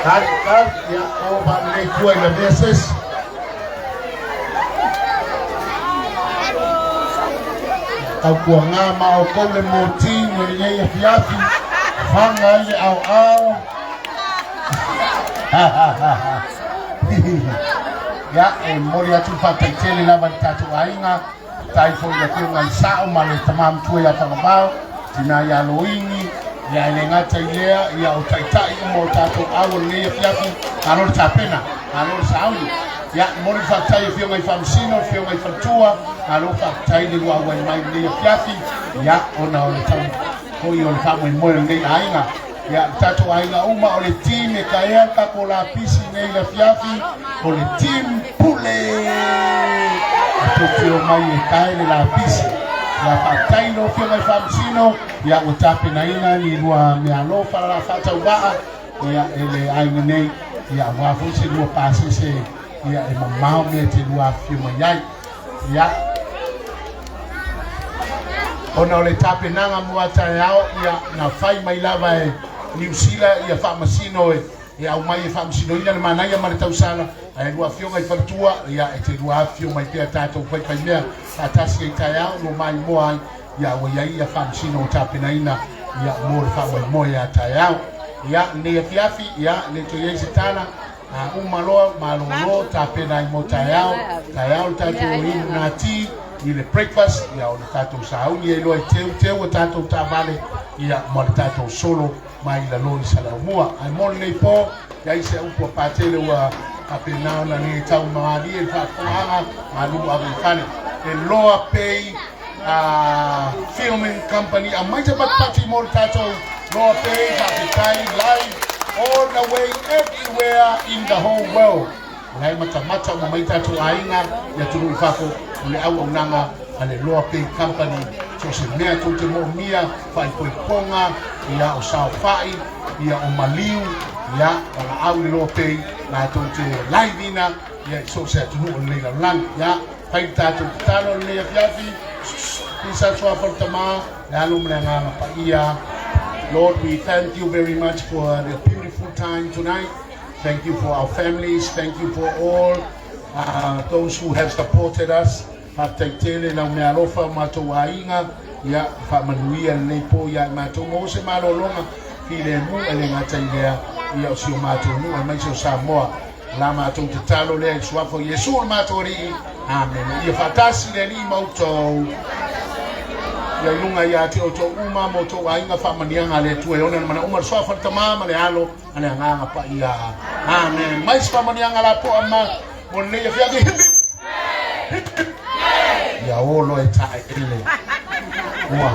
Tali, tali, ia, o faalelei tua i lavea se isi. Tautuaga ma outou le moti mo lenei afiafi, faga ai le aoao. Ia, e momoli atu le faafetai tele lava i le tatou aiga, faafetai foi i le afioga i Sao ma le tama matua ia Fagavao, tina ia Loini, ia e le gata i lea, ia o taitai uma o tatou au o lenei afiafi, malo le tapena, malo le sauni. Ia, momoli le faafetai i afioga i Faamasino, afioga i Faletua, malo faafetai le luauai mai i lenei afiafi, ia, ona o le tau foi o le faamoemoe o lenei aiga. Ia, le tatou aiga uma o le team e taea le tatou lapisi nei le afiafi, o le team pule. E tou te omai e tae le lapisi. Ia, faafetai i lau Afioga i le Faamasino, ia ua tapenaina ni lua meaalofa la faatauvaa, ia, e le aiga nei, ia, aua foi se lua pasese, ia, e mamao mea e te lua afifio mai ai. Ia, ona o le tapenaga mo a taeao, ia, na fai mai lava e Niu Sila ia faamasino e, e aumai e faamasinoina le manaia ma le tausala, ae lua afioga i faletua, ia, e te lua afifio mai pea tatou faifaimea faatasi ai taeao no maimoa ai, ia, ua i ai ia faamasino ua tapenaina, ia, mo le faamoemoe a taeao. Ia, lenei afiafi, ia, le toe i ai se tala, A uma loa, malolo, tapena ai mo taeao, taeao le tatou inu nati i le breakfast, ia o le tatou sauni ai loa i teu teu o tatou taavale, ia ma le tatou solo mai i lalo i Saleaaumua. Ae mo lenei po, i ai se upu a Patele ua faapena ona le tau malie i le faafofogaaga, malu ave i fale. E loa pei Filming Company, aumai se patipati mo le tatou Loa Pei, faafetai live all the way everywhere in the whole world. O la e matamata uma mai tatou aiga i atunuu i fafo, o le auaunaga a le Loa Pei Company, so o se mea tou te moomia, faaipoipoga, ia o saofai, ia o maliu, ia valaau i le Loa Pei, latou te live ina ia i so o se atunuu o lenei lalolagi. Ia, fai le tatou tatalo lenei afiafi, Pisa Suafa le Tama, le Alo ma le Agaga Paia. Lord, we thank you very much for the beautiful time tonight. Thank you for our families. Thank you for all those who have supported us. Faafetai tele lau meaalofa o matou aiga. Ia, faamanuia lenei po ia i matou. Maua se malologa filemu e le gata i lea, ia o si o matou nuu aemaise o Samoa. La matou tatalo lea i le suafa o Iesu le matou Alii. Amene. Ia faatasi le Alii ma outou. Ia i luga ia te outou uma ma outou aiga faamaniaga a le Atua e ona le mana uma le suafa le Tama ma le Alo ma le Agaga Paia. Amen. Mai se faamaniaga lapoa ma mo lenei afiafi. Hip hip. Hip hip. Ia olo e taele. Ua.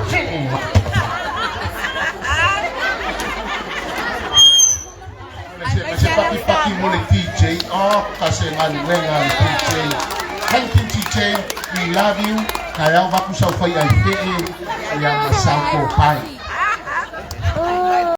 Se paki paki mo le DJ. Oh, ka se galuega le DJ. Thank you DJ. We love you. Taeao vaku sau fai ai fee ia ma sau ko pai.